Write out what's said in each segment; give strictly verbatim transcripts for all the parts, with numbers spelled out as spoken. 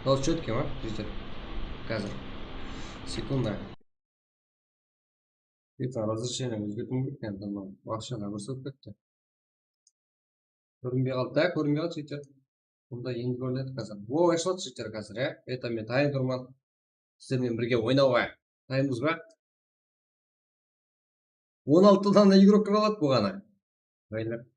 Dawıs chetki ma? Jigitler. Házir. Sekunda. Ekranda razрешение ózgertpey ketken, tamam. Waqıtsha bir sóp ketti. Kórinbey qaldı da, kórinbey qaldı jigitler. Bunda endi kórinedi házir. O, ashıladı jigitler házir, ya. Eta men tayın turman. Sizler menen birge oynawǵa. Tayınbız ba? On altı dana igrok kire aladı buǵana. Maylı.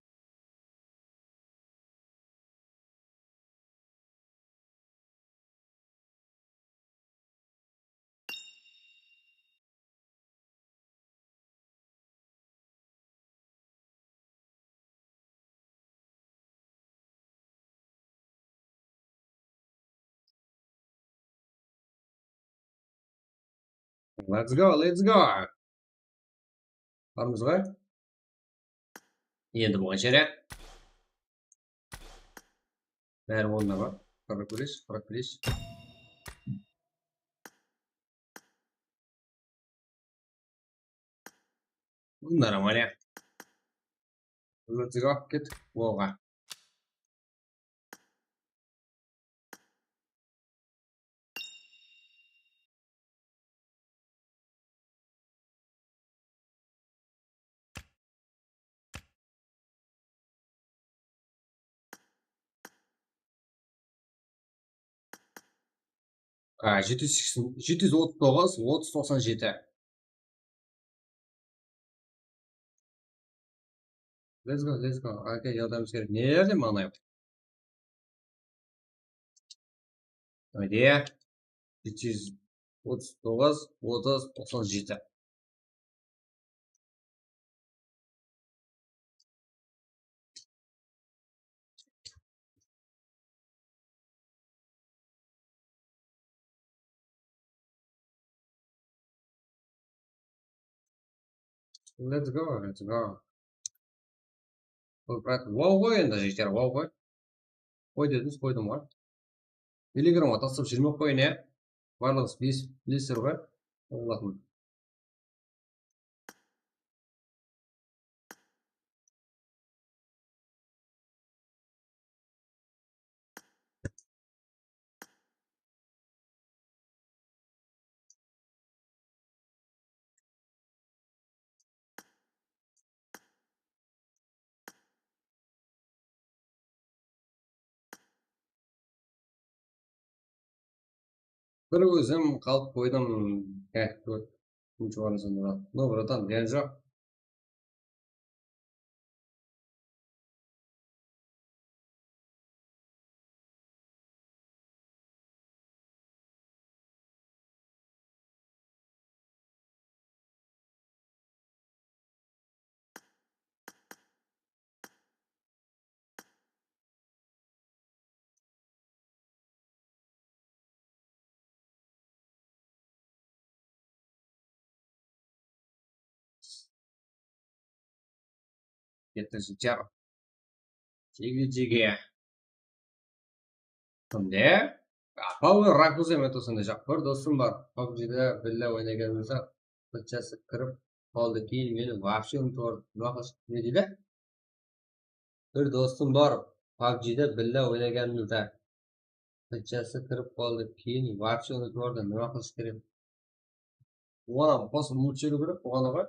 Let's go, let's go. Barmız ǵoy. Endi bolǵan shere. Bári onına bar. Qırq bes, qırq bes. Bunlar ama ne? Let's go, kettik. Bolǵan. A, jeti júz seksen, jeti júz otız toǵız, otız toqsan jeti. Let's go, let's go. Aka, yardımımız kerek. Nelerde maǵan ayıp? Haydi. Jeti júz otız toǵız, otız, toqsan jeti. Let's go, let's go. Bul, brat, wow ǵoy endi, jigitler, wow ǵoy. Qoy dedińiz, qoydım ǵoy. Telegramǵa taslap júrmey-aq qoyın, ya. Barlıǵıńız bilis-, bilersizler ǵoy. Allatın. Bir ózim qalıp qoydım. Heh, kóp. Úshinshi orın sonda. No, bratan, degen joq. Ketti jigitler. Jege-jege. Kimde? Power Rakuza men tosında jaq. Bir dosım bar. PUBG'de billa oynaganımızda qızchası kirip qoldı. Keyin meni вообще unutib yubordı. Nima qilish, ne deydi? Bir dostım bar, PUBG'de billa o'ynaganimizda qizchasi kirib qoldi, keyin вообще unutib yubordim. Nima qilish kerak? Oǵan qosıp umıtıp jiberiw kerek, oǵan aǵa.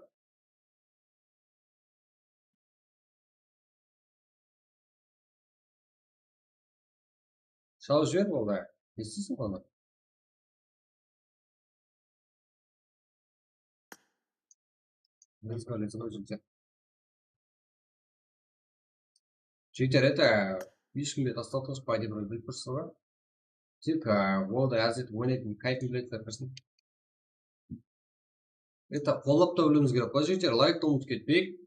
Shalib jiber, boldı. Esitesiz onı. Let's go, let's go, jigitler. Jigitler, это, hesh kimge taslatqısh pa dep bilip turıpsız ba? Tek, a, World Azet oynaytın kayfın biledi, kirsin. Это, qollap ta biliwimiz kerek ǵoy, jigitler, layktı umıtıp ketpeyik.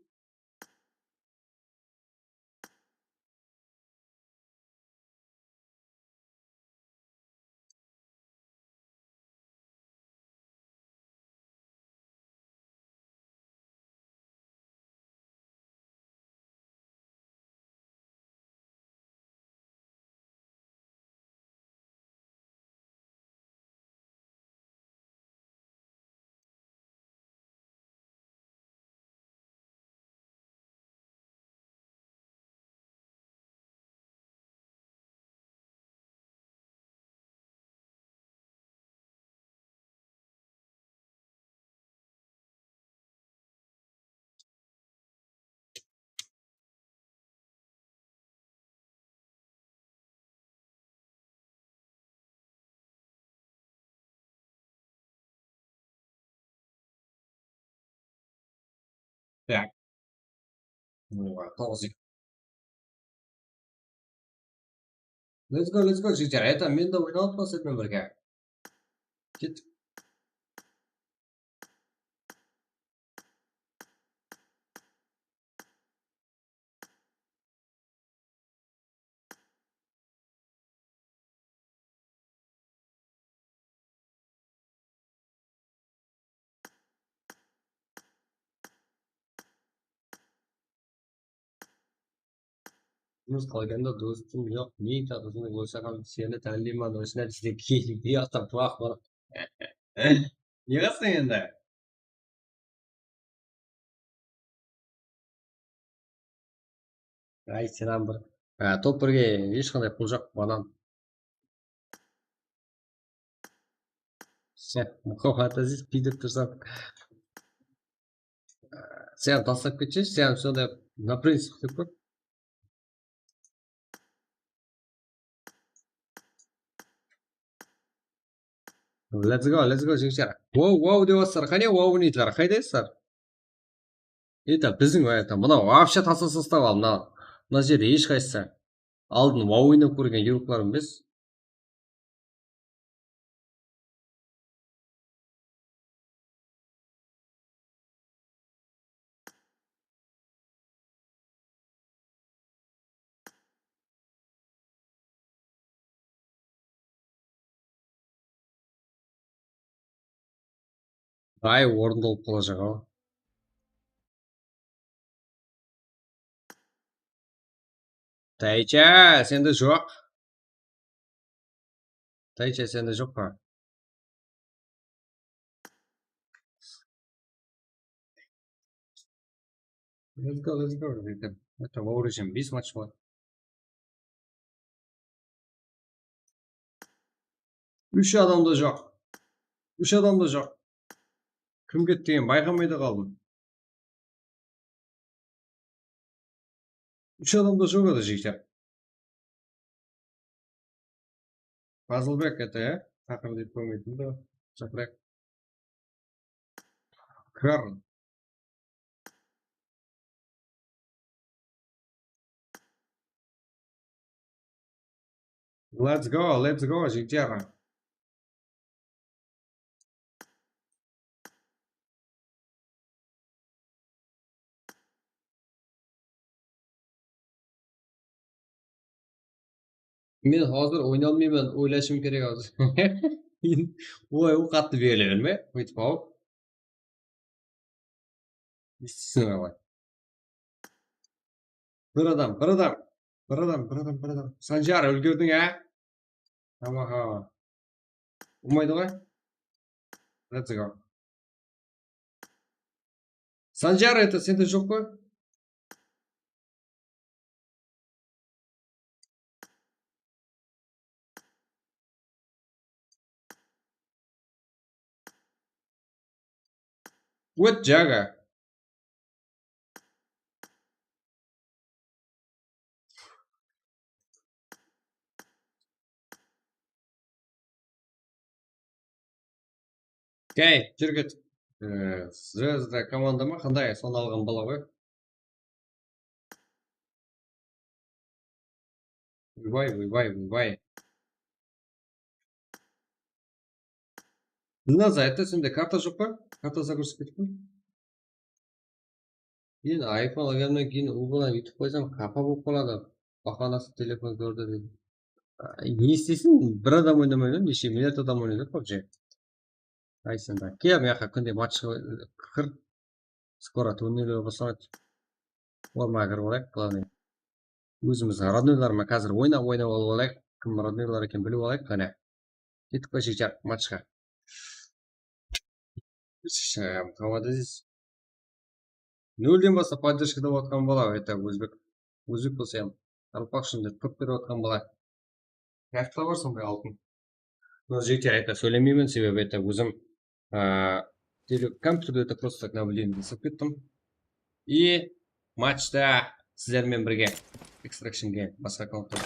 Так. Oy, toǵız eki. Let's go, let's go, jigitler. Это, men de oynap atırman sizler menen birge. Kettik. Jumıs qalǵanda dostım joq, men tatısını bolsa ham seni tanıyman, osına bizde keyingi aqta bulaq bar. Ne qılsın endi? Ay, sen ham bir, a, top birge hesh qanday pul joq, banan. Sen Muhammad Aziz pidep tursań. Sen taslap ketseshi, sen sonday на принципах dep kór. Let's go, let's go, jigitler. Wow, wow dep atsızlar. Qáne, wow neydiler? Qaydaysızlar? Это, biziń, это, mına вообще taslasızlar al, mına, mına jerde hesh qaysısı. Aldın wow oynap kórgen yurıqlarım emes. Ay, orındı alıp qalajaq-aw. Taycha, sende joq. Taycha, sende joq pa? Let's go, let's go, jigitler. Это, вооружен, bes match bar. Úsh adam da joq. Úsh adam da joq. Kim ketti degen bayqamay da qaldım. Úsh adam da joq edi, jigitler. Fazılbek, это, ya, taqır dep qoymaydı da, chaqırayıq. Kir. Let's go, let's go, jigitler. Men házir oynay almayman, oylashım kerek házir. Oy, ol qattı berili berme, óytip alıp. Estiń aǵay. Bir adam, bir adam, bir adam, bir adam, bir adam. Sanjar, úlgerdiń, á? Tamam, tamam. Urmaydı ǵoy. Let's go. Sanjar, это, sende joq pa? Ót, jaǵa. Okey, júr ket. Ee, Zvezda komanda ma? Qanday? Sonı alǵan bala ǵoy. Oybay, oybay, oybay. Dina, zayıttı, sende karta joq pa? Karta загрузка etip qoy. Endi iPhone alǵannan keyin ul bilan YouTube qoysam, qapa bolıp qaladı. Bahanası telefon kórdi deydi. Ne isteysiń? Bir adam oynamaydı, neshe milliard adam oynadı PUBG. Ay sen de. Kel, mıyaqqa kúnde match qır. Skoro turnirler baslanadı. Ol maǵır bolayıq, главный. Ózimiz роднойlarman házir oynap, oynap alıp alayıq. Kim роднойlar eken bilip alayıq, qáne. Kettik pa, jigitler, matchqa? Tamam, aziz. Nolden baslap поддержкада otqan bala, это, ózbek. Ózbek bolsa ham, qaraqalpaq ushın dep kóp berip otqan bala. Haqta bar sonday altın. Mına jigitler, это, sóylemeymen, sebebi, это, ózim, a, tele-, kompyuterde, это, просто так наблюдение jaslap kettim. И matchta sizler menen birge Extraction Game basqa akkaunttan.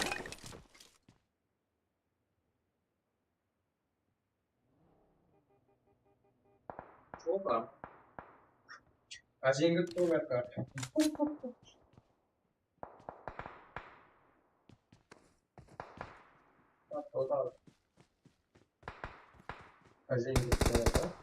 Опа. Ájeńgir qoyıp atqa. Ájeńgir qoyıp atqa.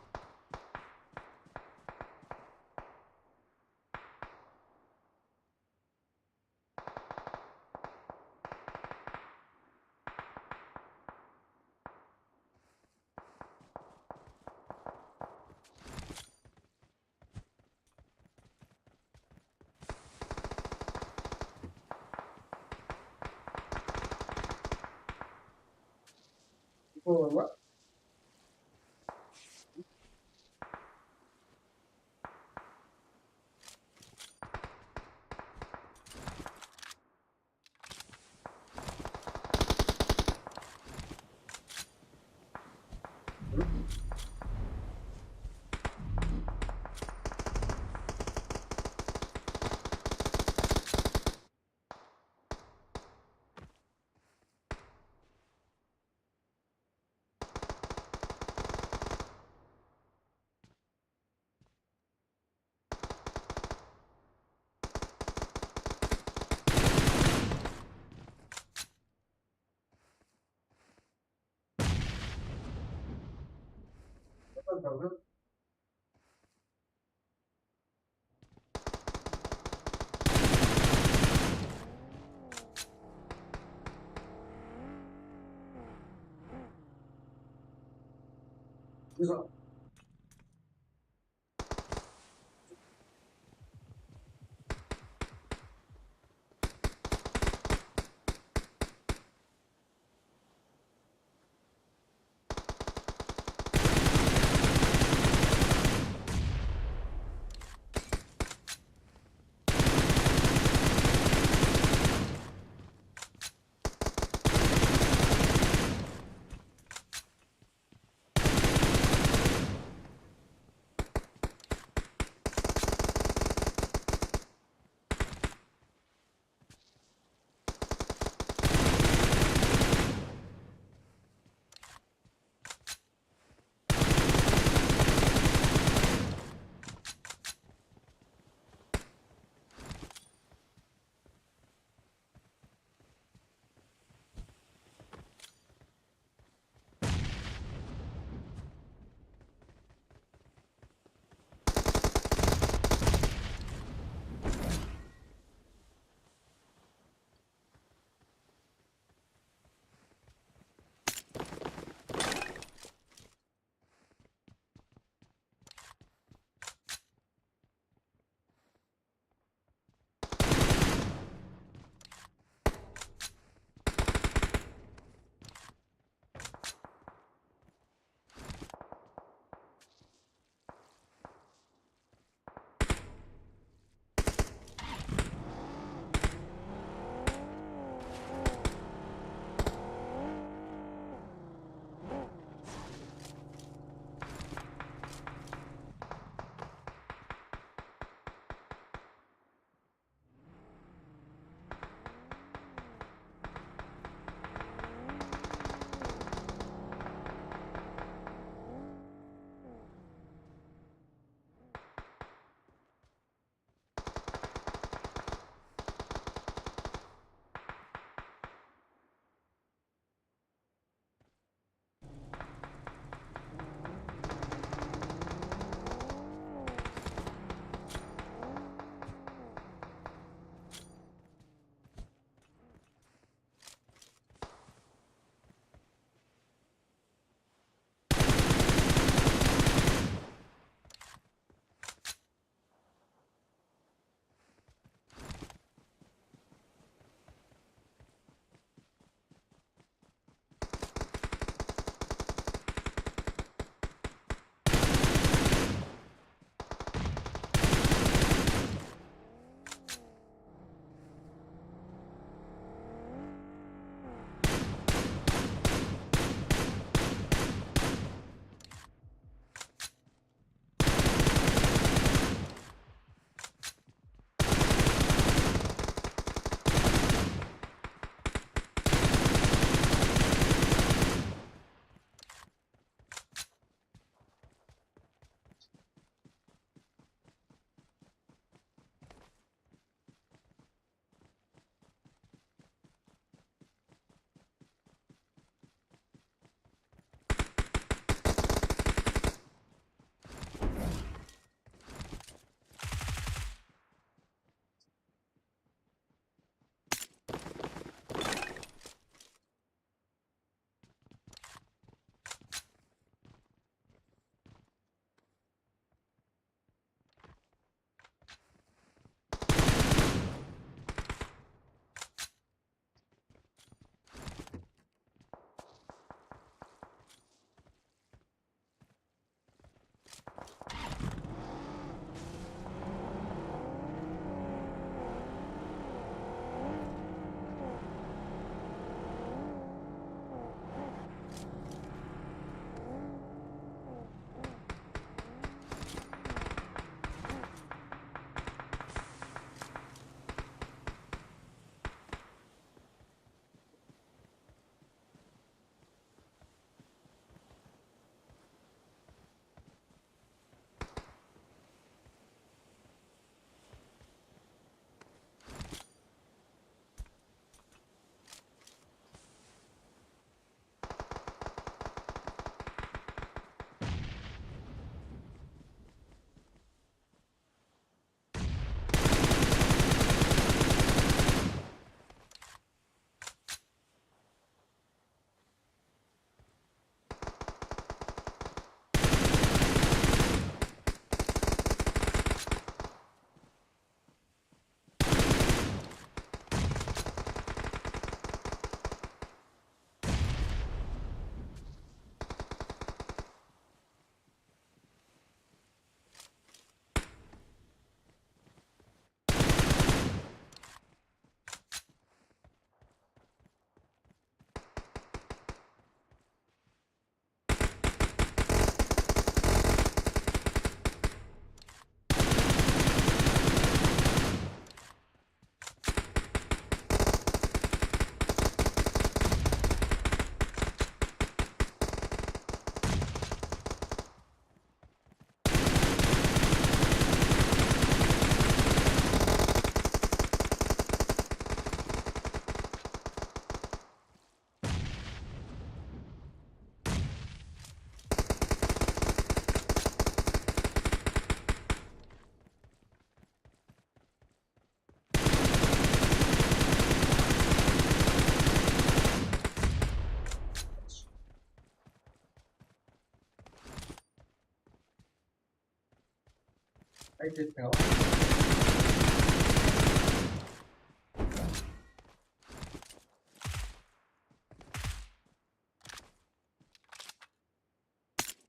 Ayt ettiń-aw.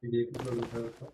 Bir eki bölüm tarafı.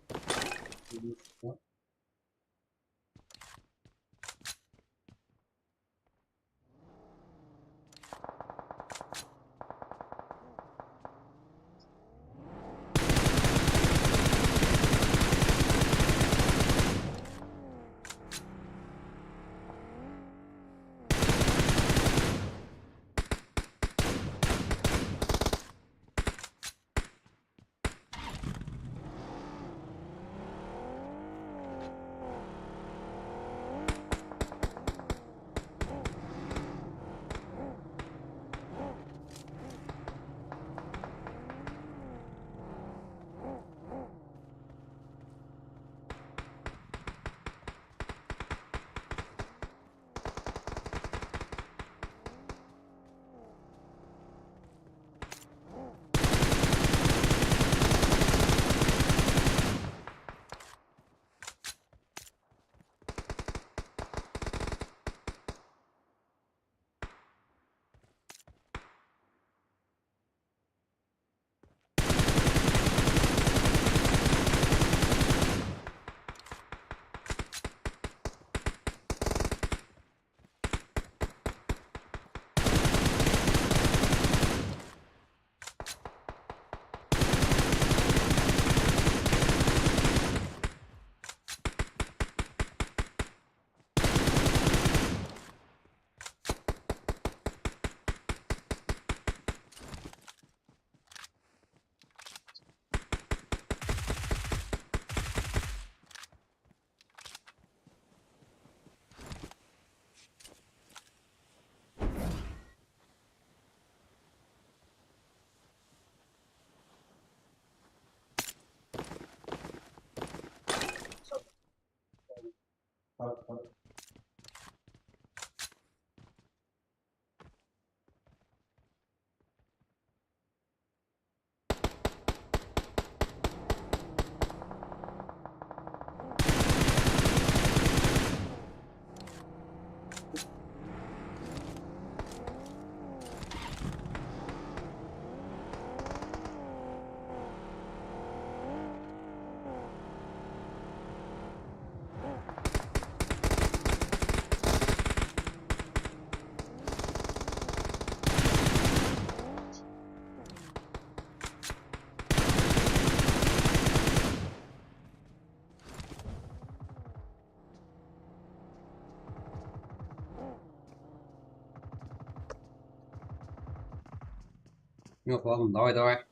Yoq, oǵlum, davay, davay.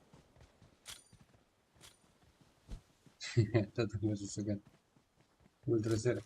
Tadım ózi sóken. Óltiriser.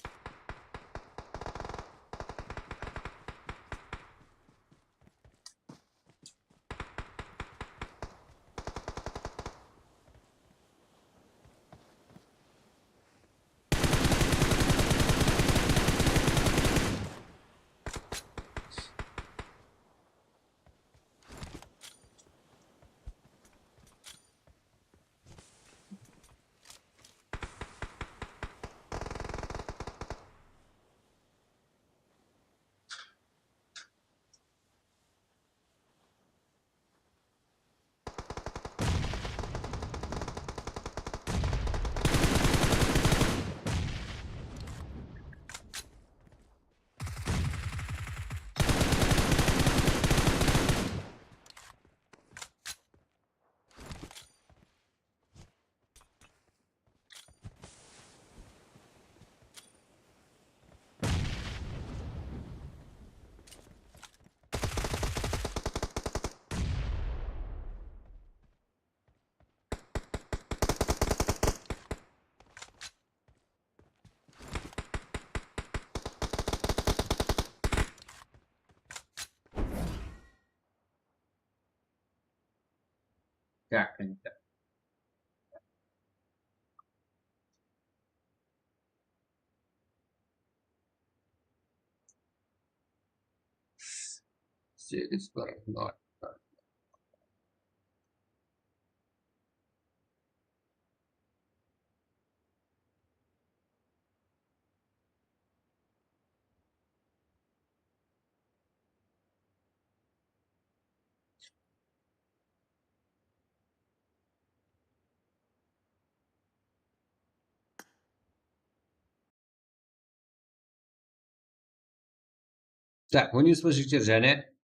Так, енді. Сегиз bir, nol bir. Tak, oynaymız ba, jigitler, jáne?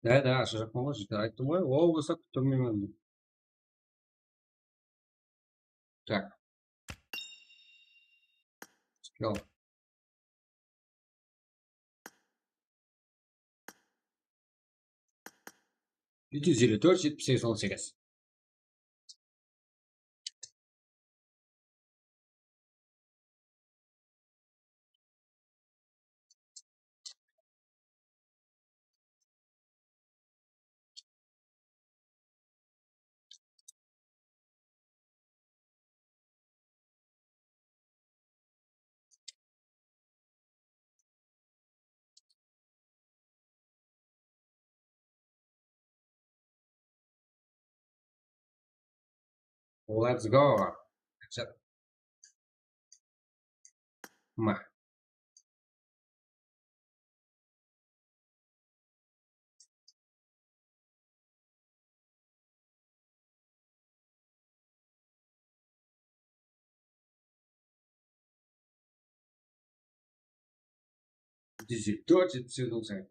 Da, da, ashıraqpan ǵoy, jigitler, ayttım ǵoy, o bolsa kúttirmeymen dep. Tak. Skill. Jeti júz elli tórt, jetpis segiz, on segiz. Let's go. Ma. Jeti júz elli tórt, jeti júz elli tórt.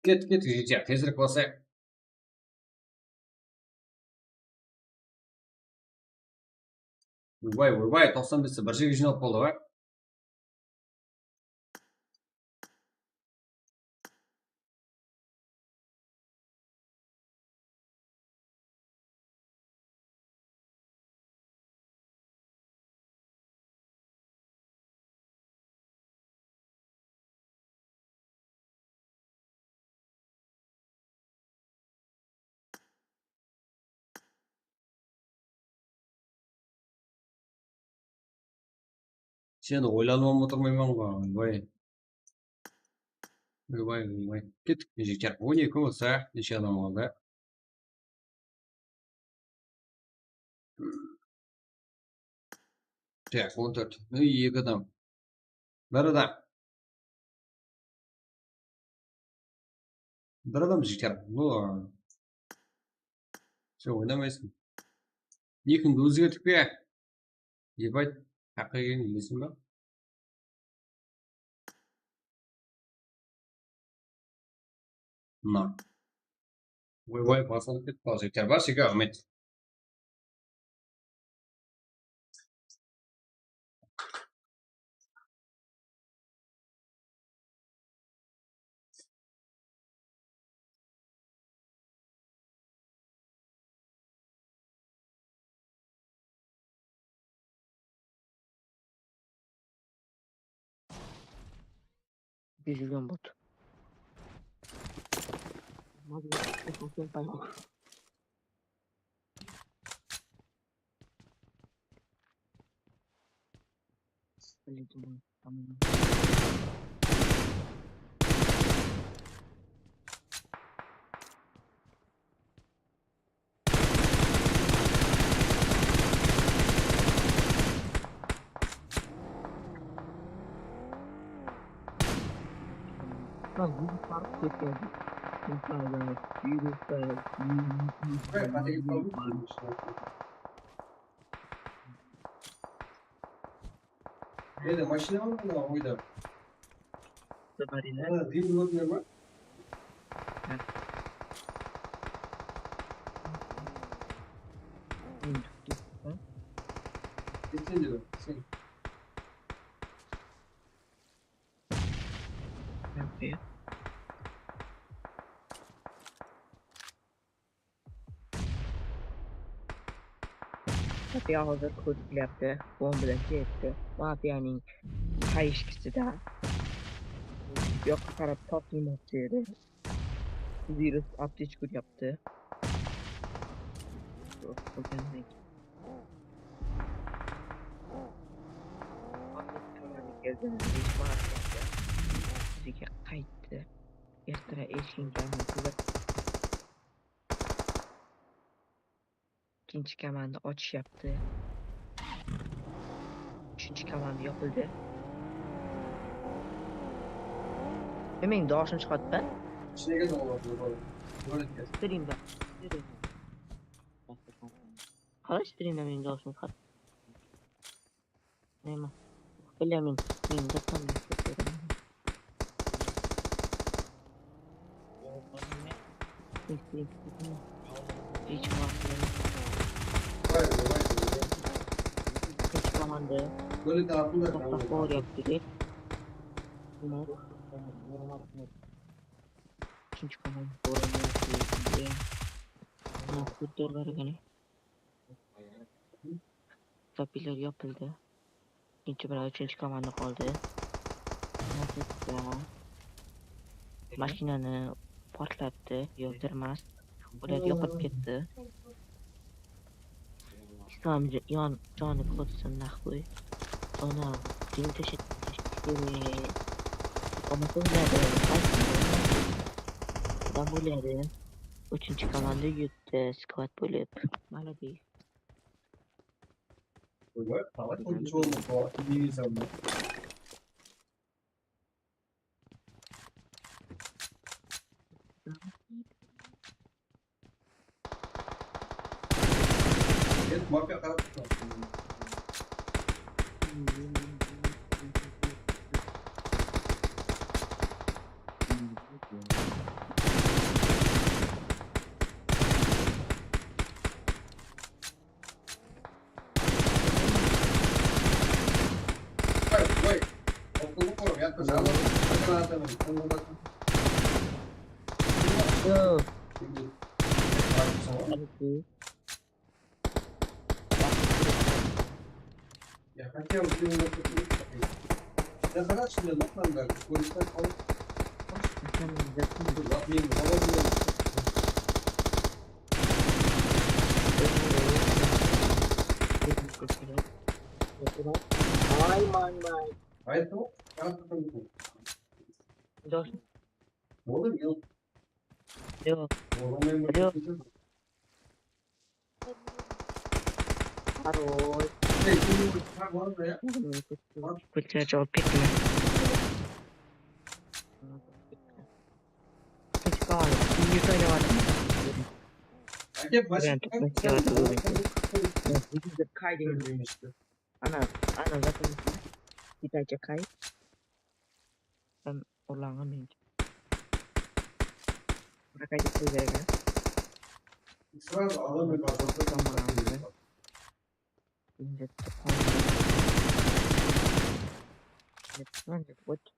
Kettik, kettik, jigitler, tezirek basayıq. Oybay, oybay, toqsan beste bir jerge jıynalıp qaldı ǵoy. Seni oylanıp otırmayman ǵoy, oybay. Oybay, oybay. Kettik, jigitler. On eki bolsa, neshe adam qaldı? Tak, on tórt. Ey, eki adam. Bir adam. Bir adam, jigitler. Bu, sen oynamaysın. Nikińdi ózgertip pe? Ебать, haqqa kelgen bileseń ba? Mına. Oybay, basılıp ketip qal, jigitler. Barshege raxmet. Bir júrgen bot. Nede, mashina aldım da oyda. Marina. Ha, diyim görmey ma? Ha. Endi, ha? Sen de, sen. Okey. Mafiya hozir kóziklerdi, bombalar kiyipti. Mafiyanıń qayıshkisi da. Yoqqa qarap tortılmaqshı edi. Virus aptechka yaptı. Bizge qayttı. Ertira eshkim janın qızıq. Ekinshi komanda otish yaptı. Úshinshi komanda yopildi. E, meniń dawısım shıǵadı da. Strimda. Qalay strimda meniń dawısım shıǵadı? Neme? Bilemen, men de tanıp kettim. Hiç waqıt. Hiç komanda. Toqtap qoyıp ketedi. Úshinshi komanda. Mına kurtlar bar eken. Zapiler yopildi. Ekinshi bir, úshinshi komanda qoldi. Mashinani portlattı, yo'ldirmas. Ular yo'qolib ketti. Islom j-, yon, joni ko'rsin, naxuy. Ona jinni tashlatib ketish kerak. Bolmasa o'ladi. Qaysi? Odam o'ladi. Úshinchi komanda yutdi, skvod bo'lib. Молодец. Ой, давай, ой, ничего, ничего, не везём, да? Endi mafiya qarab turibdi. Ой, ой. Yo. Ya, хотя бы ты его... Я, хорошо, мне нужно, да, какой-то... Ладно, не, давай, не. Ay, may, may. Aytdı ǵoy, qarap turdım. Josh. Boldı, yoq. Yoq. Bolmay ma? Yoq. Хорош. Ey, kim bu? Ha, boldı ya. Kúlse jawap kettim. Hiç kalmadı. Úyge saylawadım. Áke, Báshir, Kay degen. Ana, ana, zaten Kitaysha Kay. Sen urlanǵan men. Bırak aytıp qoy bergen. Sırası alamay bazarda. Tamam, tamam. Endi qoydı. Endi qoydı.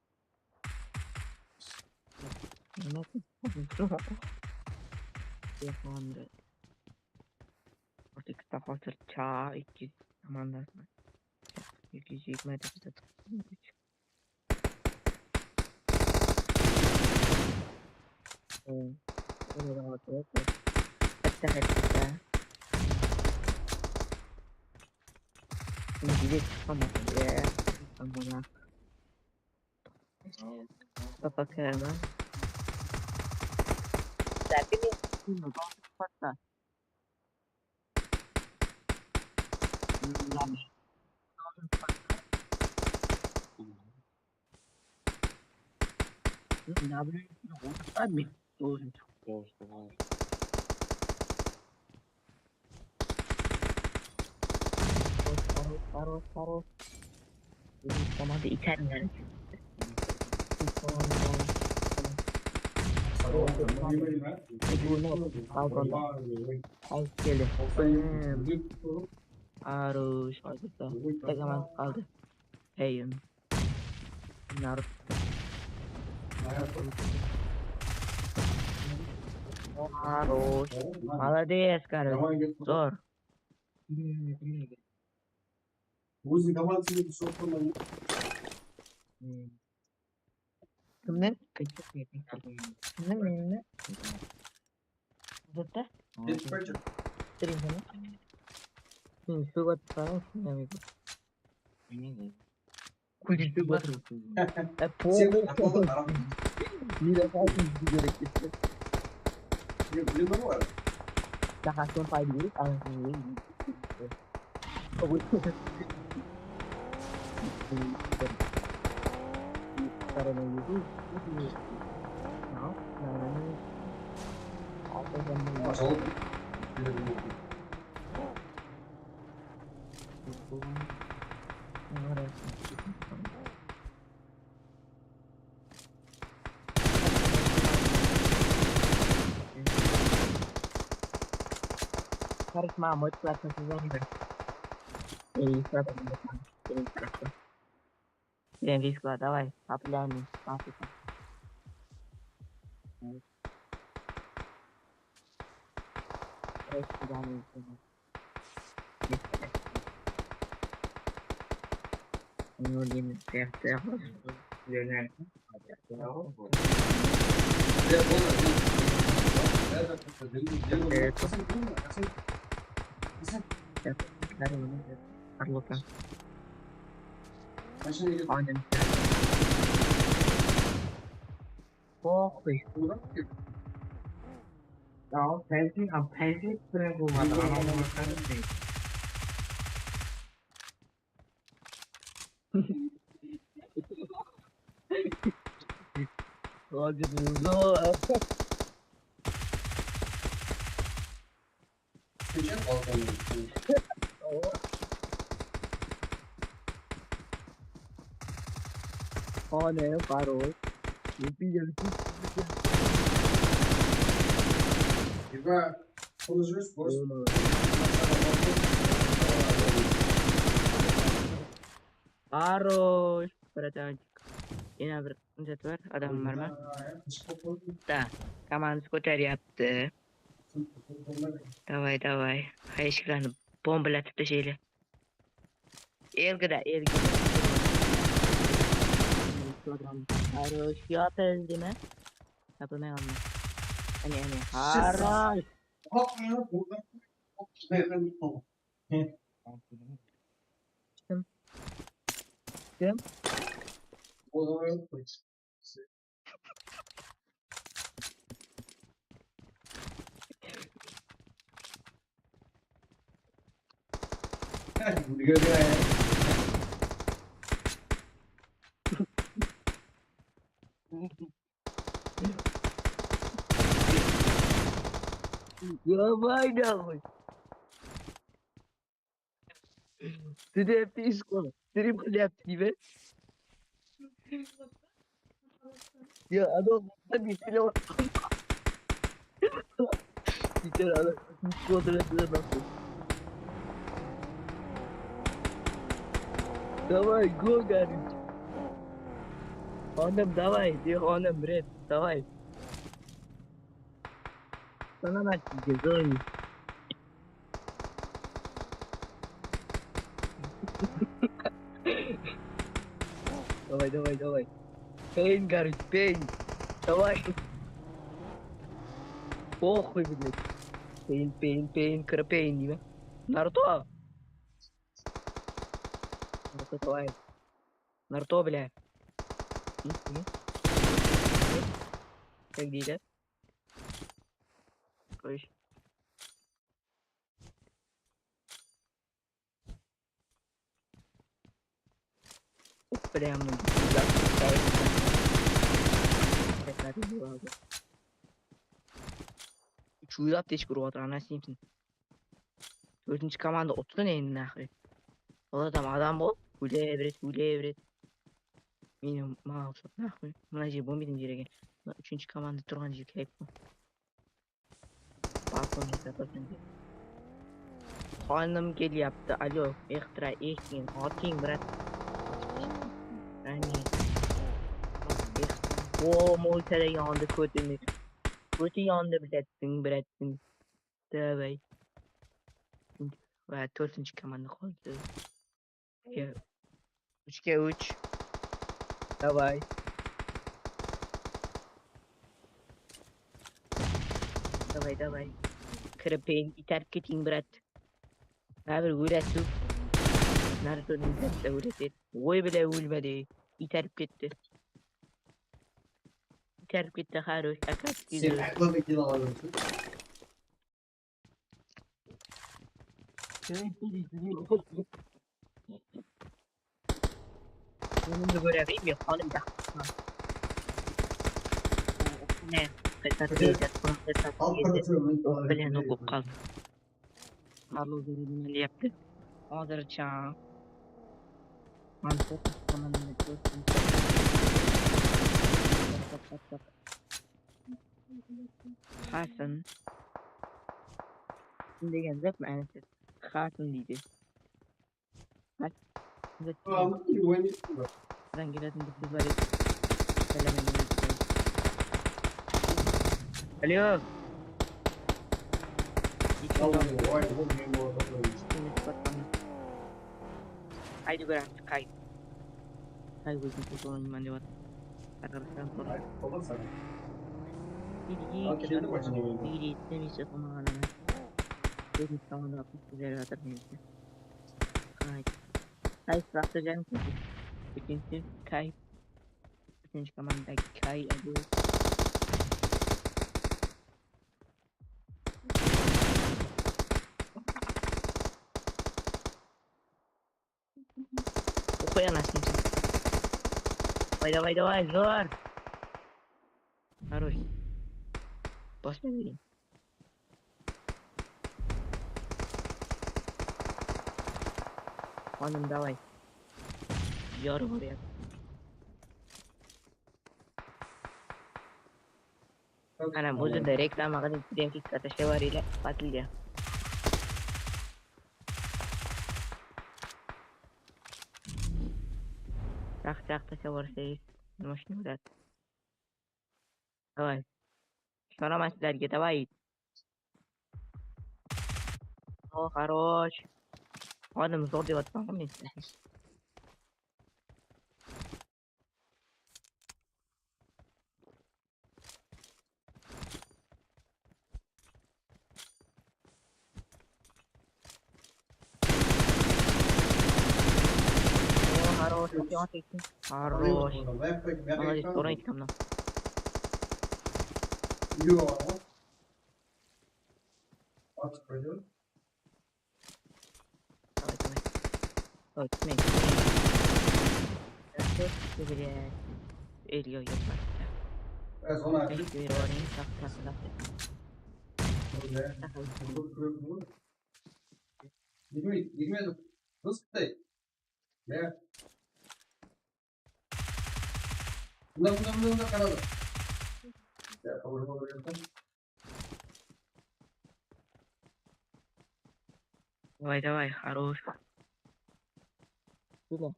Nima? Yo'q, endi. Orta ikkita hozircha ikki komandasi. Ikki yuz yigirma derecada turibdi. Bitta qaytdi. Endi chiqaman. Mana. P P K mi? Zaten men Хорош, хорош, хорош. Komanda iterler. Búgin qaldı. Qayt kele. Arus, hozirda. Tek aman qaldı. Hey, Naruto. Arus. Молодец, короче. Zor. Óziniń komandasın soqtırmay. Kimniń? Kimniń, meniń be? Zatta? Ketip qaytır. Birinshi me? Men shók atıp baraman, shınamayman. Kúlip atır. Sen de aqıllı qaram. Neden qalsın bizge kerek etti? Bilmem ǵoy. Saqasın paydı berip, anasını berip. Karışma, motivaciya sizden bir. Ey, zaten. Sen riskla, davay, популярный, Африка. Pokóy. Ya, pensin, a, pensin kúren bolmadı, anawın ortasın. Hozir, Ana, хорош. Епи, епи. Ибо, qılısh emes, просто. Хорош, братанчик. Yana bir zat bar, adam bar ma? Da, komandası kóteryapti. Davay, davay. Hayshklanıp, bombalatıptı jeli. Elgida, elgida. Хорош, yatı ildeme. Tapılmay qaldım. Áne, áne. Хорош. Kim? Kim? Давай, давай. Стрим qılyaptı deymen. Ya, anaw, ne islew atır? Bitar ana, ne islew atır, nasıl? Давай, go, Garri. Oynam, давай, de, oynam, Red, давай. Sana nasıl, go. Давай, давай, давай. Пейн, короче, пейн. Давай. Похуй, блядь. Пейн, пейн, пейн, кір пейн, дейме? Наруто. Наруто, давай. Наруто, бля. М, м. Как deydi? Qoysh. Прям, ну, chuylap teshik urıp atır, ana, islemsin. Tórtinshi komanda uttı endi, нахуй. Ol adam adam bol, gúle beredi, gúle beredi. Meni maǵan uqsap, naxıy. Mına jer bolmaydı, mına jer eken. Mına úshinshi komanda turǵan jer kayıp. Balkon jerde turıp. Xanım kelyaptı. Alo, ehtra, ehtin, oting, brat. Áne. O, moyka da yandı, kótini. Kóti yandı, brattıń, brattıń. Davay. Va tórtinshi komanda qoldı. Úshke úsh. Davay. Davay, davay. Kirip, itarıp ketiń, brat. Báribir ólesiw. Narutonıń itarıpsa óleter. Oy, bile, ólmedi. Itarıp ketti. Itarıp ketti, хорош. Akatskiy. Endi kóre bermey, xanım da. Ne? Qaytarıp berdi, qaytarıp berdi. Bilen oqıp qaldı. Marlo zerreden yaptı. Hozircha. Xasın. Degen zat mánisiz. Xasın deydi. Sizden keledi, bir qız bar edi. Sálem aleykum. Alo. Haydi, bir artıq qayt. Hay, ózim futbol oynayman dep atır. Qaqırıqtan sonra. Úyde islemeyse qılmaǵan emes. Ózim komanda atın sizler atır nemse. Qayt. Qayt, vaqtı janım. Úshinshi kay. Úshinshi komanda kay. Oqıy alasın sen. Davay, davay, davay, zor. Хорош. Basla bereyin. Xanım, davay. Yarı oraya. Ana, bul jerde reklama qılıp, Greenpeace-ke tashlap yuboraylik, patilga. Jaq, jaq, tashlap yuboraylik. Nima ushın, brat? Davay. Ishonaman sizlarga, davay. O, хорош. Odım zor dep atırman ǵoy men sizlarga. O, хорош, хорош. Молодец, orań ikamnan. Давай, давай. Ой, ким edi? Хорошо, блядь. Эльё, ёпта. Э, зона. Эльё, ёпта. Так, так, так. Yigirma, yigirma yedi. Rızkıday. Ya. Mına, mına, mına, mına qaradı. Ya, qıvırma qoyıp atır. Davay, davay, хорош. Bile.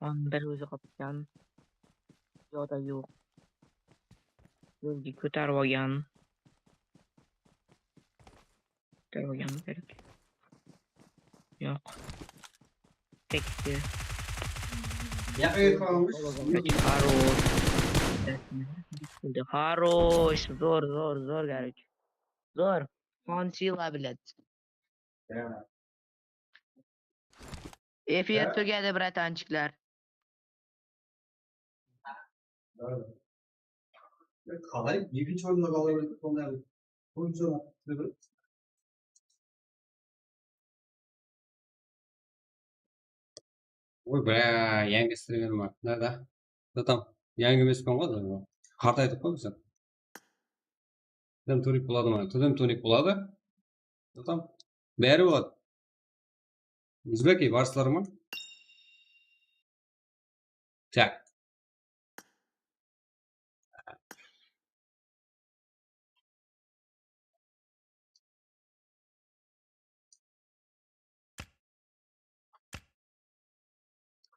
Onıń bir ózi qapıp atqan. Yoda yoq. Ózge kóterip alǵan. Kóterip alǵan kerek. Yoq. Tekti. Ya, e, хорош. Хорош, zor, zor, zor, короче. Zor. Xansila, блядь. Ya. Efir tugadi, bratanchiklar. Qalay ekinshi orınǵa qala berdi, sonday. Oy, bra, yangi istirgen bar. Nada? Tatam, yangi emespen ǵoy, qartaydıp qoy bizi. Todem tonik boladı ma? Todem tonik boladı. Tatam, bári boladı. Úzbekey, barsızlar ma? Так.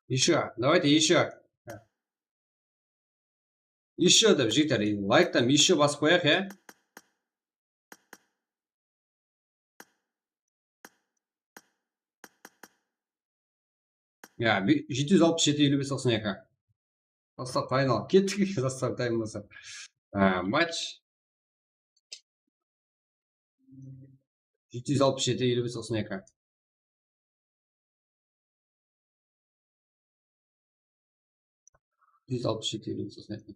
Ещё, давайте ещё. Ещё dep, jigitler, layk tam ещё basıp qoyaq, ya. Ya, bi-, jeti júz alpıs jeti, eliw bes, toqsan eki. Zastav tayın al. Kettik, zastav tayın bolsa. Á, match. Jeti júz alpıs jeti, eliw bes, toqsan eki. Jeti júz alpıs jeti, eliw bes, toqsan eki.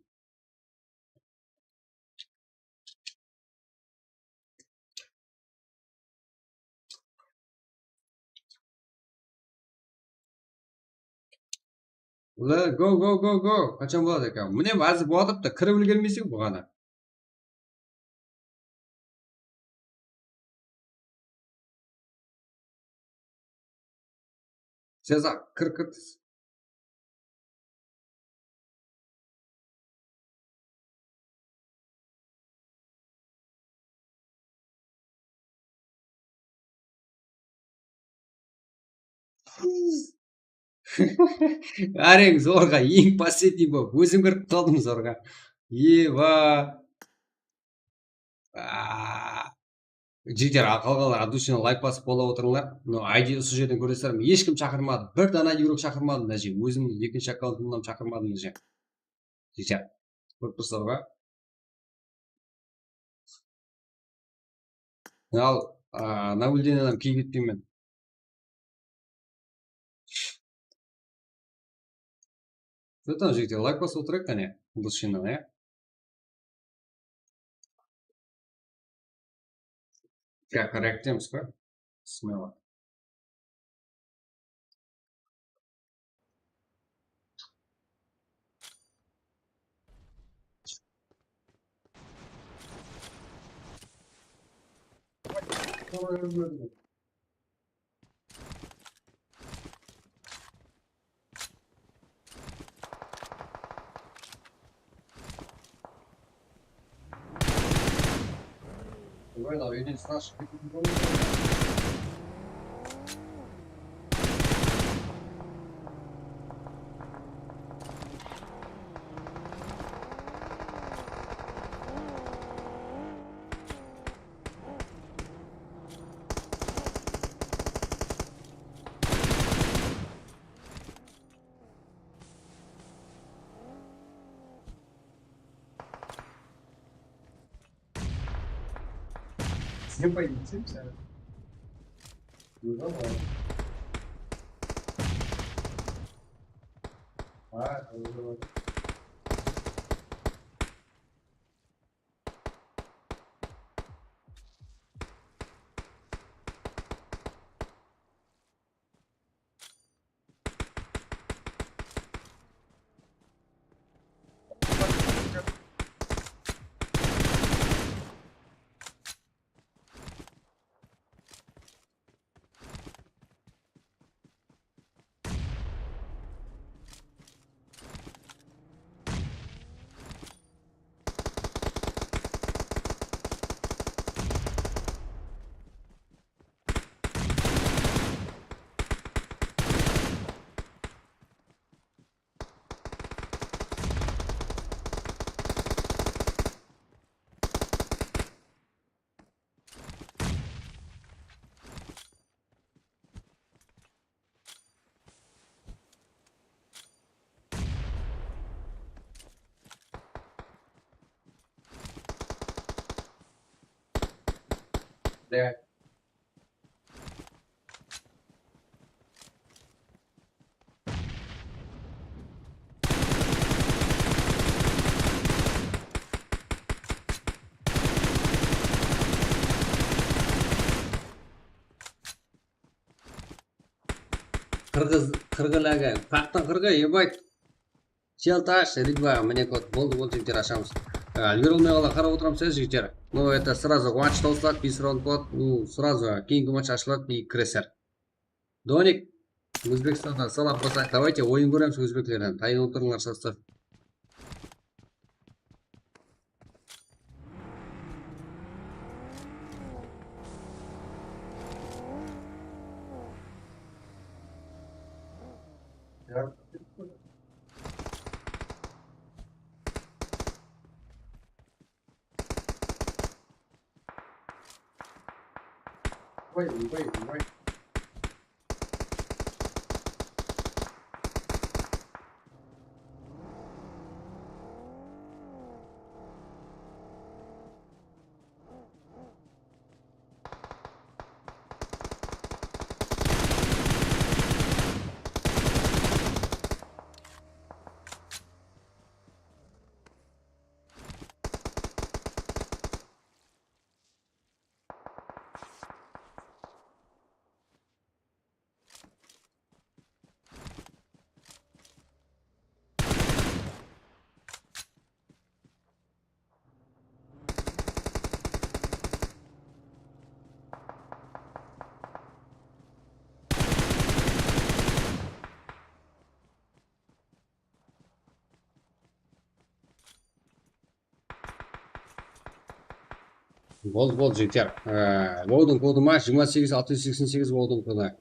Go, go, go, go. Qashan boladı eken? Mine, házir bolıp atırıptı. Kirip úlgermeyseń buǵana. Sezar, kir, kir tez. Áreń zorǵa, eń последний bolıp, ózim kirip qaldım zorǵa. Eba. Aa. Jigitler, qalǵanlar от души layk basıp bola otırıńlar. No, I D usı jerden kóresizler. Eshkim shaqırmadı. Bir dana igrok shaqırmadı mına jerge. Ózimniń ekinshi akkauntımnan shaqırmadım mına jerge. Jigitler, kórip turıpsızlar ba? Al, a, Nabuldin adam kiyip etpeymen. Что там, jigitler, layk basıp otırayıq qáne. Bul shınnan, ya. Как реактемиз ba? Смело. Sen paylaşayım sen. Burada var. Ha, orada var. Qırǵız, qırǵı láge, paqtan qırǵı, ебать. Челташ, Ридва, mine kod, boldı, boldı, jigitler, ashamız. Á, úlgere almay qalǵan, qarap otıramız, jigitler. Ну, это сразу match tawsıladı, bes raund boladı, ну, сразу keyingi match ashıladı, и kireser. Donik. Ózbekstannan salam qosań. Давайте, oyın kóremiz ózbeklerden. Tayın otırıńlar, sastır. Wait, wait, wait. Boldı, boldı, jigitler. Ee, WoWdıń kodı ma? Jigirma segiz altı júz seksen segiz WoWdıń kodı.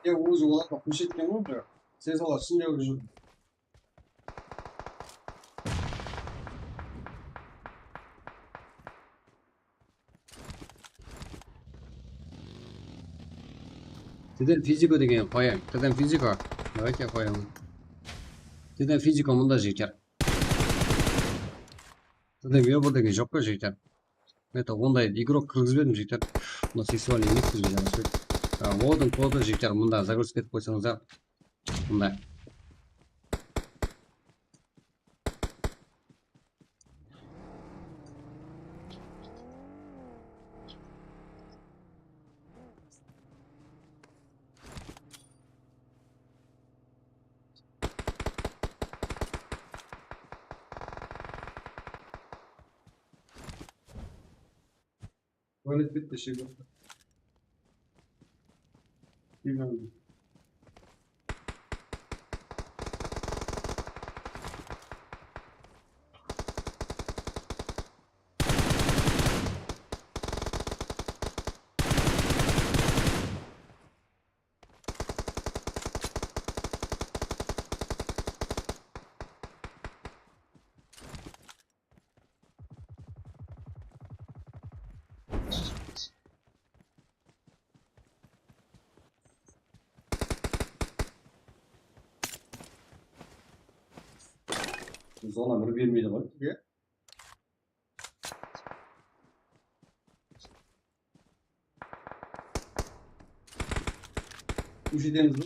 Ya, ózi olarǵa kórshetken ǵoy, biraq. Sen solar shınday bolıp júr. Tiden fiziko degen qoyayın. Tiden fiziko. Давайте qoyayın. Tiden fiziko mında jigitler. Tiden vebor degen joq pa, jigitler? Это onday igrok kirgizbedim, jigitler. Mına seksualnıy nik bizge jaraspaydı. A, WoWdıń kodı, jigitler, mında загрузка etip qoysańızlar. Mında. Tualet bitti, şey bitti. Bilmiyorum. Zona bir bermeydi ǵoy bizge. Úsh etemiz be?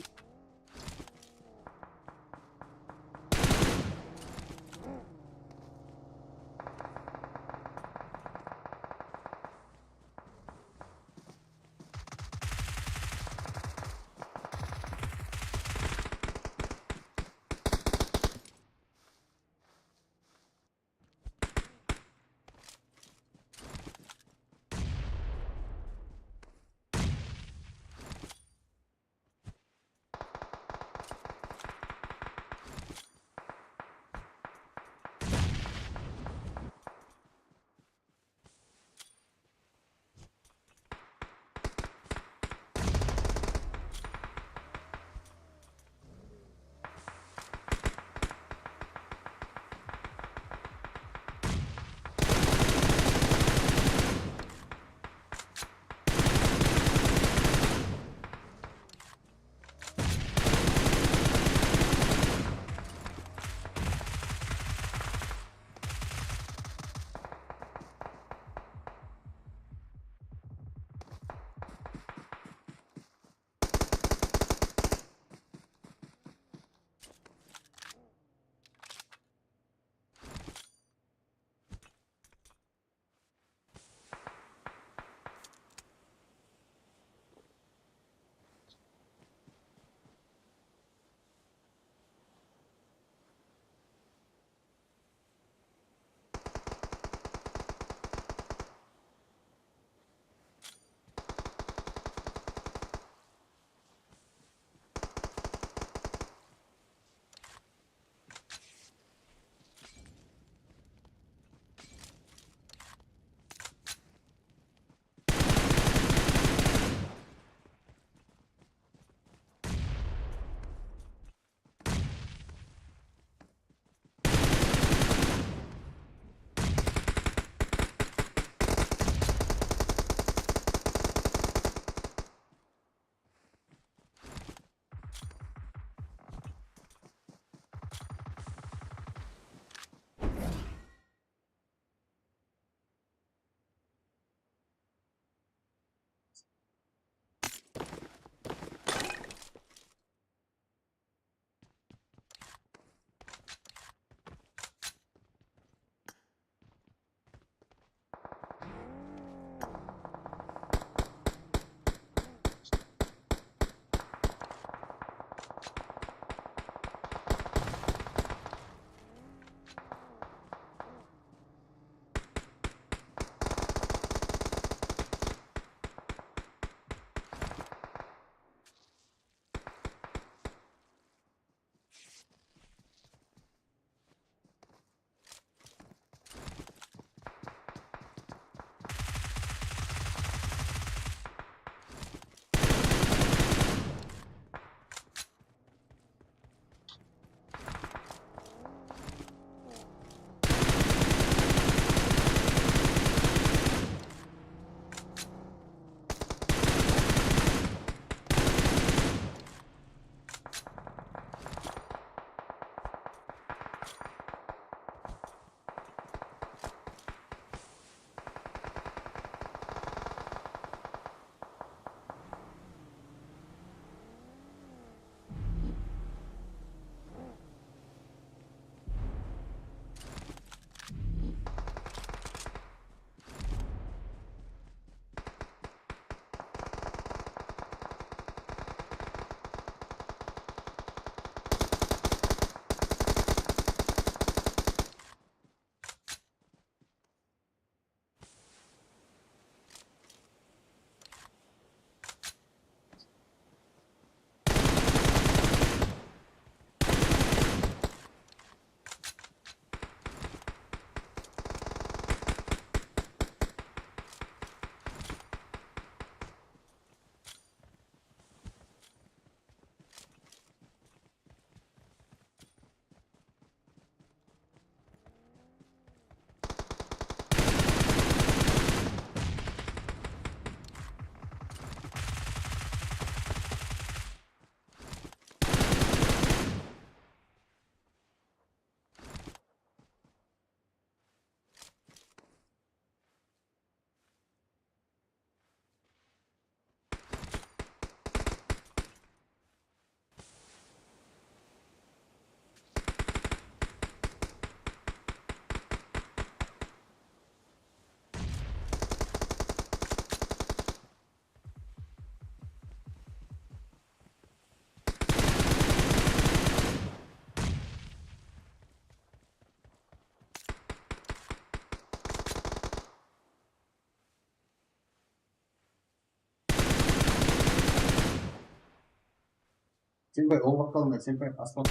Senpay, oǵlap qalma, Senpay, asfalt.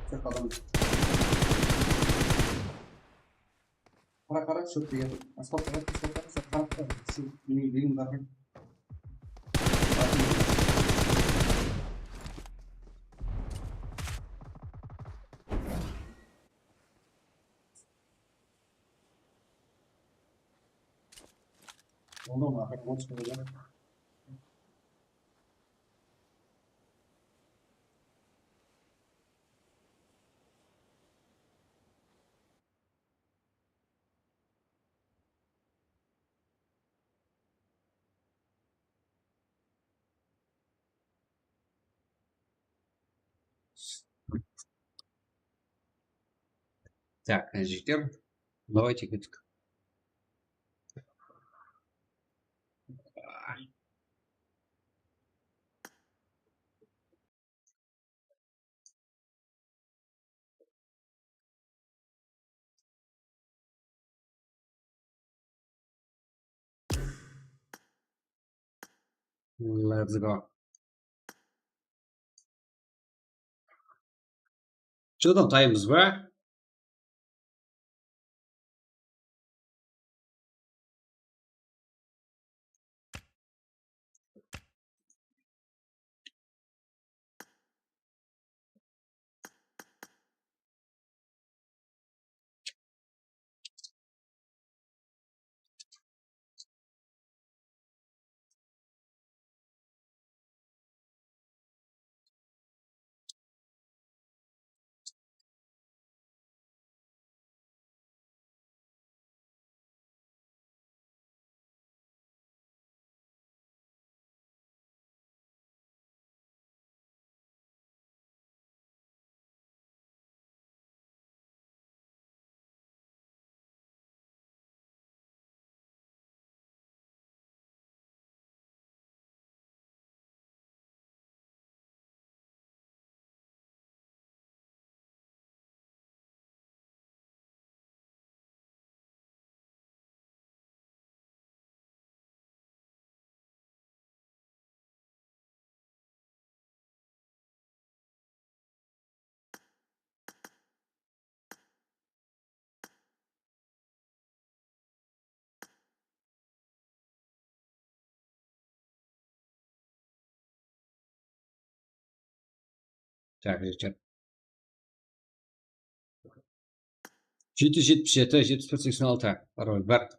Sen qadan. Qara, qara, shóp degen. Asfalt, qara, asfalt, qara, sen qarap tur. Shu, meniń biywim bar. Onda mı, aqır, on çıqtı. Так, jigitler, давайте kettik. Let's go. Что там, таймыз ба? Так, jigitler. Jeti jetpis jeti, jetpis bir seksen altı. Parol bar.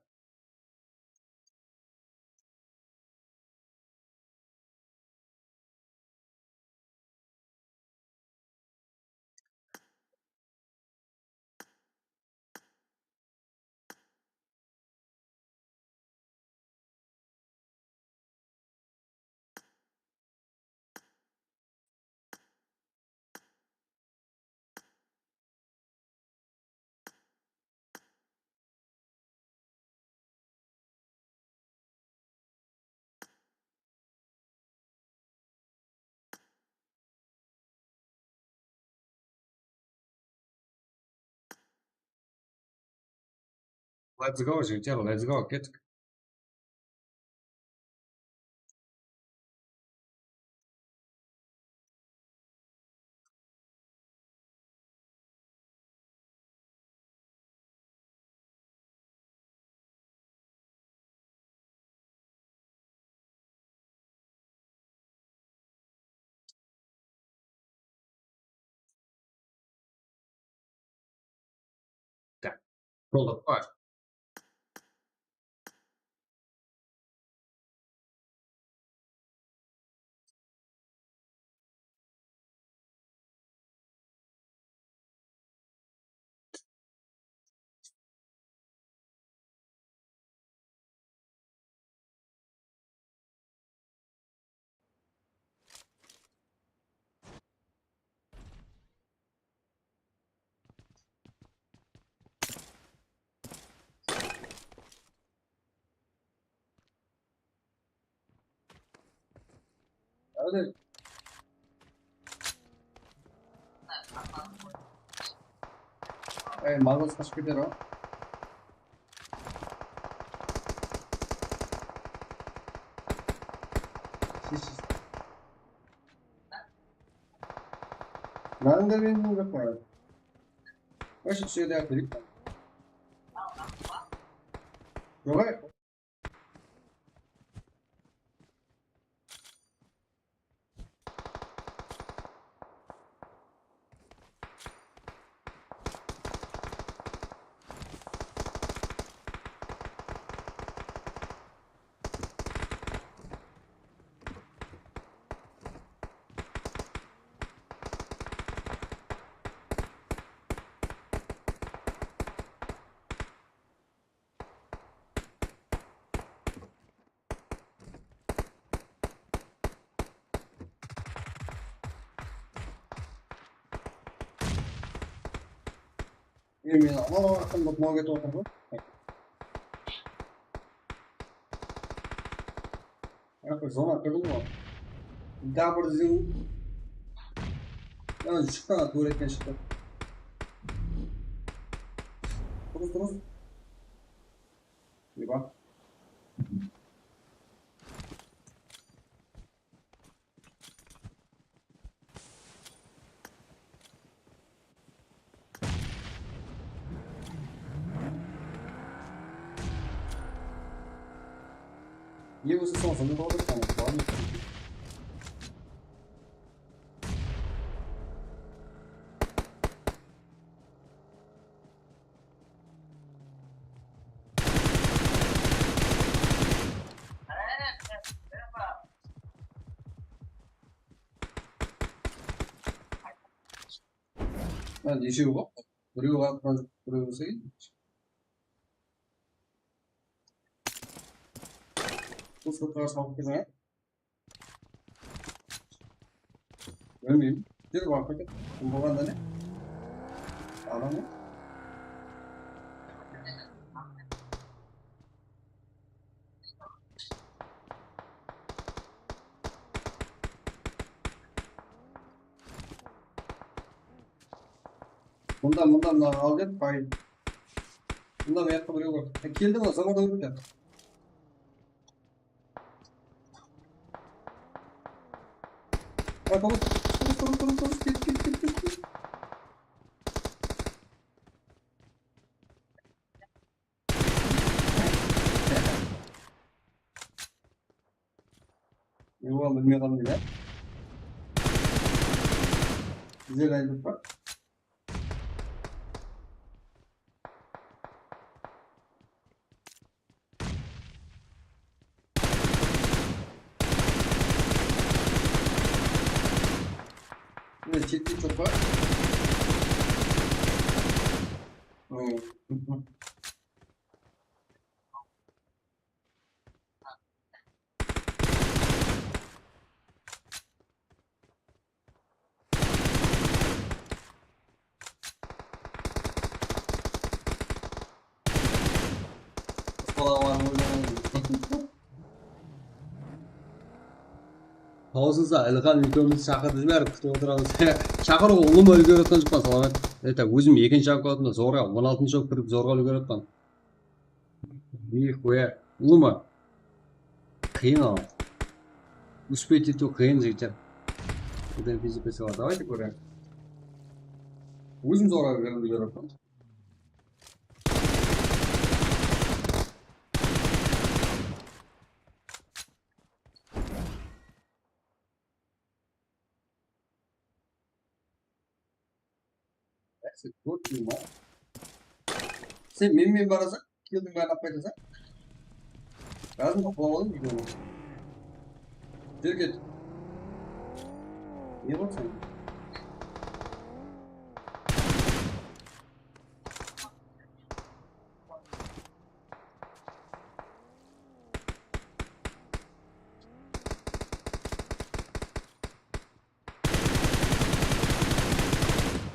Let's go, jigitler, let's go, kettik. Так, jolda bar. Hadi. Ey, malımız qaşıp keter o. Siz, siz. Mınań da benzin joq pa? Qoyshı, usı jerde alıp bereyik. Joq, ay. E, men anaw arqamda mınaw ketip atır ǵoy. Aqır zona kirdim ǵoy. Double zil. Ya, shıqtı, tualetken shıqtı. Turız, turız. Eba. Niye bolsa sońsın da otır, tamam, tamam. Ha, neshew ǵoy? Birew alıp, birew bolsa kerak. Bul sırtqa salıp keliń, ya. Bilmeymen. Kel, barıp ketelim. Kim bolǵanda ne? Adam ǵoy. Mında, mında, mına al dep, bay. Mında mıyaqqa birew bar. E, keldi ǵoy, zabordan ótti. Ay, turıs, turıs, turıs, turıs, turıs, ket, ket, ket, ket, ket. Yoq, bilmey qaldım ya. Bizler aytıp pa? Mine, jetpey tur ǵoy. Hmm. Tawsılsa, Ilxan úlkenimizdi shaqırdı, bári kútip otıramız. Shaqırıwǵa ulıwma úlgerip atqan joqpan, Salamat. Это, ózim ekinshi okladımda zorǵa, on altınshı bolıp kirip zorǵa úlgerip atqan. Nixuya. Ulıwma. Qıyın al. Успеть etiw qıyın, jigitler. Birden fizik pesava. Давайте ko'rayik. Ózim zorǵa kirip úlgerip atırman. Sen menmen barasań, kildiń bárin alıp qaytasań. Razım bolıp qala aldım videonı. Jer ket. Ne boldı sende?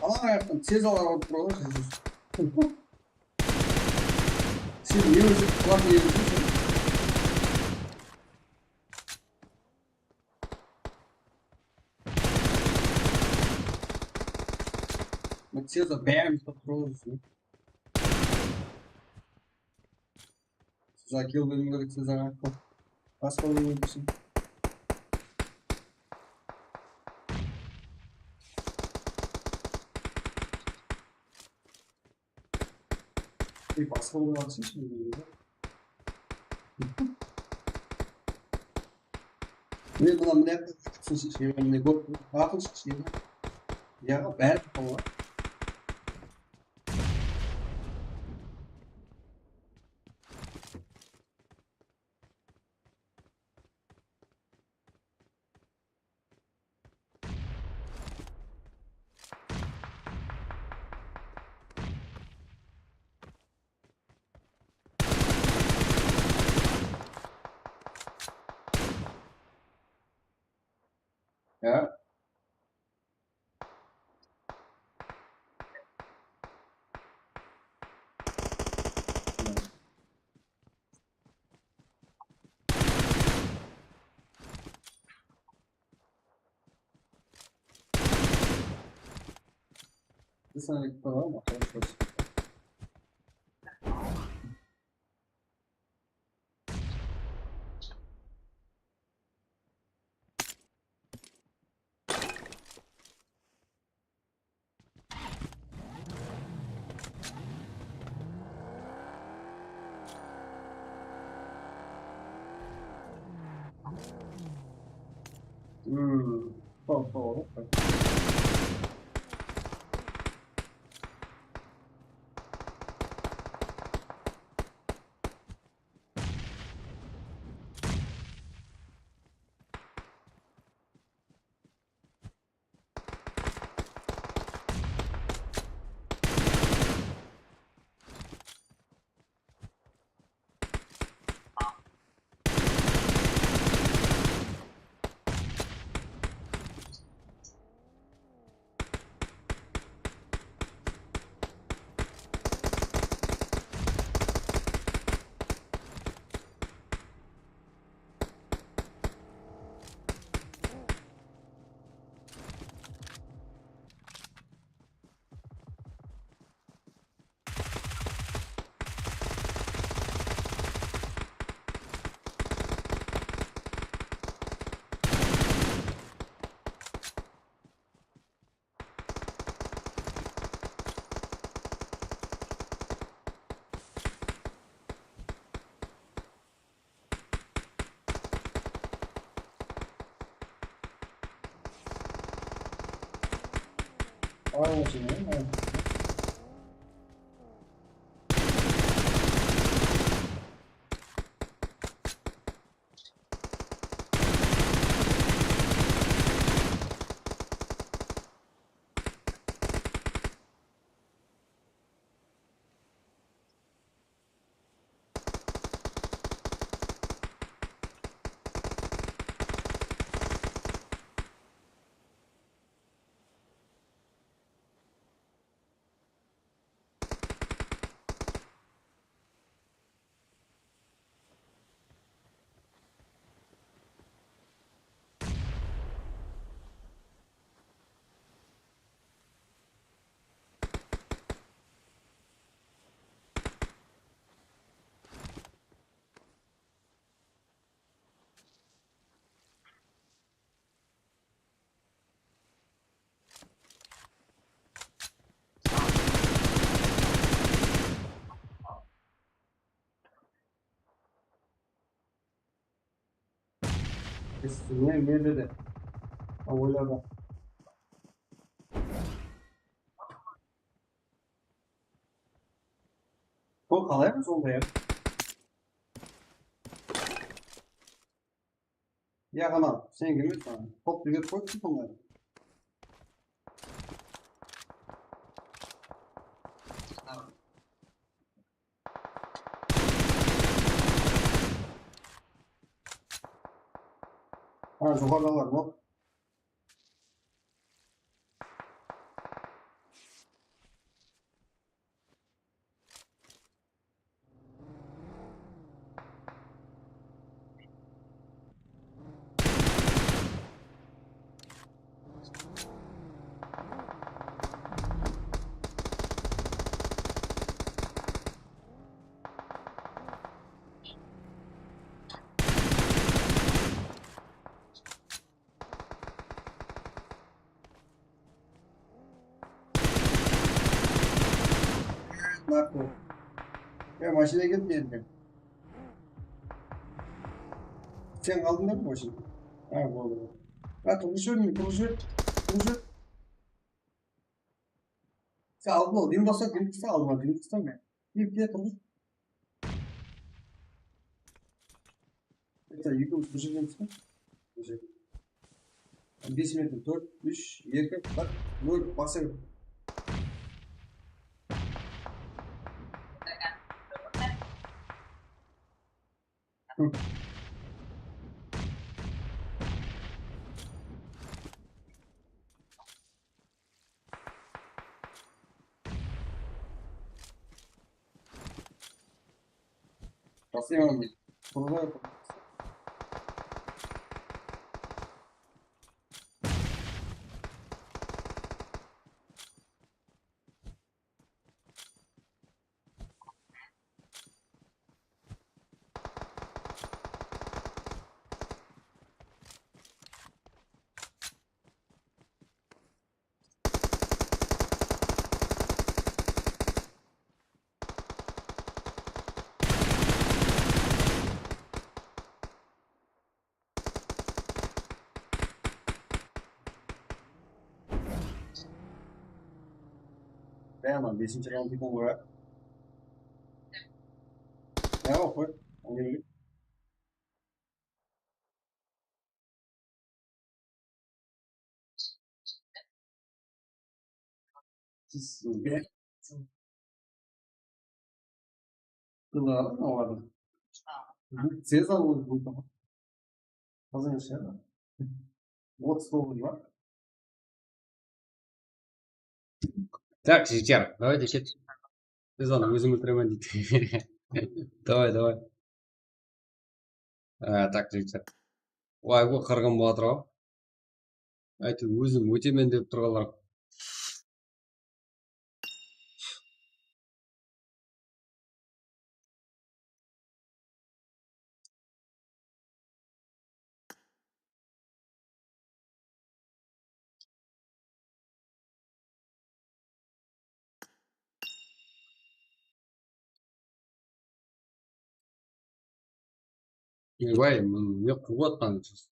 Alan ayaqtan tez alar urıp tur ǵoy. Sen ne ózi qılaq ne ózi sen? Tez bárin uslap tur ǵoy. Siz kill beriw kerek, siz basqa óyinshisi. Basqa óyinshisi. Ey, basqa oynap atırsańshı. Men mına, mine, mine, gol, atın shıqshı. Ya, bári boladı. Ya. Bir saniye, tamam, bakalım. Hmm. Tamam, tamam. Ay, olsun ya. Biz ne, ne dedi? Ha, oyladı. Bul qalay sonday ya? Ya, ana, sen kelmeysiz, ana. Top, bir koyıp tutın. Ha, joqarıdalar, hop. Bak bu. Ya, mashina keldi endi. Sen qaldıń ba mashina? Ha, boldı. Ha, turǵızıp jiber, turǵızıp jiber, turǵızıp jiber. Sen aldın ol, deń basa, deń basa, aldıma, deń basa, men. Kel, kel, turǵız. Sen ekewimiz bir jerden tús. Bir jerden. Bes minutta, tórt, úsh, eki, bir, nol, basa ber. Basayım. Kurulay. Dayan lan, besinshi raund eken ǵoy. Ya, qoy. Sizge. Qızarım olardı. Siz alıp. Qızın ishedi. Otız toǵız bar. Так, жігіттер, давайте кет. Biz onı ózim óltiremen deydi. Давай, давай. Á, так, jigitler. Vay, bu qırǵın bola turǵan. Áytewir, ózim ótemen dep turǵanlar. Ey, vay, mıń ne quwwat qanshası.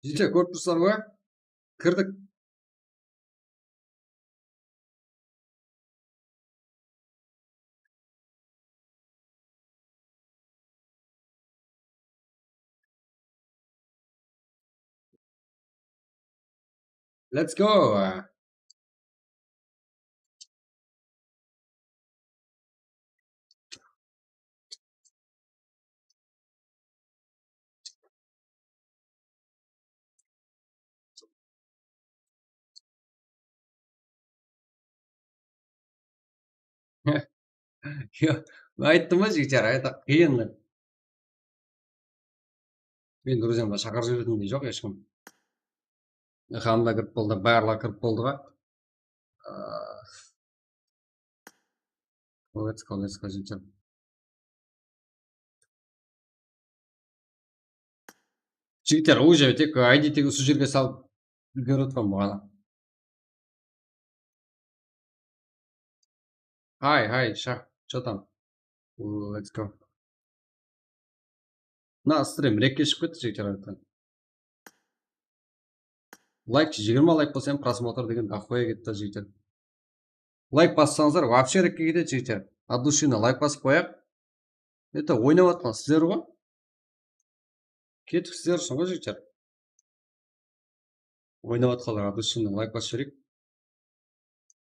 Jigitler, kórip tursızlar ǵoy. Kirdik. Let's go. Yo, men ayttım ǵoy, jigitler, это qıyın dep. Men друзьямды shaqırıp jiberetuǵınday joq hesh kim. Ilham da kirip boldı, barlar kirip boldı ǵoy. Let's go, let's go, jigitler. Jigitler, уже tek I D tegi usı jerge salıp úlgerip otırman buǵan. Hay, hay, shah, что там? Let's go. Mına stream rekke shıǵıp ketti, jigitler, aytqan. Layk, jigirma layk bolsa hám prosmotr degen ахуя ketti, jigitler. Layk bassańızlar, вообще rekke ketedi, jigitler. От души layk basıp qoyaq. Это oynap atqan sizler ǵoy. Ketip sizler ushın ǵoy, jigitler. Oynap atqanlarǵa от души layk basıp jibereyik.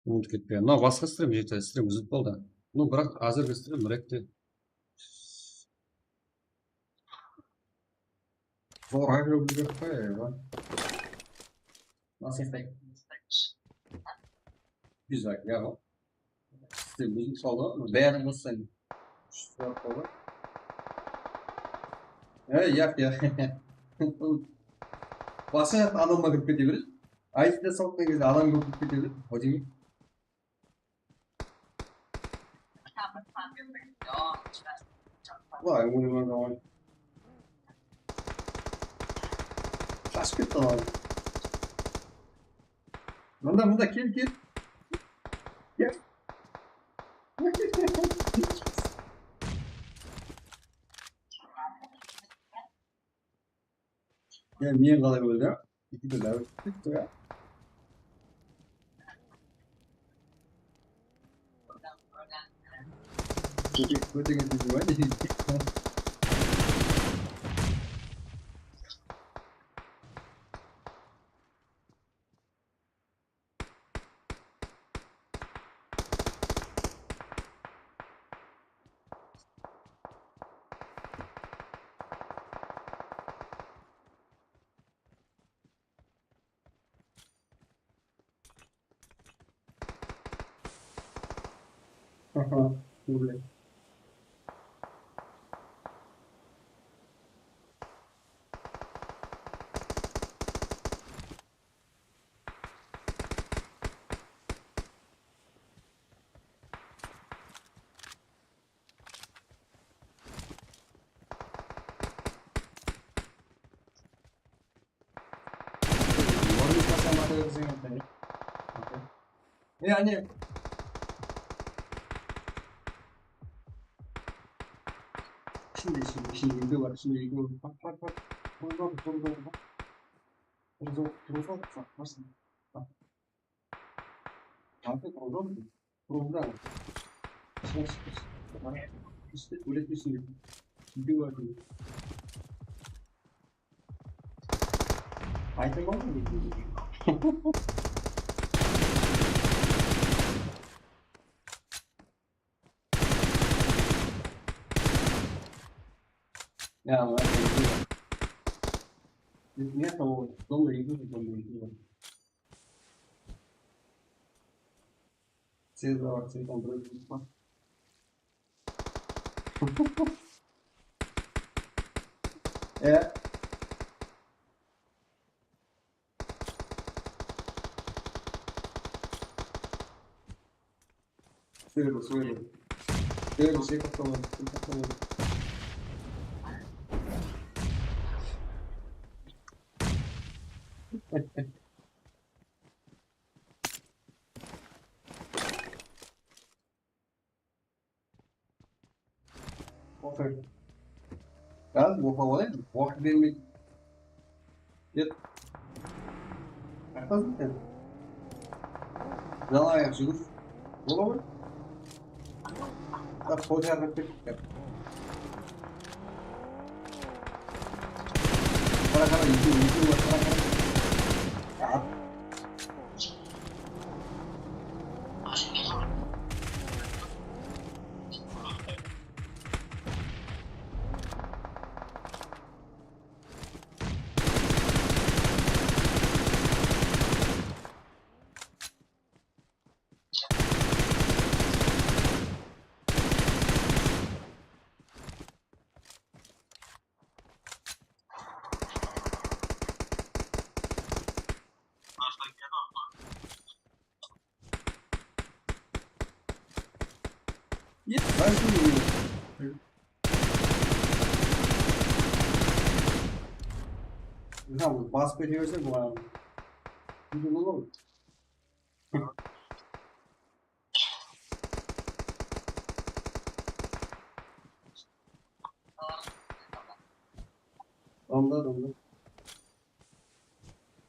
Umıtıp ketpegen. Mına basqa stream, jigitler, stream úzilip qaldı. Ну, biraq házirgi stream rekke. Zorǵa kirip úlgerip qoyayıq, a. Nasıl eteyik? Bizak, ya. Sizde ózim saldı, bárin qossań. Úsh saat boldı. E, yaq, yaq. Bası adamǵa kirip kete beredi. Aytı da sawıtqan gezde adam kóp ketedi, Vladimir. Vay, oynaman, vay. Qashıp ketti adam. Mında, mında, kel, kel. Kel. Ya, men qalay óldi? Eki de dawıt ketti ya. Jeke kótege diydi ma? Aha, böyle. Oynayıp baslamada bizden. E, áne. Ishinde, ishinde, ishinde ekeu bar, ishinde ekeu bar. Baq, baq, baq. Turıp, turıp, turıp, baq. Turıp, turıp, turıp, baq. Baq. Baq. Baq, turıp, turıp. Turıp, turıp. Ishine shıqtı. Ishte, ólek ishinde. Ekeu bar. Aytıp aldım. Ya, var ya. Ne yapalım? Dolu, dolu, dolu, dolu. Siz de var, siz de var. E? Suelo, suelo. Suelo, se costó, se costó. Otur. Yaz, oxlap alayın. Waqıt bermeydi. Ket. Qayaqtasıń sen? Jala ayaq júriw. Bola ǵoy. Bak, qol jarıp kettik. Qara, qara, ekew, ekew, qara, qara. At. Нет, возьми. Tamam, basıp kete berse, bu adam. Bir de olur. Onda, onda.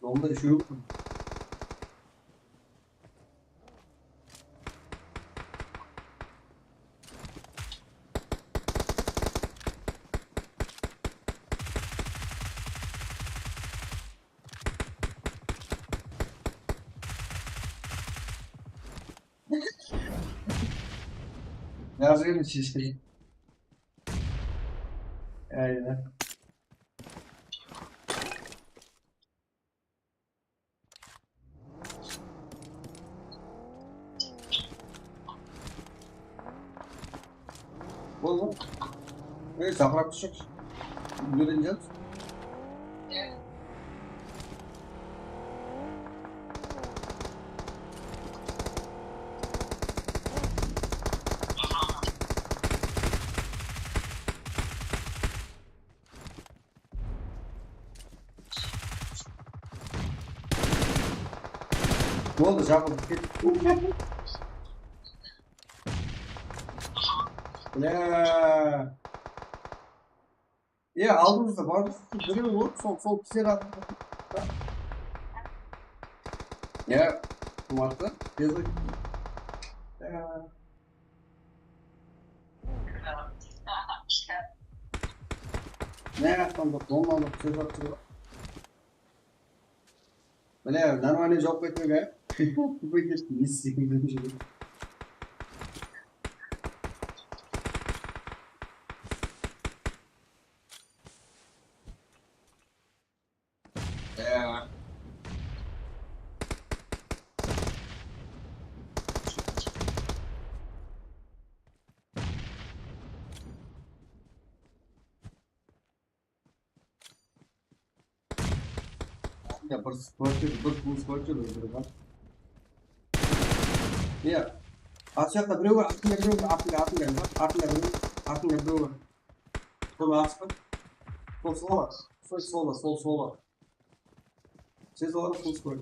Onda işi yok. Yazıyorum işte. Aynen. Bol, bol. Ey, saqırap túsip. Úlgeren jat. Boldı, jabıldı, kettik. Bля. E, aldımızda bar birew ur, sol, sol bizler attı. Ya, quwatlı, tez ol. Ya. Ne yaptın bu, bombalı, tez attı. Mine, нормально jawıp ketpege. Kúpe kettim, ne isteyim bilmey júrmen. Ya. Ya bir squad, bir full squad, bir, bir bar. Ya. Al, sol jaqta birew bar, artıngda birew bar, artıngda, artıngda, artıngda birew, artıngda birew bar. Sol asıp. Sol, sol, sol, sol, sol, sol. Siz olaraq full squad.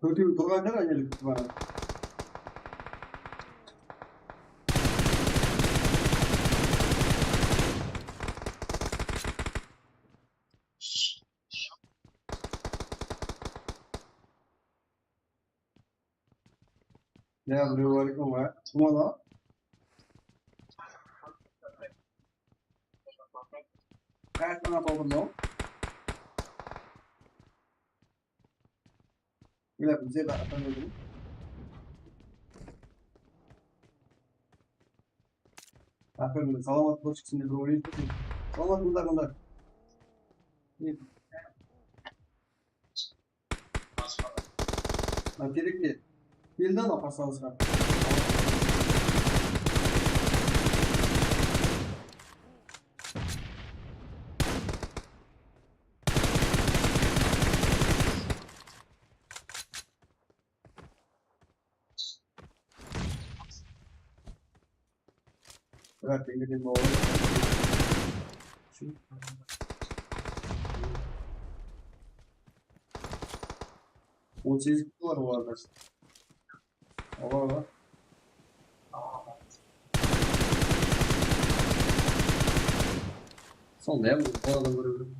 Tórtewi turǵan shıǵar, áynelik, bana. Ya, birew bar eken ǵoy. Kim ol? Qayaqtan atıldı mınaw? Mine, bizde de atan öldü. Aferin, Salamat, bir çıksın, bir oynayın. Salamat, mında, mında. Mına, kerek te. Keldi anaw, pasalısqa. Bırak, beni de boğuyor. Şu. On segiz var olarda. Ala, ala. Sonda hám bul adam kóremen.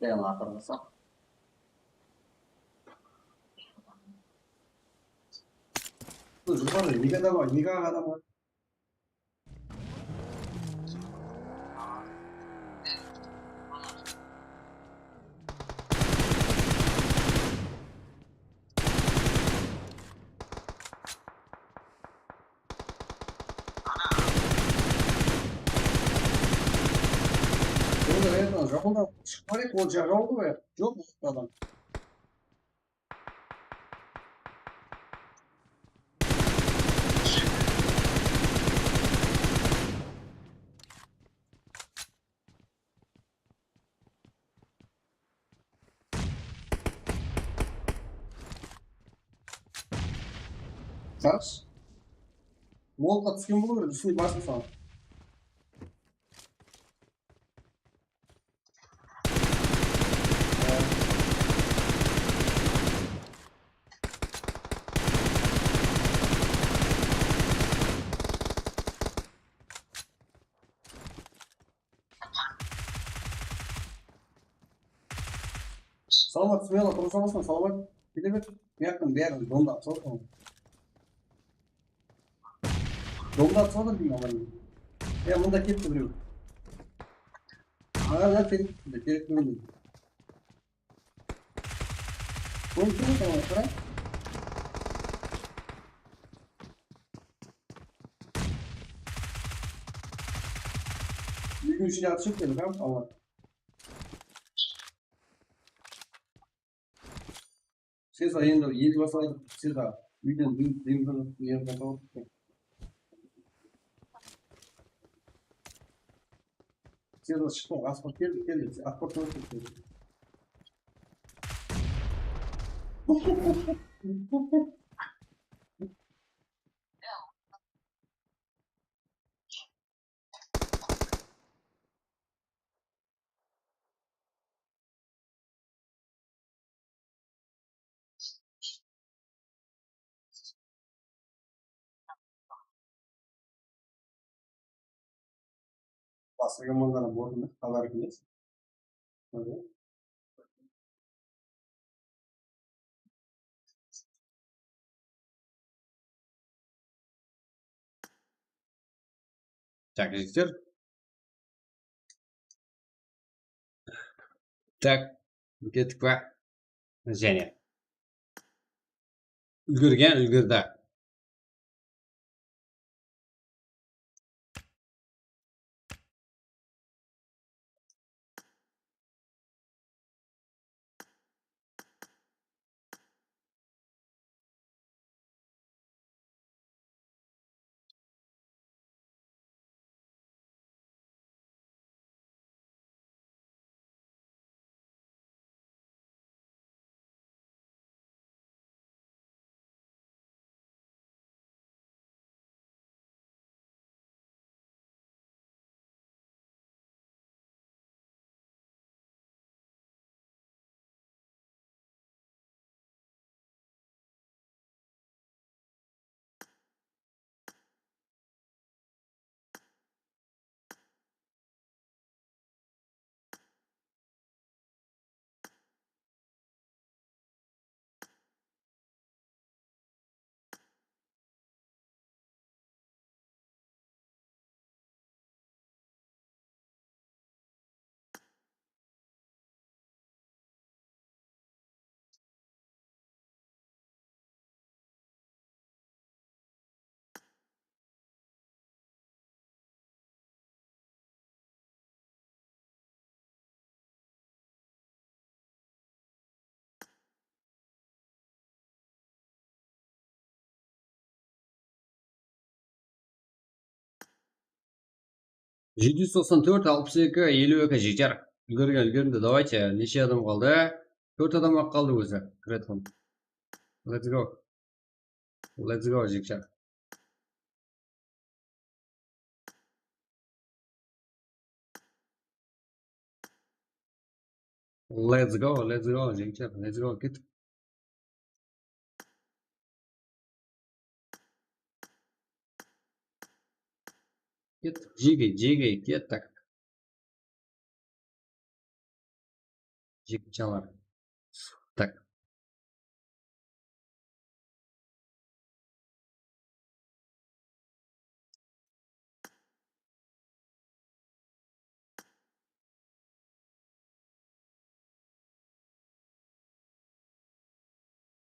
Dayan, atırmasa. Bul joqarıda eki adam bar, eki adam bar. Onda, это, jaqında shıqıp barayıq, ol jaǵa qoyayıq. Joq, adam. Qaraqshı. Molotqa túsken bolıw kerek, ústine basın saǵan. Salamat, smelo, turısa basıń, Salamat. Kete ber. Buyaqtan bárin domdap sal. Domdap sal deymen, aman. Ya, mında ketti birew. Aǵa, mına ketti, ketti birew. Qoyıp tur, tamam, qara. Úydiń ishine atshıp keldi, ha, Allah. Seza endi el baslaydı, Seza. Úyden duyım, duyım, duyım, duyım, Seza shıqtı, asport keldi, keldi. Asport keldi. Basqa komandada boldı ma? Xabar kelmez. Tak, jigitler. Tak, kettik pa? Jáne. Úlgergen, úlgerdi. Jeti júz toqsan tórt, alpıs eki, eliw eki jeter. Úlgergen, úlgerdi. Давайте, neshe adam qaldı? Tórt adam-aq qaldı ózi kiretuǵın. Let's go. Let's go, jigitler. Let's go, let's go, jigitler, let's go, ket. Ket, jege, jege, ket, tak. Jigitjalar. Tak.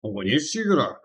Oǵan ne istiw kerek?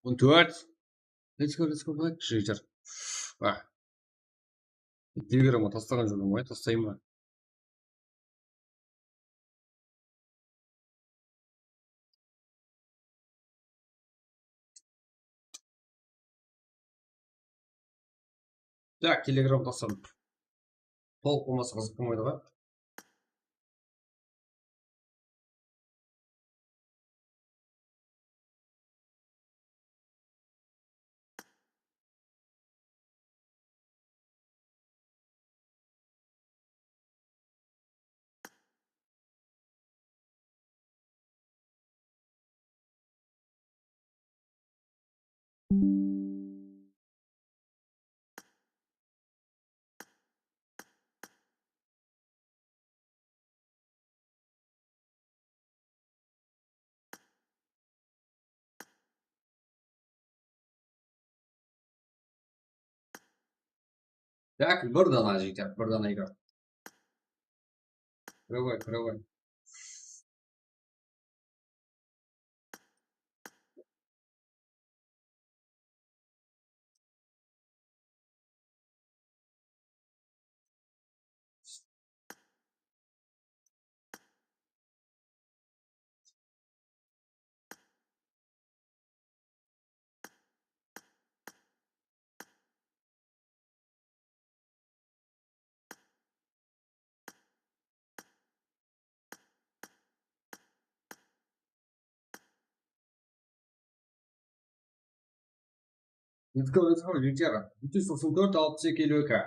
On tórt. Let's go, let's go, let's go, jigitler. Ah. Telegramǵa taslaǵan jolım ǵoy, taslayın ba? Tak, Telegram tasladım. Tolıq bolmasa qızıq bolmaydı ǵoy. Так, bir dana jigitler, bir dana igra. Kıra qoy, kıra qoy. Let's go, let's go, jigitler. Úsh júz toqsan tórt, alpıs eki, elli eki.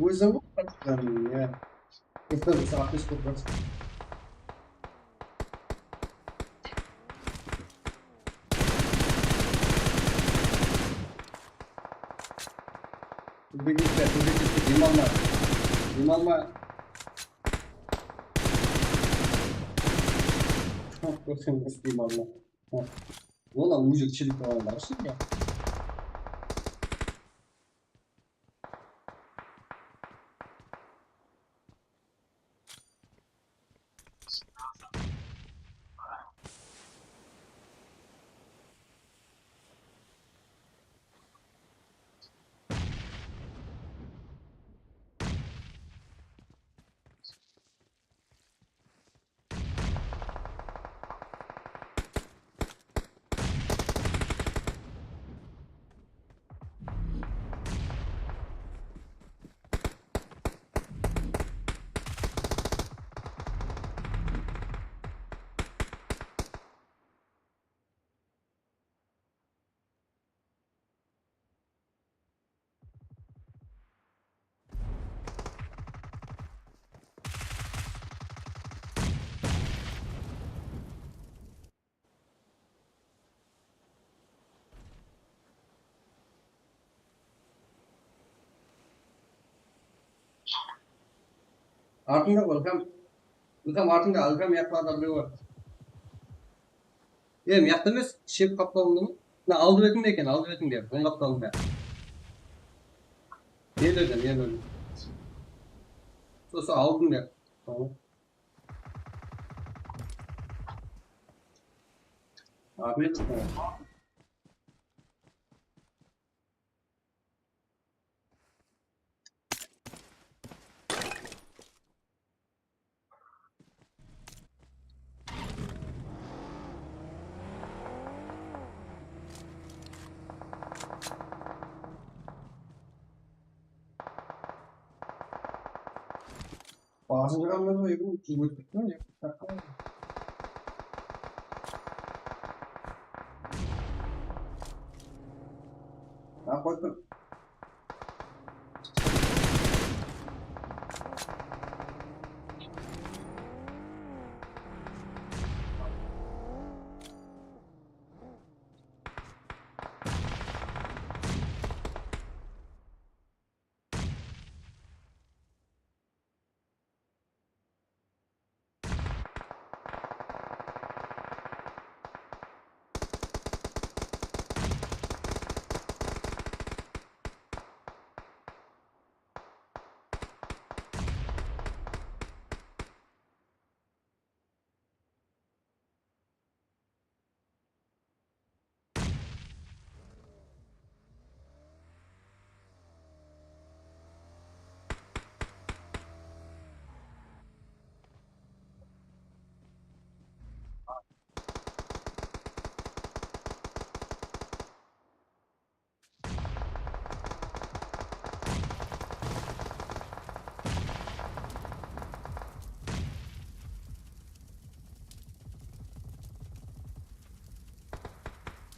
Ózi ǵoy, ya. Ehtiyat, saat bes boldı. Túbege kette, túbege kette, dem alma. Dem alma. Kórseńiz, dem alma. Ola, ózi chilik bolǵanlar ushın ya. Artıńda, Ilham. Ilham, artıńda, Ilham, yaqlarda birew bar. E, mıyaqta emes, shep qaptalında ma? Mına aldı betińde eken, aldı betińde, oń qaptalında. Men óldim, men óldim. Sosı aldıńda. Tamam. Raxmet. Basıp jıǵanman ba, ekim júz ótip ketipti ma, ne? Taqqa. Taqqa óttim.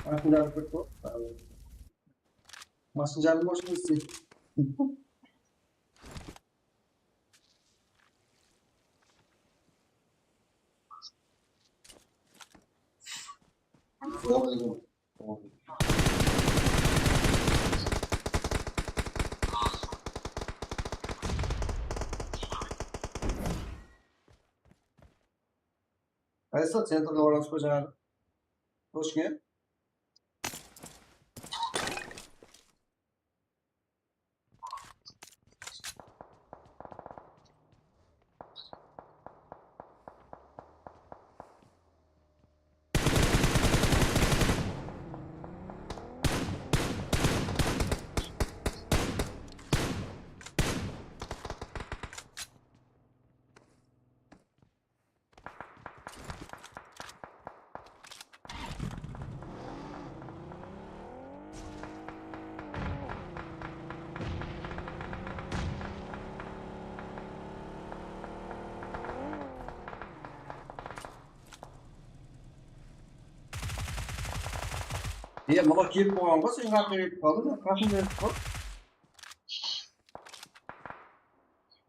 Atın jarıp ketip. Masın jarılma ushın isleydi. Qaysı centrge oralısıp jańaǵı? Tochka? Iya, mına kelip qoyǵan ǵoy, sen qaqqa ketip qaldıń, qasıńda etip qal.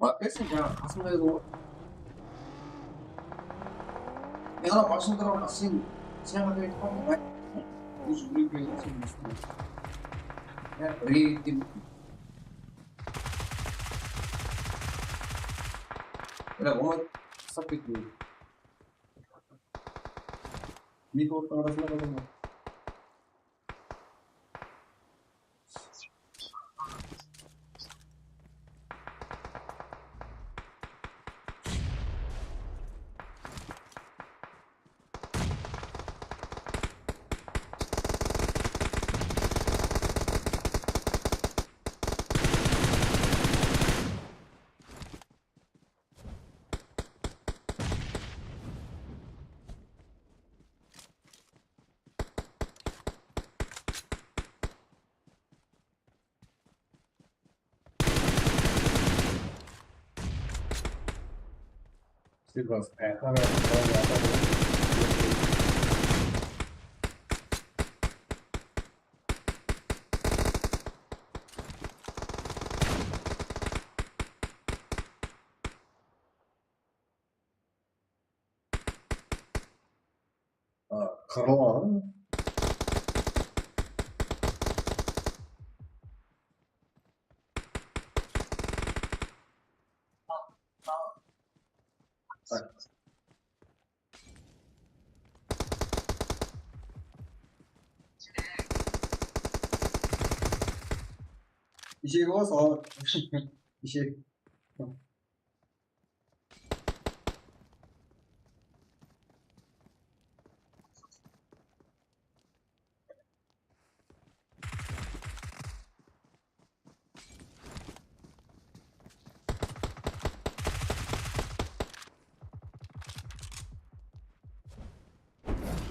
Bak, sen jańa qasımda edi ǵoy. Men ana mashina turǵan, sen, sen qaqqa ketip qaldıń ǵoy. Ózi bilew kerek sen. Ya, birge ketken. Biraq oǵan qısap ketpeydi. Eki ottıń arasında qaldım ǵoy. A, qırıladı. Ishegi bolsa al. Ishek.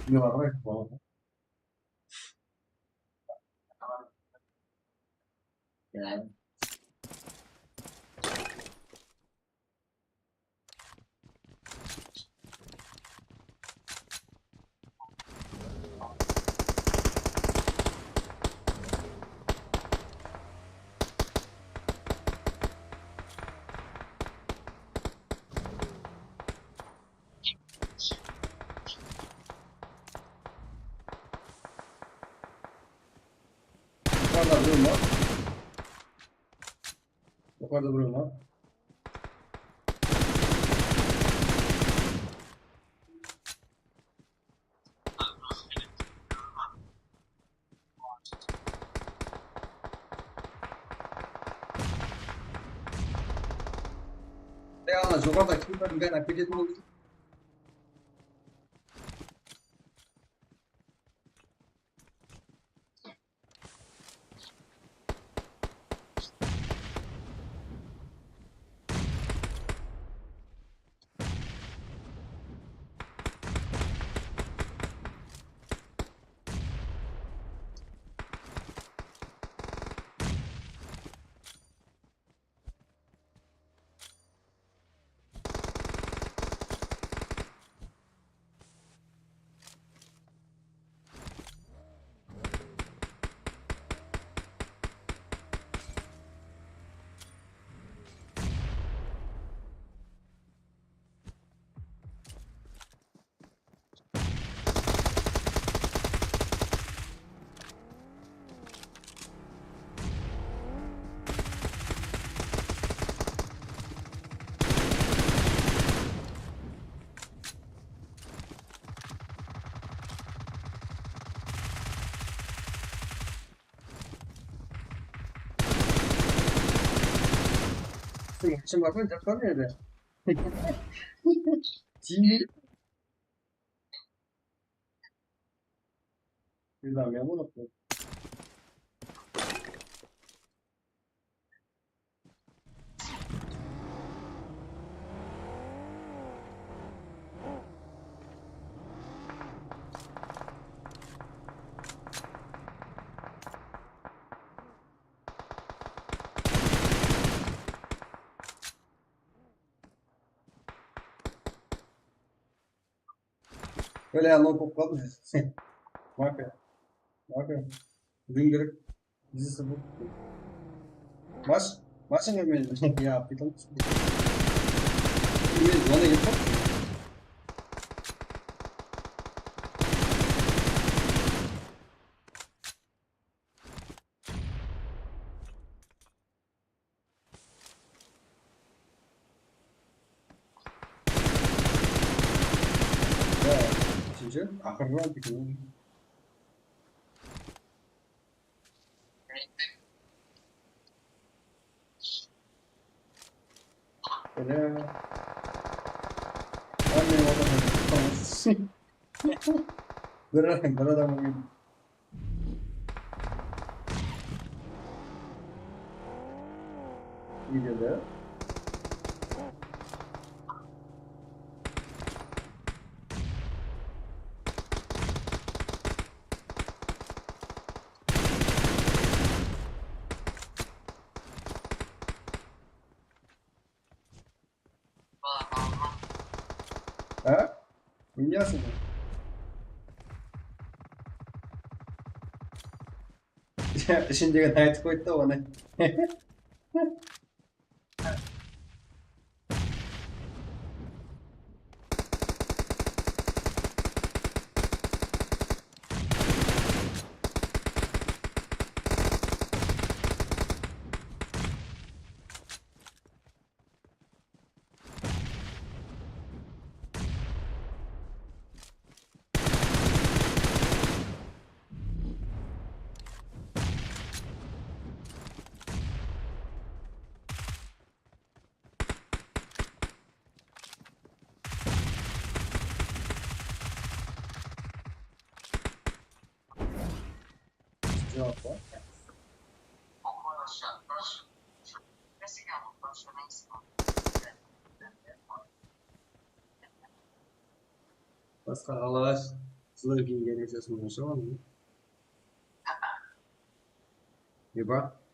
Ne bar ǵoy? Yuqarıda birew bar. Ey, ana, joqarıda kimlerdiń bárin áketetin boldı. Kim bar ma, jap bar ma edi? Tiyme. Bir daha men bolaptı. Böyle anlap bolıp qaldı. Maka. Maka. Dúngerek. Bizi sıbıp. Baş. Başın emen. Ya, pitol. Emen, ona gitip. Ya, úshinshi, aqırǵı round eken. Ele. Ay, men otaman. Bir, bir adam ólgen. Videoda. Ha? Bilmeysiz mi? Ishindegin aytıp qoydı da onı. Cevap var. Basqa qalaǵa sizler kiyingen esesiniń oshıǵı. Eba.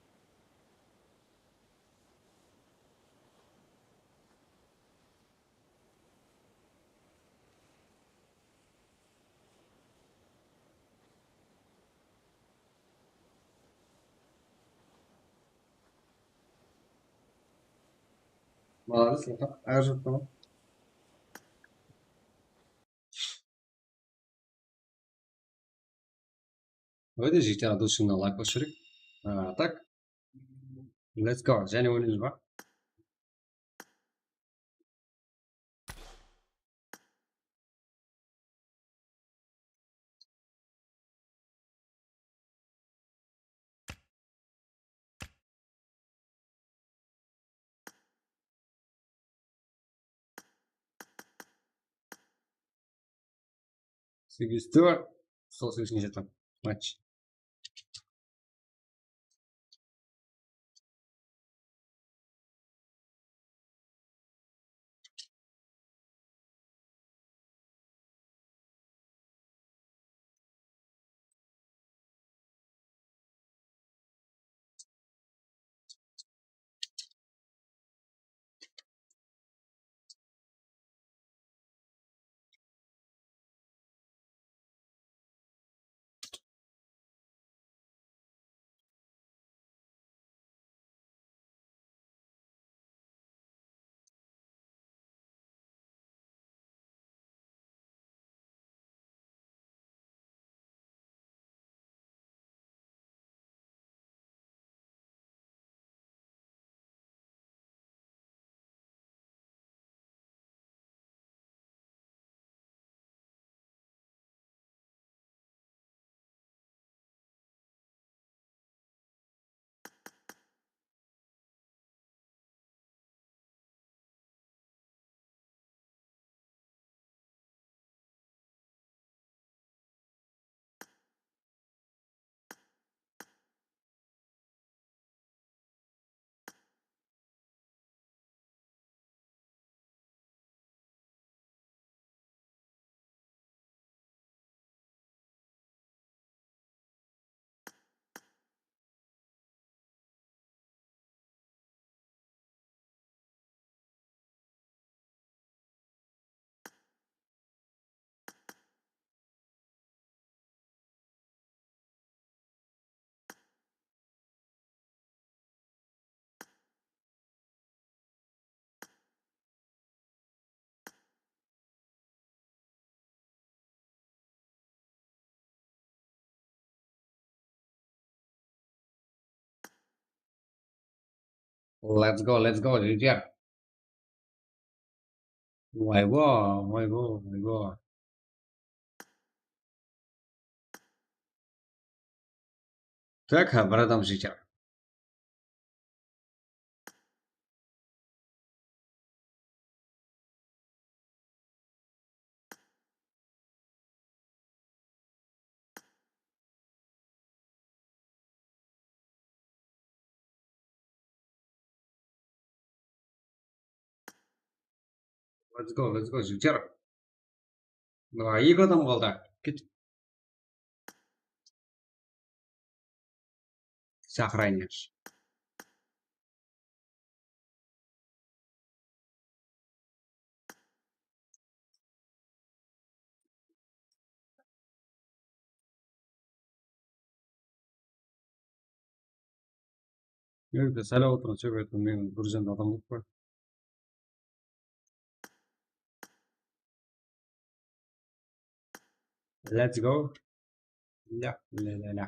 Молодец, Luka. Ayır jurttan. Ой, jigitler, dusıńnan layk basıp júreyik. A, tak. Let's go. Jáne oynaymız ba? Segiz tórt, sol seksen jeti match. Let's go, let's go, jigitler. Vay go, vay go, vay go. Так, ha, bir adam jigitler. Let's go, let's go, jigitler. Mına eki adam qaldı. Ket. Сохраняешь. Endi saylap otırǵan sebebim meniń Gruziyada adam joq pa? Let's go. Ля, ля, ля, ля.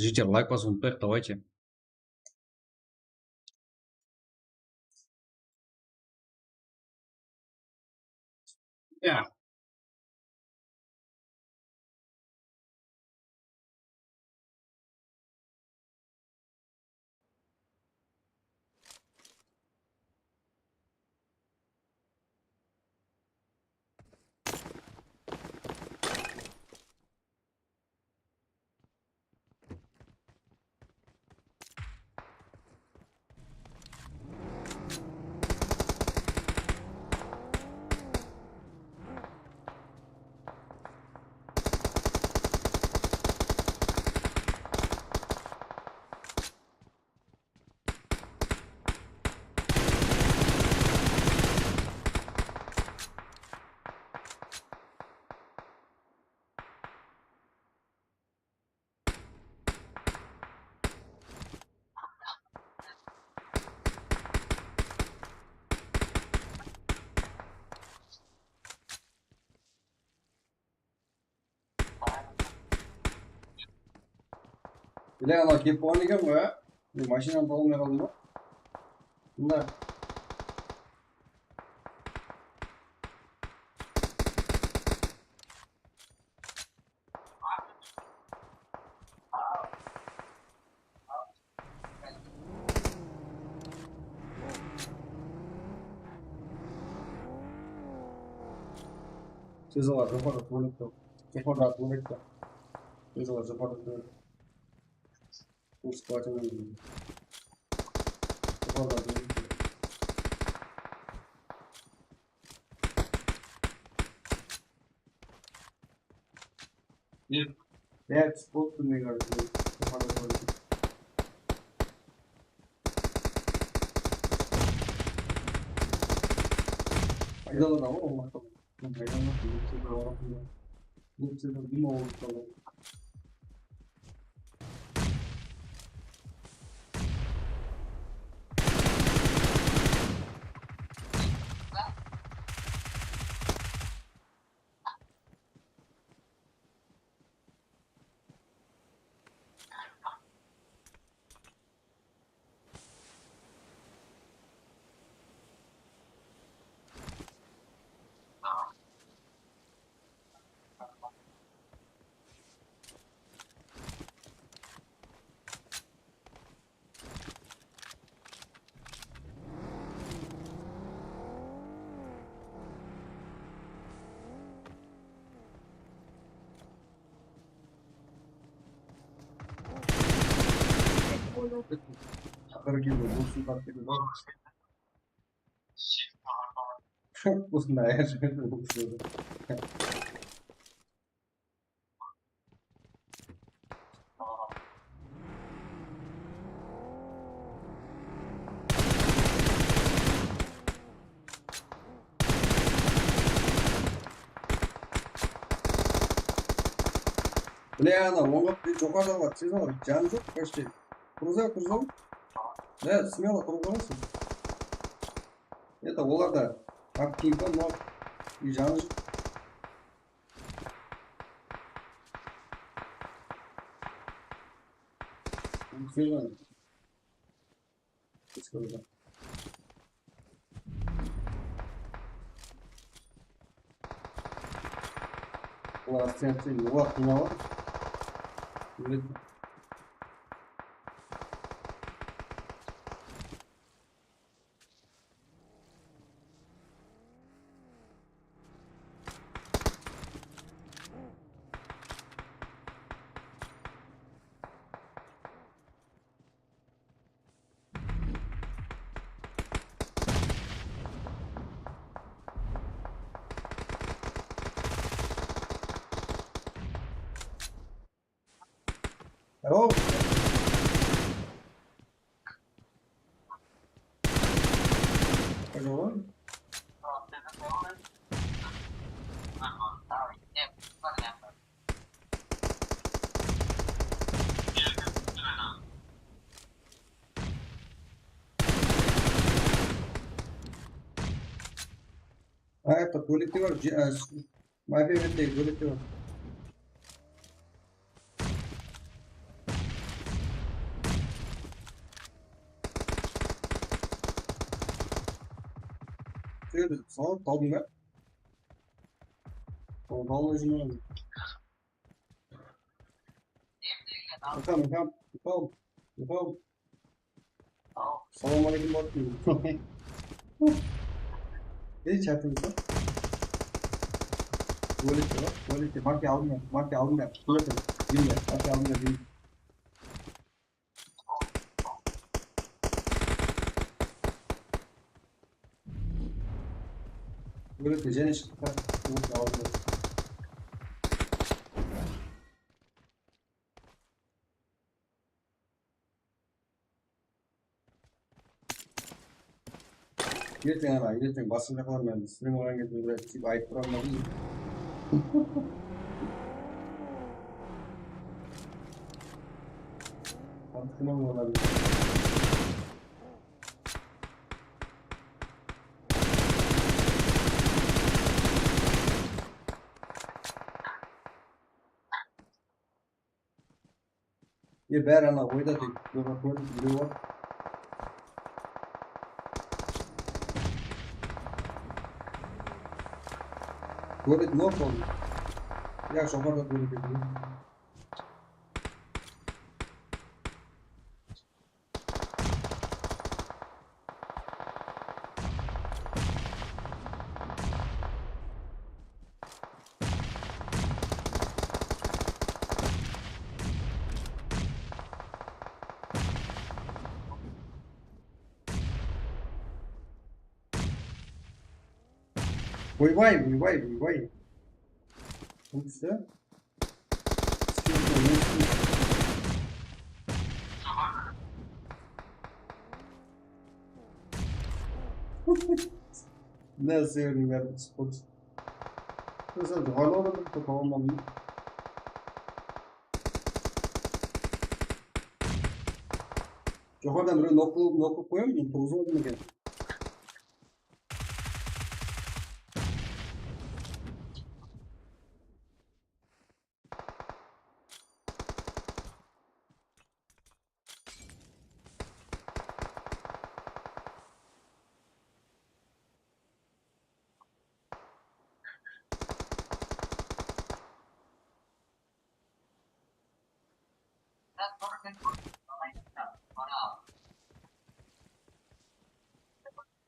Жігіттер, лайк басып ұмытпайық, давайте. Ля. Bile, ana kelip qoyǵan eken ǵoy, á? Men mashinanı taba almay qaldım ba? Mında. Siz olar joqarıda tuwaletti. Joqarıda tuwaletti. Siz olar joqarıda tuwaletti. Kurs platinadan. Joqarıda tuwaletti. Bad spot, мне кажется. Aydalar da, o, Allah'tan. Aydalar, yoksa da, yoksa da, dima olup qaldı. Usınday. Бля, ana, ońǵap bir joqarıda bar, tez ol, janı joq, почти. Turıza, turıza. Bля, смело turıp alasın. Это, olar da, aktivka, но, и janı joq. Tez ol. Bular sen, sen, bular qıynalar. Hello? Hello? А, это, бólekte bar, je-, á, s-, Maybebettegi bólekte bar. Shu jerde sawıp qaldıń ba? Sol, sol, sol. Ilham, Ilham, Ilham, Ilham. Salam aleykum, Batu. Ey, chatıńızda. Tualette bar, tualette. Maki, aldında, Maki, aldında. Tualette. Girme, Maki, aldında, girme. Tualette jáne shıqtı. Tualette aldında. Erteń ana, erteń basqa jaqlarman slim olǵan gezde bir tip aytıp turaman. Qattıqman olardı. E, bári ana oyda tek. Yoq, kórdim, birew bar. Kórdim, nok boldı. Ya, joqarıda kórdim. Oybay, oybay, oybay. Kim tústi? Mına sebebinden sport. Mesela, joqarıda otırıp, topa almadım. Joqarıdan birew nok qılıp, nok qılıp qoyayın, men turǵızıp aldım eken.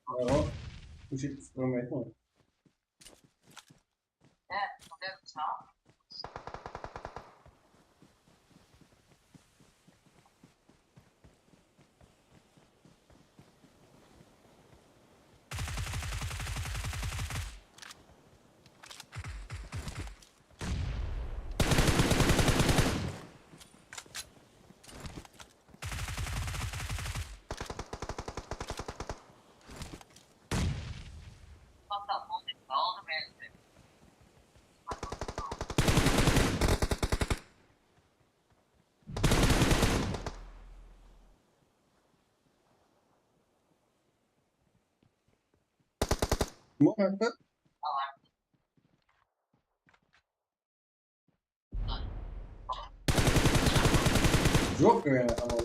Aa, bu şey tutulmaydı mı? Kim o, Mehmet? Joq, e, amal.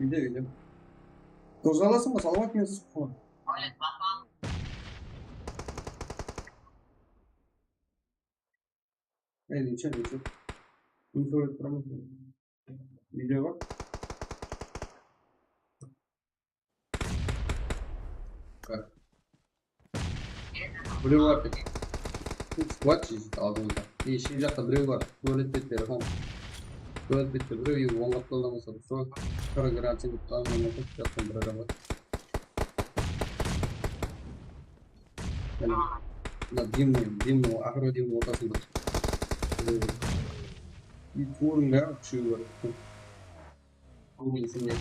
Úyde, úyde. Dosalasań ba, salamat men sıqqa. Ey, necha, necha? Info berip turaman. Video bar. Bak. Birew bar tek. Squad aldımızda. Ey, shep jaqta birew bar. Tualet betleri, hom. Tualet betleri birew, ey, ońlap qaldı masa. Sol qara garantiya dep qaldı, ońlap jaqtan bir adam bar. Mına, mına Dimno, Dimno, aqırı Dimno ortasında. Ee, bir tuwrıń da, úshewi bar. Bul esinde.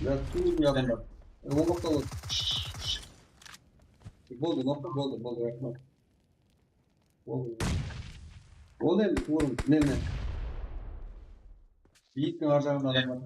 Ya, tuwrıń adam bar. E, ońlap ta ol. Boldı, noqta, boldı, boldı, raxmet. Boldı. Boldı endi, tuwrıń, mine, mine. Biyiktiń arjaǵında adam bar.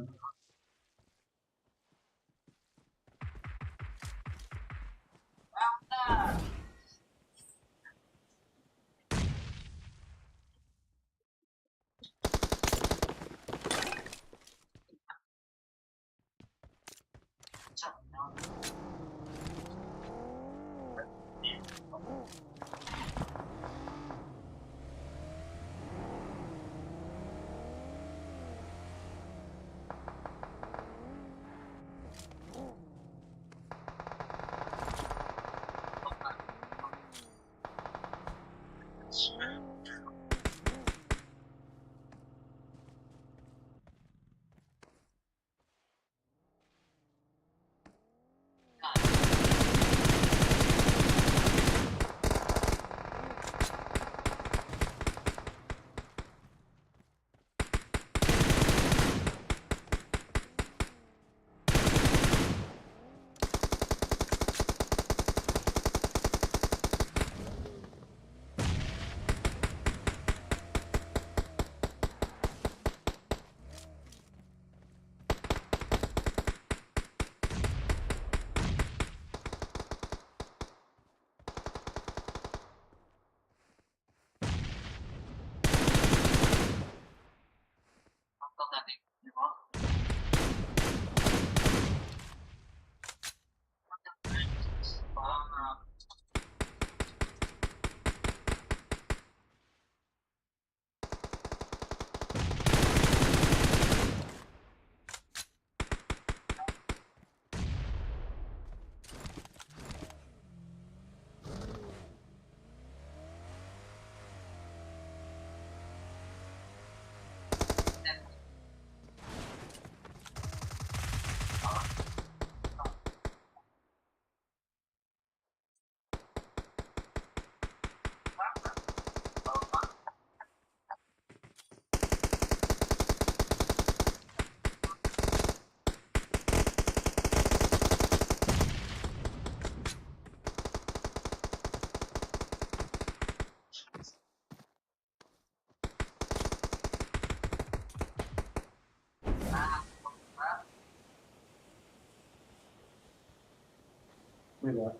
Böyle.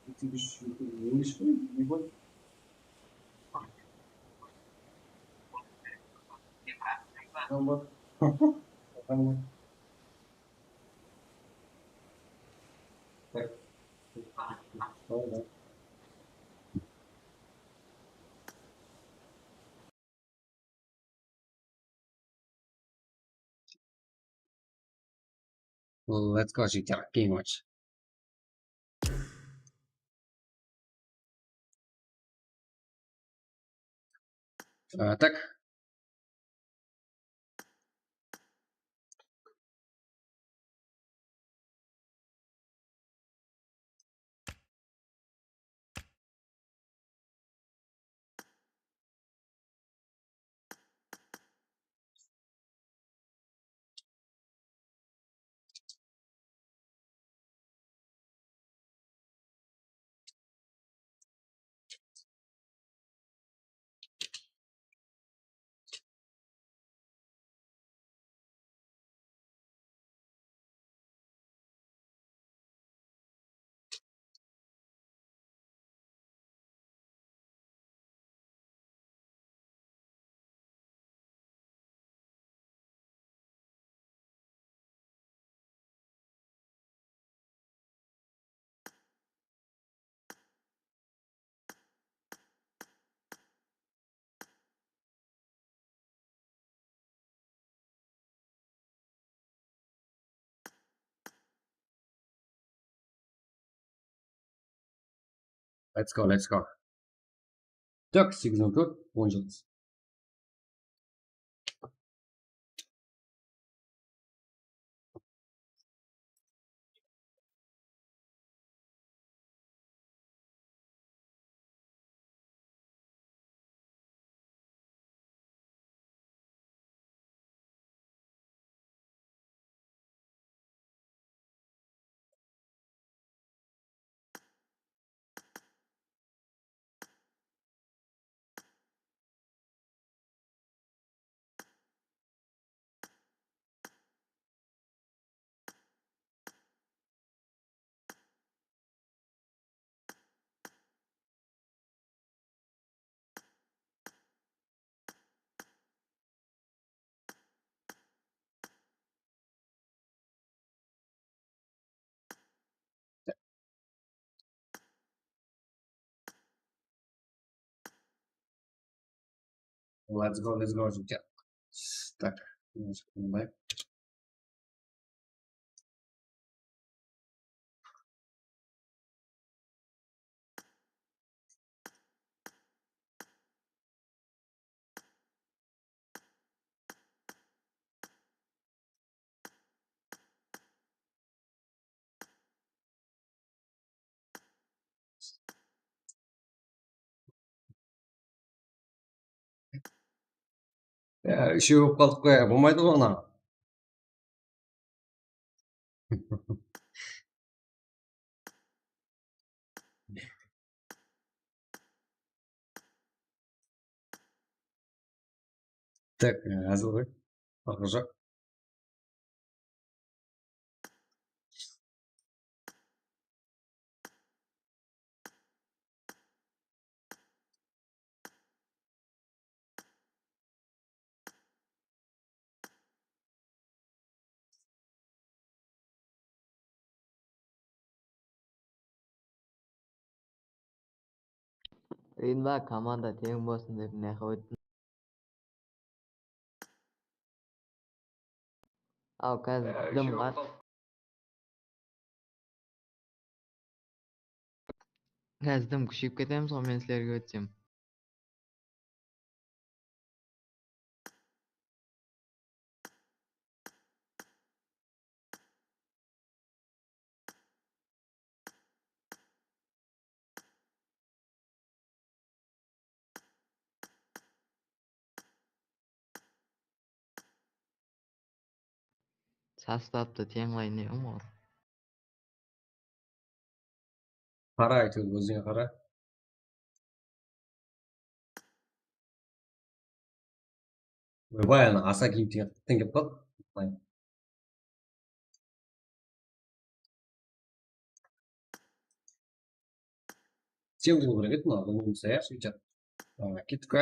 Bitirip, ne iş bu? Ne bu? Tamam. Tamam. Let's go, жігіттер, game watch. А, так. Let's go, let's go. Так, segiz on tórt, on jeti. Let's go, let's go, жігіттер. Так, немножко тынбайық. Ya, úshew bolıp qaldıq qo, ya, bolmaydı ǵo mına. Так, házil ǵoy. Farqı joq. Rinda komanda teń bolsın dep ne qılıp ayttım. Al, kázir dım ǵat. Kázir dım kúsheyip ketemiz ǵoy, men sizlerge ótsem. Sostavtı teń ǵılayın deymen ǵoy. Qara, áytewir, ózińe qara. Oybay, ana asa kiyim tiyen kelip qaldı. Sen bul kerek edi, mına, bunıń sayaq, sóytip. Aa, kettik pe?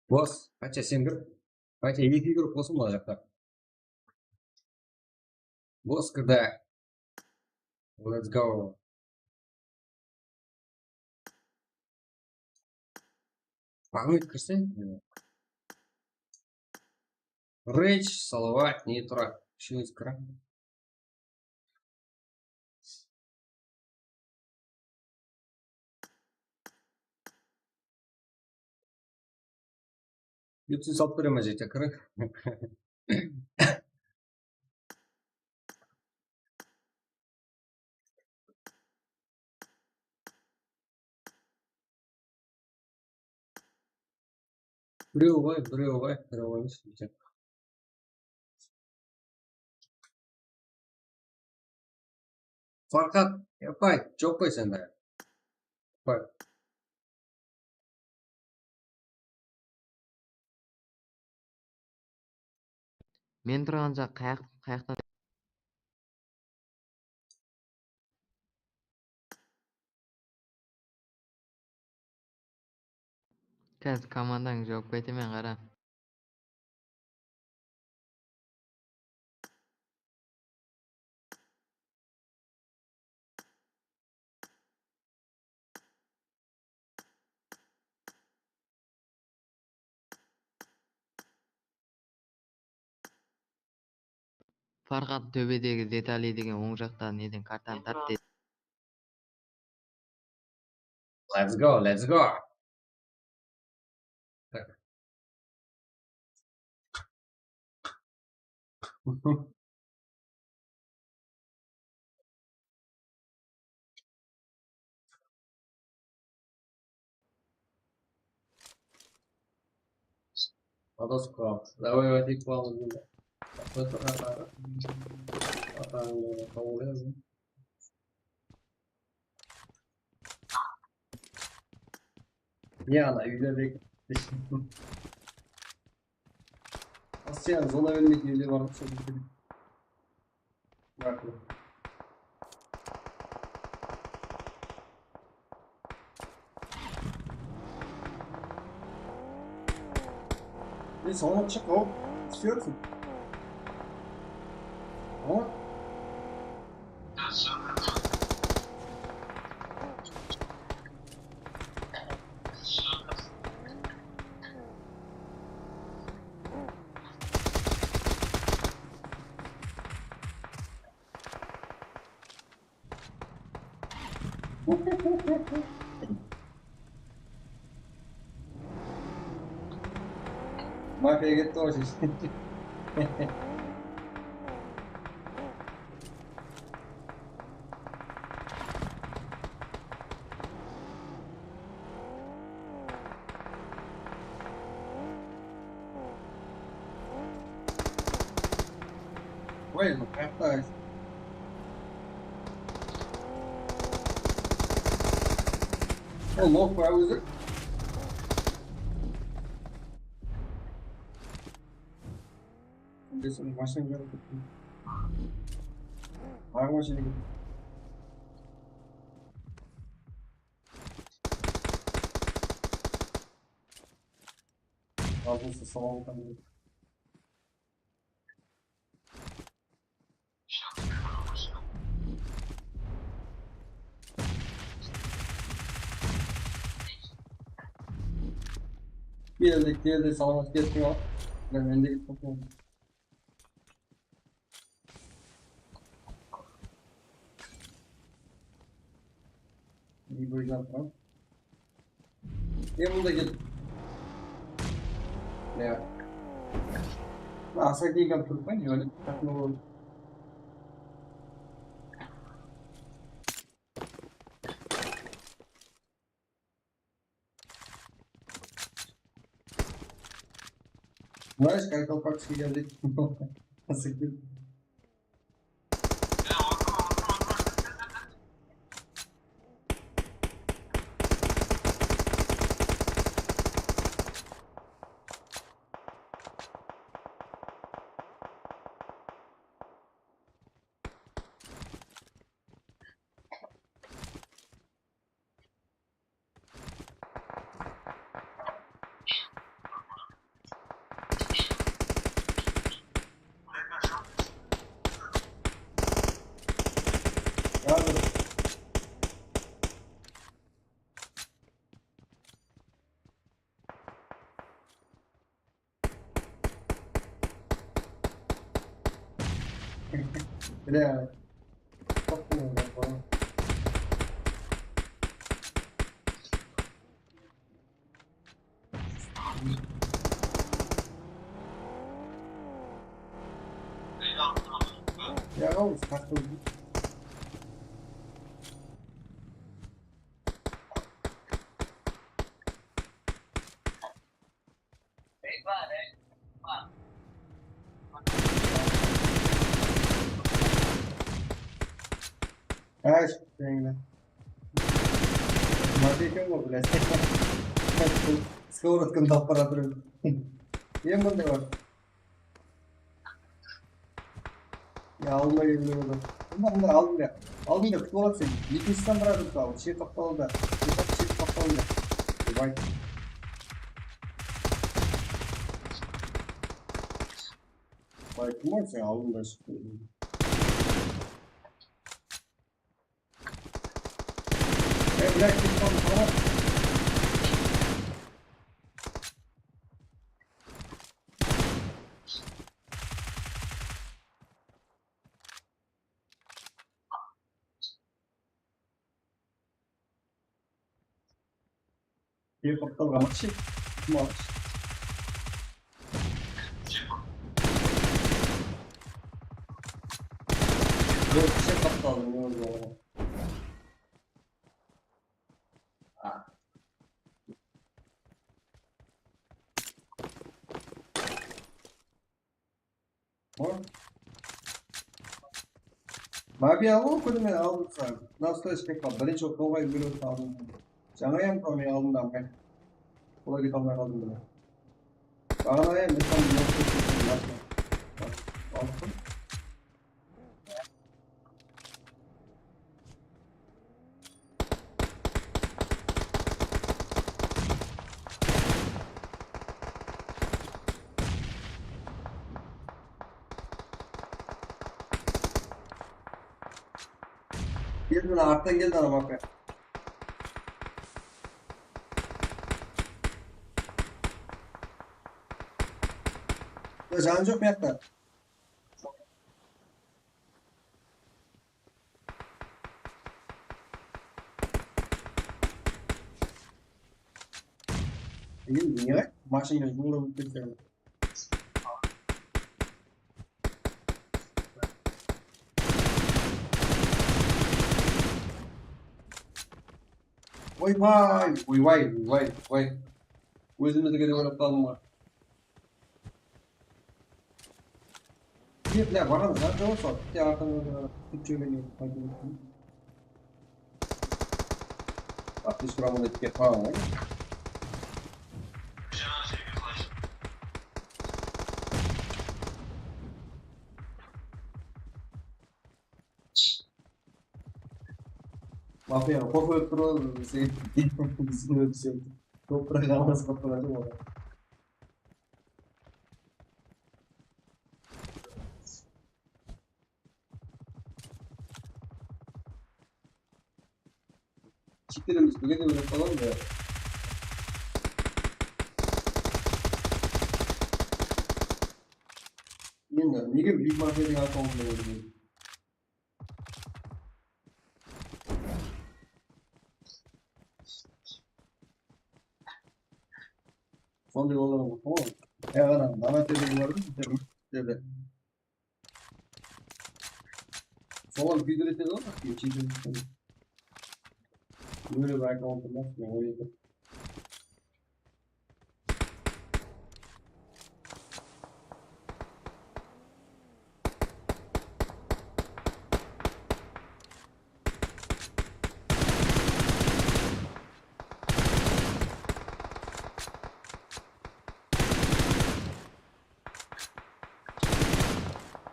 Bos, qánshe sen kir. Qánshe eki kirip qosıl mına jaqta. Bos kirdi. Let's go. Ahmet kirse. Rich, Salawat, Nitro. Úshewińiz kir. Yutsin salıp bere ma, jete kir. Birew ǵoy, birew ǵoy, birew emes, jete. Farxat, yapay, joq qoy sende. Yapay. Men turǵan jaq qayaq, qayaqtan? Házir komandań juwap qaytaman, qara. Farxat, tóbedegi detali degen oń jaqta neden kartanı tart dedi. Let's go, let's go. Adasıp qaldı. Давай, давай, tek balıp. Atlardı. Atańdı qawılaydı. Ne ana, úylerdegi. Asıyan zona bermeydi, úyde barıp sol. Bırak. Ne, salon çık, hop. İstiyorsun. Ama Mafiya ketti ǵoy. Oy, qayaqta? Ol nok pa ózi? Biz mashina berip kettim. Aǵı mashina kettim. Aldınsa salam. Keldik, keldik, salamat kettik al. Mına men de kettim. Endi bunda kel. Ya. Asa kelgen turıp qoy, ne öyle? Знаешь, как алпак сидели. Bile. Çok güzel. Ya, o, sattım. Ay, endi. Mate eken ǵoy, bilasań. Skоворodkanı alıp baratır edim. Em bunday bar. Ya, almay kelip edi. Bunlar, bunlar aldında. Aldında kútip aladı sen. Ekinshiden baradı al. Shep qaptalında. Shep qaptalında. Vay. Vay, kim var sen aldında shıqtı? Ey, блядь, kim kaldı sana? Bir portal almış. Kim almış? Dört kişi portal aldı, ne oldu? Mabi alıw kúnime aldısa, nasıl islep qal, birinshi toǵay bólip aldım. Jańa em toǵay aldımda, amay. Qolay kete almay qaldım bile. Baǵana em, men seni yolda kettim, aldım. Keldi, mına arttan keldi ana, baqı. Ya, janı joq bu jaqta. Endi ne qay? Mashina jumılып ótip ketse. Oybay, oybay, oybay, oybay. Ózimizdi de oylap qaldım ǵoy. Bla, baǵan zat da bolsa, bitte arqadan kútip júrgen. Bak, biz turamın etke qalan ǵoy. Mafiya, qorqıp turıp, sen, sen, sen, topıraq almasıp turadi ǵoy. Chiterimiz bile de ólip qaladı ya. Endi nege Big Markettiń akkauntında ólmeydi? Sonday olar ǵoy. Ey, anaw, ana terde bar edi, dedi. Soǵan kúydiretedi ǵoy, chiydiretedi. Ólip akkauntı bar, men oynadım.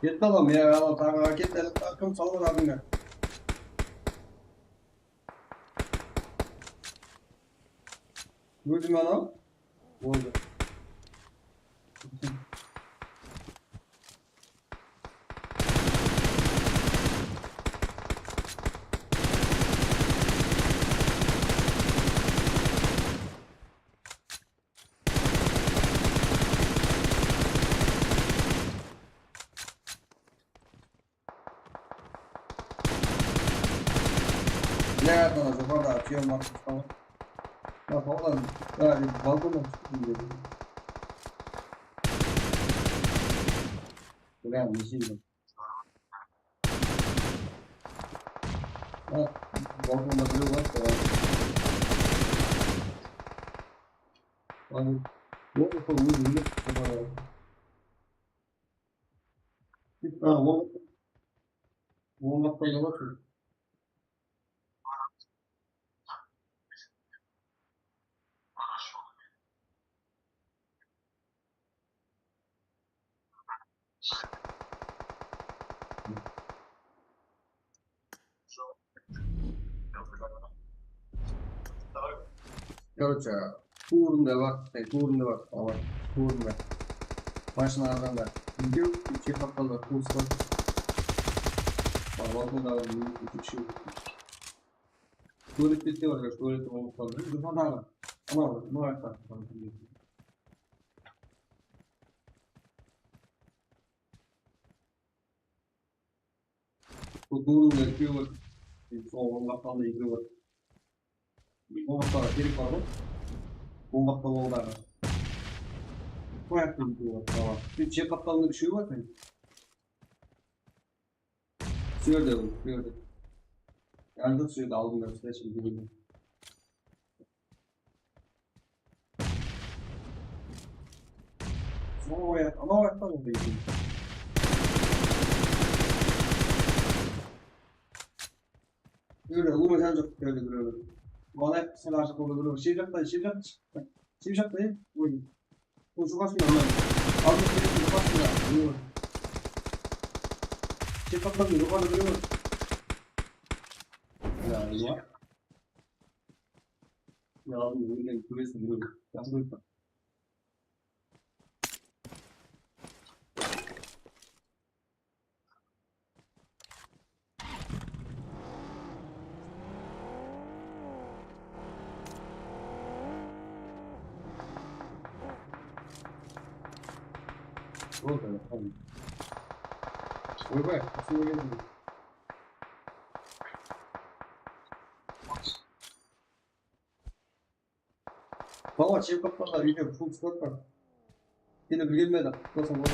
Ketti ǵoy, men anaw taǵı ketti, kim saldı adımdı? Ózim anaw? Boldı. Ya, balkonnan tústi deydi. Прям, не сильно. Ha, balkonda birew bar. Al, o, o, ózi biledi. Ha, o, o, o, Короче, tuwrında bar, e, tuwrında bar, awa, tuwrında. Mashina arqanda. Ekeu, chep qaptalda, tuwrıs bar. Balkondaǵı úyge úshew. Tualet bette bar, tualet bolıp qaldı. Joqarıdaǵı. Anaw, mına jaqta. Bul tuwrında ekewi bar. Sol oń qaptalda ekewi bar. Oń qaptaǵa kerek bar ǵoy. Oń qaptal ońdaǵı. Qoyaq ekewi bar. Tamam. Chep qaptalında úshewi bar. Shu jerde, shu jerde. Yanı joq, shu jerde aldında, shu jerde. Anaw ayaqta, anaw ayaqta boldı. Shu jerde, ulıwma jan joq, shu jerde birewler. Alayıq, sen arjaq boldı birewler. Shep jaqta, shep jaqta. Shep jaqta, e? Oy. Bul joqasında, mına. Aldın, joqasında. Mına. Shep qaptaldıń joqarıda birew bar. Ya, ya. Ya, aldın, ólgen, kóresiń, birew. Jaqsı kórip tur. Oyba, qasıma keldim. Baba, chep qaptalda úyde full squad bar. Kene bir kelmedi. Qutlasam boladı.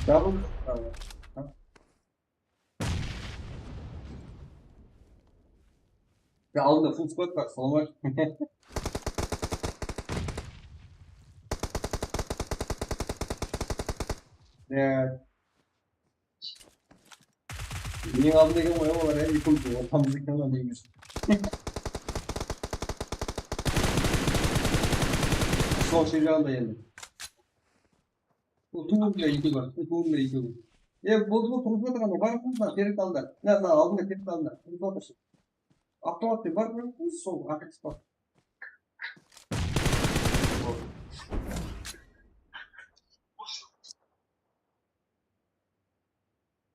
Double. Ya, aldında full squad bar, salam aleykum. Ya. Meniń aldımda eken ǵoy olar, ya, ekewimiz ortamızda eken ǵoy, neymiz. Sol shep jaǵında endi. Bul tuwrında ekew bar, bul tuwrında ekew. E, boldı, bul turıp atırǵan, bar, bar, bar, kerek aldı. Mına, mına, aldında kerek aldı. Turıp atır. Avtomat penen bar, bar, sol, aqıqsı bar.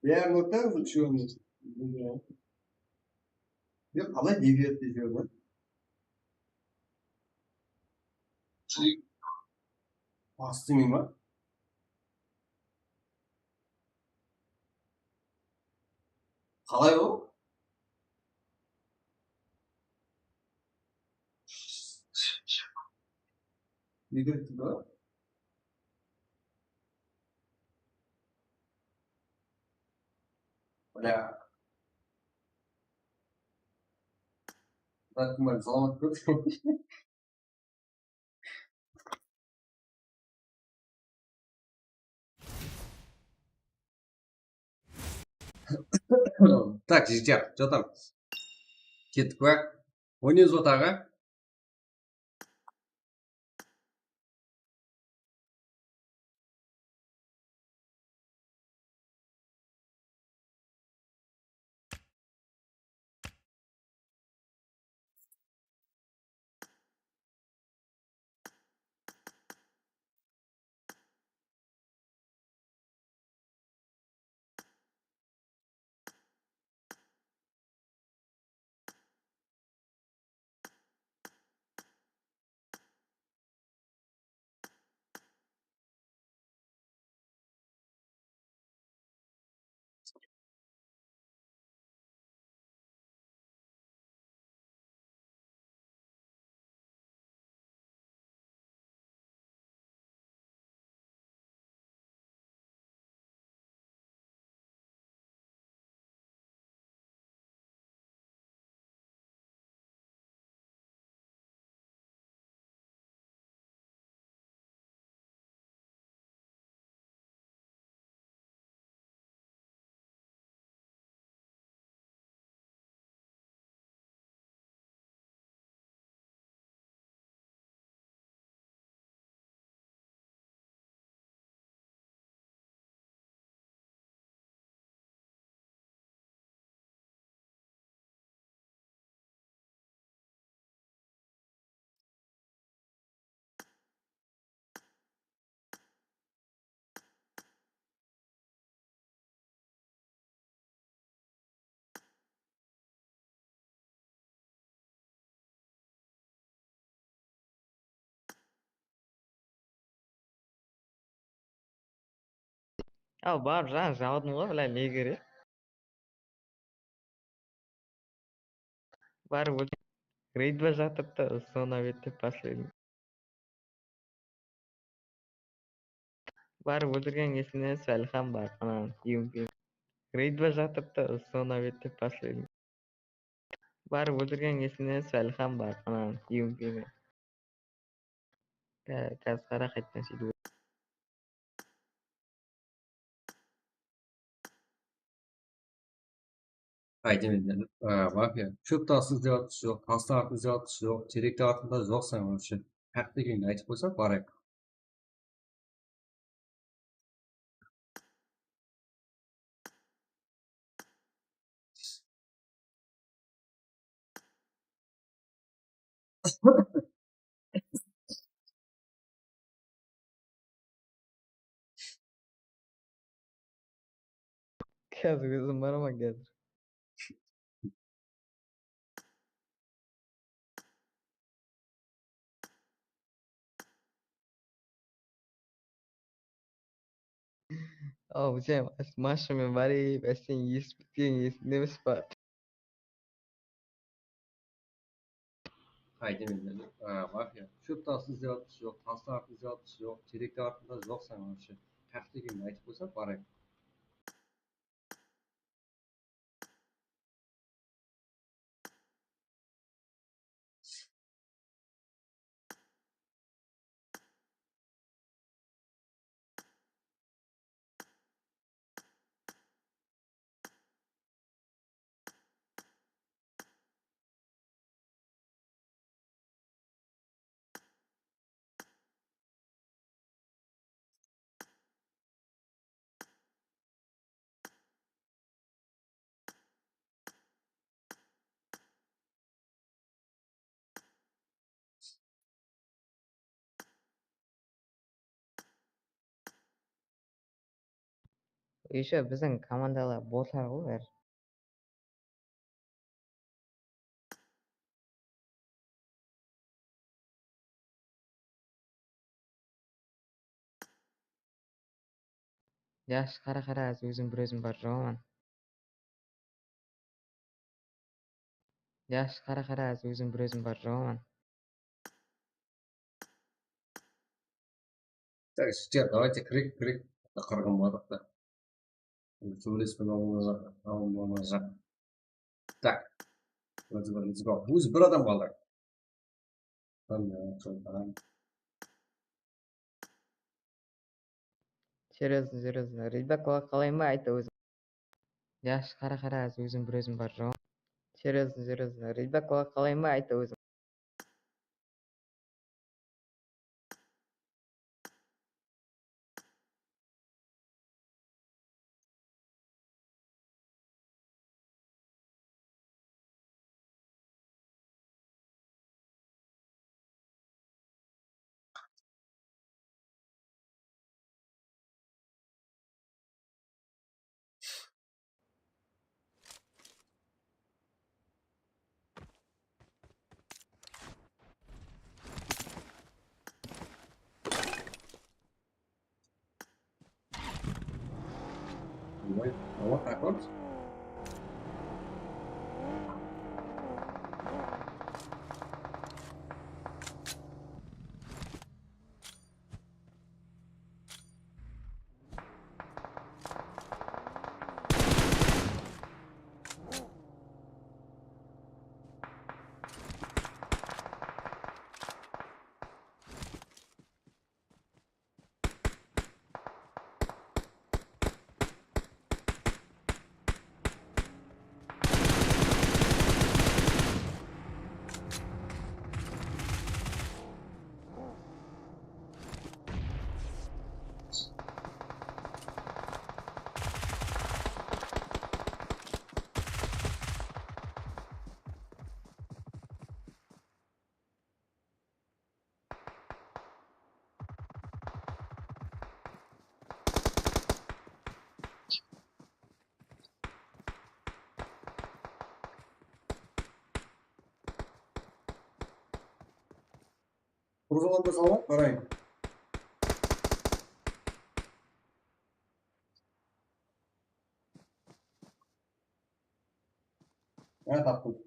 Bárin orta, ushıwın. Yoq, qalay deviatda júr ǵoy? Bastı men ba? Qalay ol? Ne kerek edi? Да. Так, мы золото. Так, jigitler, jotamız. Kettik pa? Oynayız otaǵa. Al, barıp jańa jawdım ǵoy, bla, ne kerek? Barıp ól-, reyd ba jatırıptı, sonı bet dep последний. Barıp óltirgen kesińnen Sálixan bar, ana, Yumpi. Reyd ba jatırıptı, sonı bet dep последний. Barıp óltirgen kesińnen Sálixan bar, ana, Yumpi. Ka-, kázir qara, qayttan sóytip. Aytayın endi, e, mafiya. Shóp tastı izlep atqısı joq, tastı artı izlep atqısı joq, terekti artında joqsań, вообще. Haq degenini aytıp qoysa, barayıq. Kázir ózim baraman kázir. Aw, sen Masha menen barıp, ásten esip bitken es-, nemes pa? Qaytayın endi, a, mafiya. Shóp tastı izlep atqısı joq, tastı artı izlep atqısı joq, terekti artında joqsań, вообще. Haq degenini aytıp qoysa, barayıq. Ещё biziń komandalar botlar ǵoy bári. Yaqshı, qara, qara, házir ózim bir ózim bar, joqman. Yaqshı, qara, qara, házir ózim bir ózim bar, joqman. Так, жігіттер, давайте кірейік, кірейік. Qırǵın boldıqtı. Endi tóbelespen alınbajaq. Tak. Let's go, let's go. Ózi bir adam qaldı. Серьёзно, серьёзно. Redback qala-, qalay ma, ayta óziń. Jaqsı, qara, qara, házir ózim bir ózim bar, joq. Серьёзно, серьёзно. Redback qala-, qalay ma, ayta óziń. What happened? Qurıp alanda salat barayın. Há, taptım.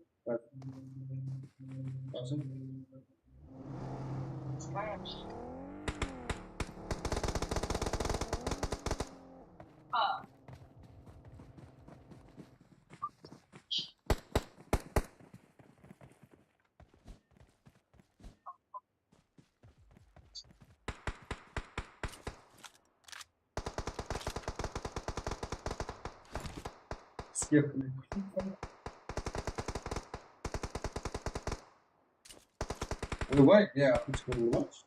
Oybay, ya, apichka urmash.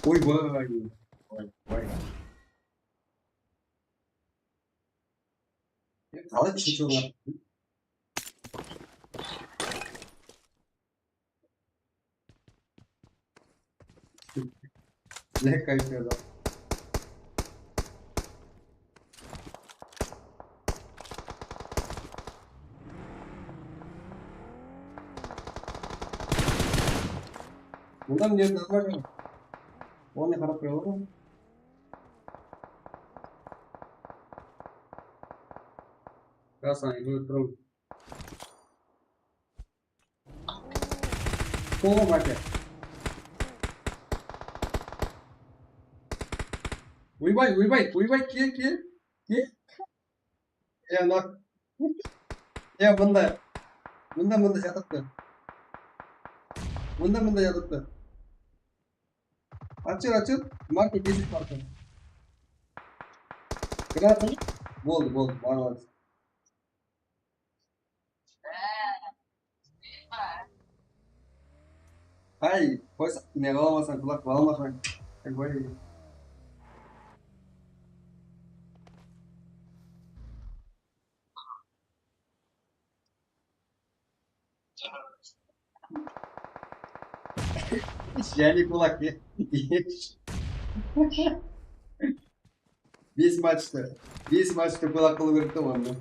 Oybay. Oybay. Qalay úshinshi orın? Lek kayıp berdi. Bundan ne yapacağız? Onu ne kadar koyalım? Biraz saniye, dur, durun. Sol, Mati. Oybay, oybay, oybay, kel, kel, kel. Ya, mına. Ya, mında. Mında, mında jatıptı. Mında, mında jatıptı. Açıl, açıl. Marka, kesik marka. Granatını. Boldı, boldı. Молодец. Ay, qoysa, ne qıla almasań, qulaq qıla almasań. Ay, qoy. Jáne qulaq, e. Bes matchta, bes matchta qulaq qılıw kerek ta onda.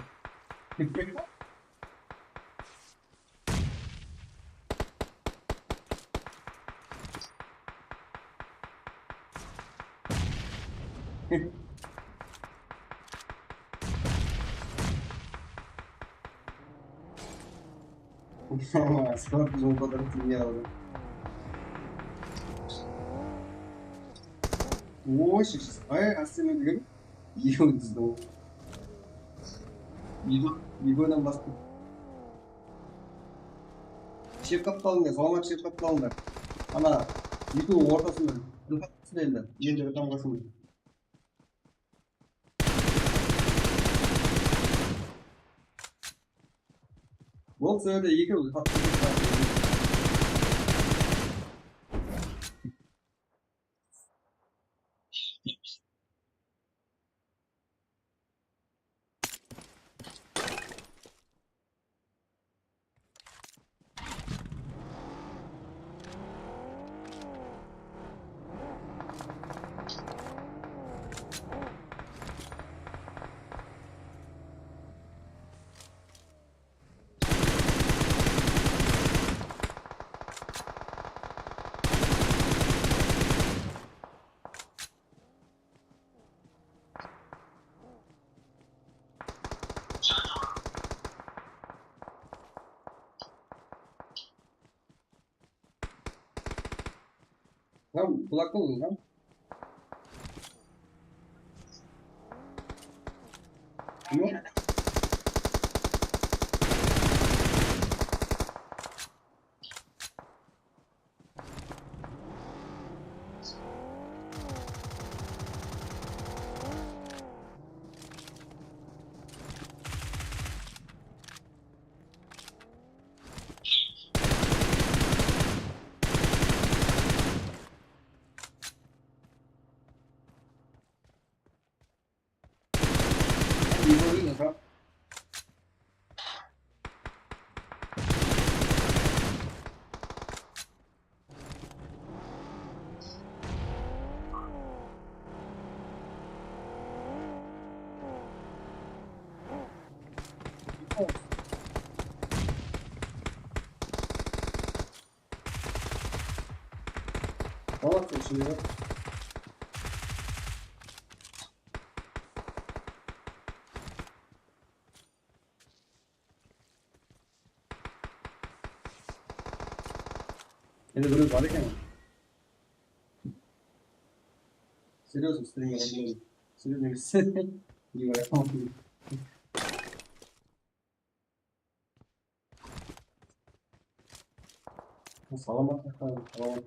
Skor jol qadar kimya aldı. Oy, shekshis. Ay, astına degen. Ego dizdi ol. Ego, egodan bastı. Shep qaptalıńda, zalmat shep qaptalıńda. Ana, ekewi ortasında. Endi, endi tamǵasında. Boldı, sol jerde ekewi. Lan, qulaq boldı lan. Kim o? Tamam, şimdi. Endi birew bar eken. Seryoznıy, seryoznıy. Seryoznıy emes. Salawmat, salawmat, salawmat.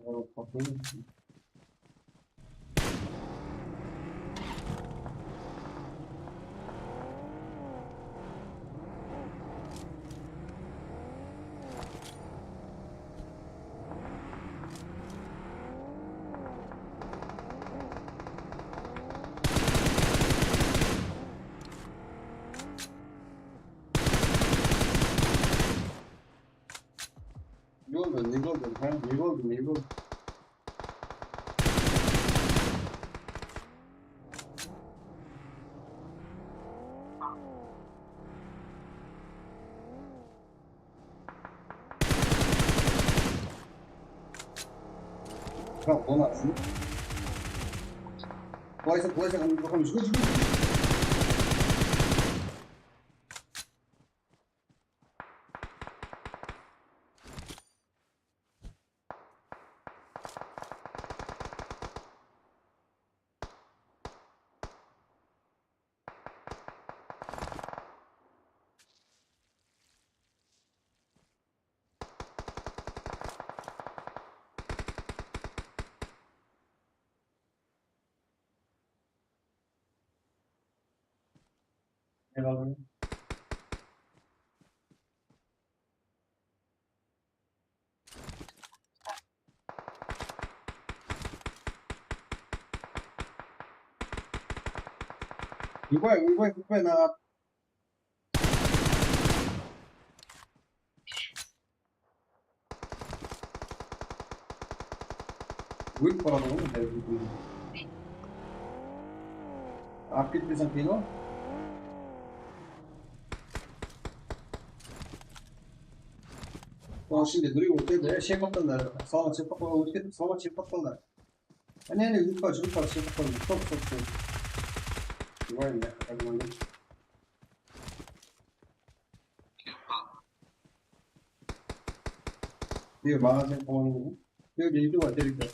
Ne boldı, ne boldı, ha? Ne boldı, ne boldı? Tamam, olmasın. Qoysa, qoysa, qoysa, qoysa. Uybay, uybay, uybay, naǵat. Ólip baradı ǵoy. Alıp ketpeseń qıyın-aw. Onıń ishinde birew ótedi. E, shep atqanlar. Salamat shep atqanlar. Ótip ketip, salamat shep atqanlar. Áne, áne, úyip qal, júrip qal, shep atqanlar. Sol, sol, sol. Uybay, mine, armandan. Yo, magazin qılamın. Yo, deydi ǵoy, direktor.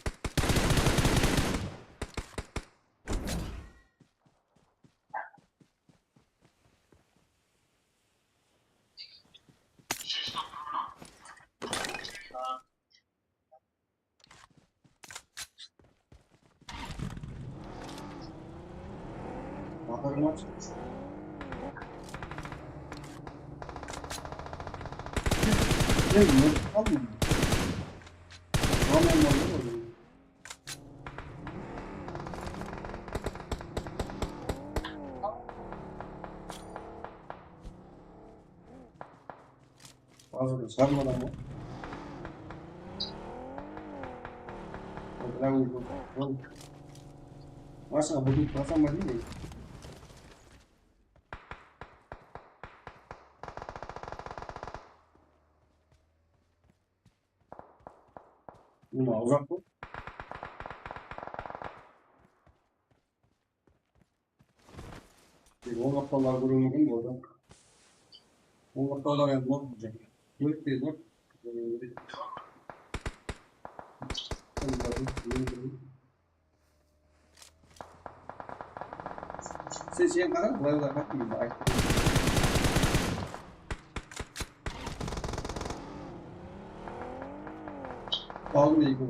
Bakarım aç. Ey, ne aldın? Tamam, tamam. Házir shıǵarmadan ba? Mashina búgip turasań ba deydi. Mına uzaq qo. Oń qaptalları kóriwi múmkin boldı. Oń qaptalları endi boldı. Bólip berdi. Sen, sen qara, bılay bılay qayt, men ayttım. Aldım eki.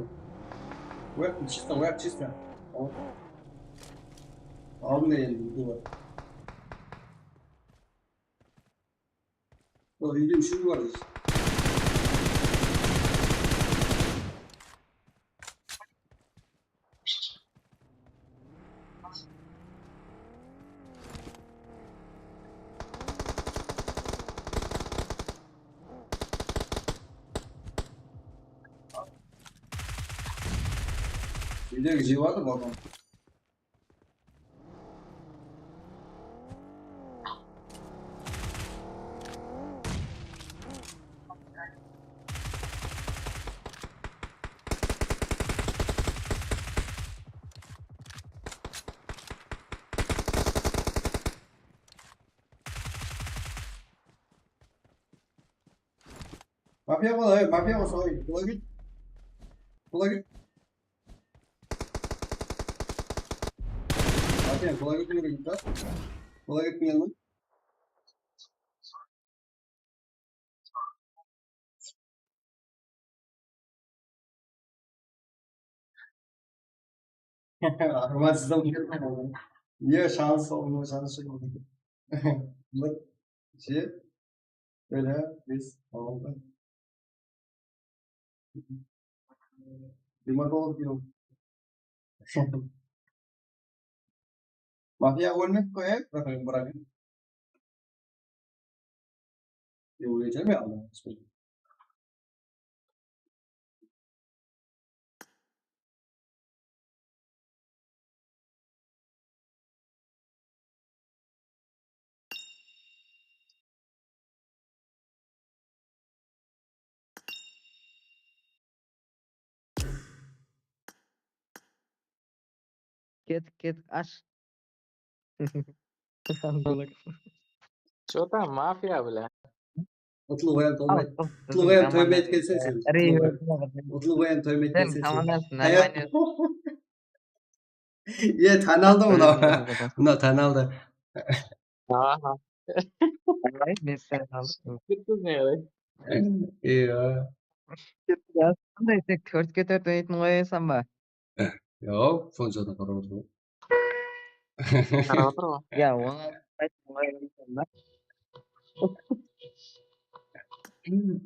Web, чисто, web, чисто. Al. Aldım da endi, eki bar. Ol úyde úshew bar. Úydegi jep atır balkon. Mafiya bol, ey, mafiya bol, solay, solay git. Solay git. Mafiya, solay gitmegen git da. Solay gitmegen mi? Armansızdan. Niye şans olmuyor, şans yok. Bak, şey, böyle biz oldu. Jigirma toǵız kilo. Mafiya ólmep qoyayıq, bırak, bırak. Óleceğim ya, Allahu Ekber. Ket, ket, ash. Что там, мафия, бля? Utlıǵı ham toymaydı. Utlıǵı ham toymaydı ekenseń sen. Utlıǵı ham toymaydı ekenseń sen. Sen komandasın, nормально. Ye, tanaldı mınaw. Mınaw tanaldı. Aha. Ay, men tanaldım. Kettiz ne qalay? Iya. Qanday, tek tórtke tórt oynaytın qoyasan ba? Yoq, sonsha da qarap otır ǵoy. Qarap otır ǵoy. Ya, onı aytqan da.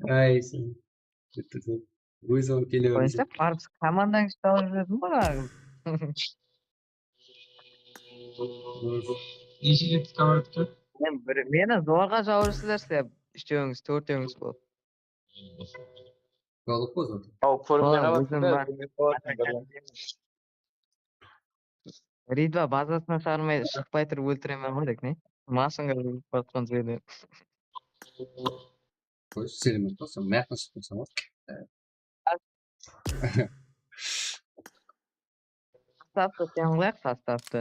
Ay, sen. Bitti, sen. Ózi kele bermese. Qoysa, barıp komandańdı ushıp alıp júrdim ǵoy, aǵım. Neshe reti skavorodka? Men bir, meni zorǵa jawırsızlar sizler, úshtewińiz, tórtewińiz bolıp. Jolıq bolsın. Aw, kórmey qalatıń da, kórmey qalatıń birden. Ridva bazasına shıǵarmay, shıqpay turıp óltiremen ǵoy dek, ne? Mashinǵa minip baratqan jerden. Qoy, selemet bolsın, mıyaqqa shıqpaysań ǵoy. Sostavtı sen ǵılayıq, sostavtı.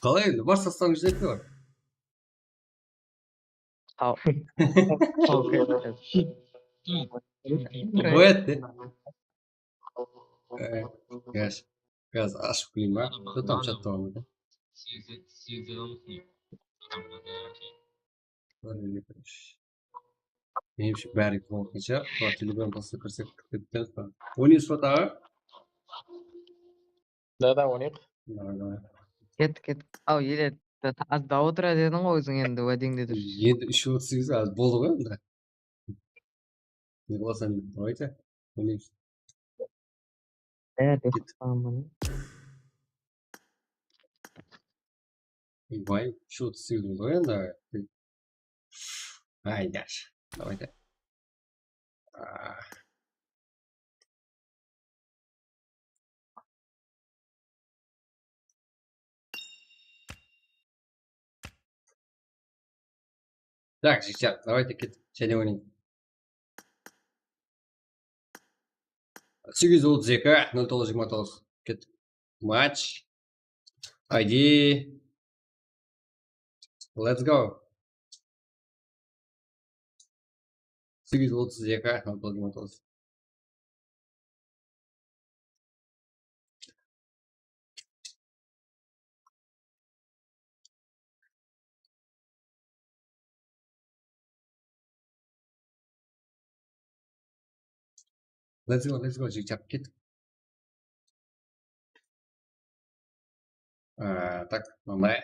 Qalay endi? Bar sostavıń júzekte bar. Haw. Qoyat de. Gaz. Gaz ashıp kúleyin ba? Что там chat dawam ete? Menimshe bári bolǵan shıǵar. Telegram postqa kirsek, kútip turıptı. Oynayız ba taǵı? Da, da, oynayıq. Davay, davay. Kettik, kettik. Aw, ele, az daw otıra dediń ǵoy óziń endi, wádeńde durıs. Endi úsh otız segiz az boldı ǵoy endi. Ne qılasań, давайте, oynayıq. Kettik. Vay, úsh otız segiz boldı ǵoy endi. Ayda. Давайте. Так, жігіттер, давайте кеттік. Jáne oynayıq. Segiz otuz eki, nol toǵız jigirma toǵız. Kettik. Match. I D. Let's go. Segiz otuz eki, nol toǵız jigirma toǵız. Let's go, let's go, jigit, kettik. Á, tak, mınday.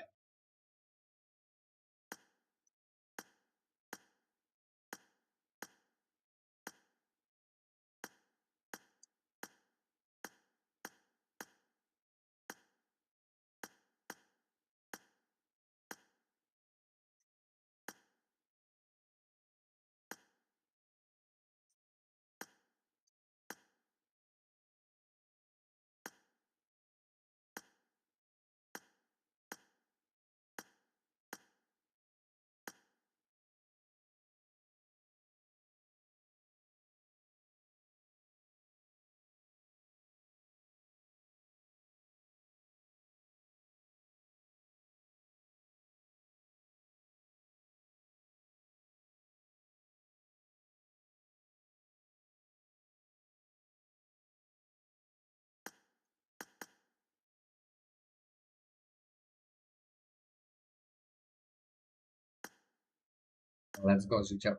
Let's go, Zúychap.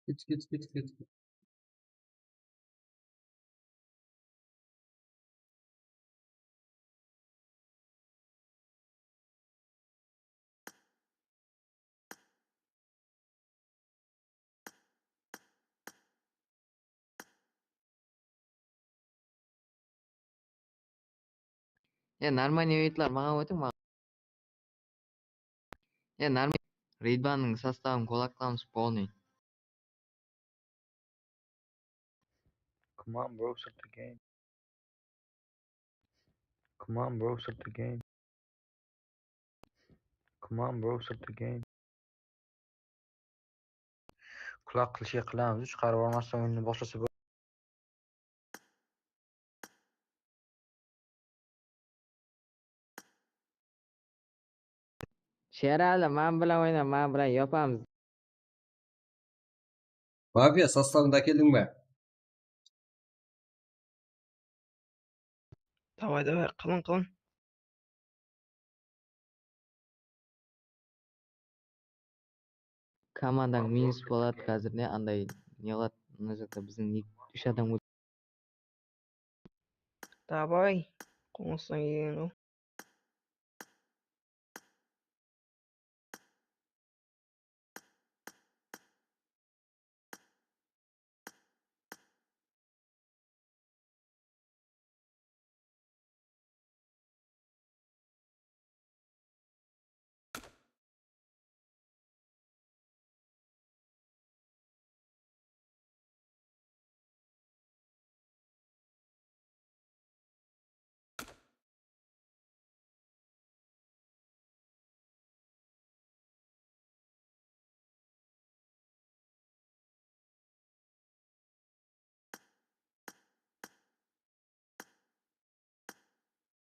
Ket, ket, ket, ket. E, нормальный oyunlar, maǵan ótiń, maǵan. E, нормальный. Ridvanıń sostavın kulaklamız полный. Come on, bro, start the game. Come on, bro, start the game. Come on, bro, start the game. Kulaq qilishga qilamiz, chiqarib yubormasdan o'yinni boshlasa bo'ladi. Sherali, men bilan o'yna, men bilan yopamiz. Mafiya, sostavıńdı ákeldiń be? Davay, davay, qılıń, qılıń. Komandań minus boladı, házir ne anday ne qıladı? Mına jaqta biziń eki, úsh adam óldi. Davay, qońıstan kelgen ǵo.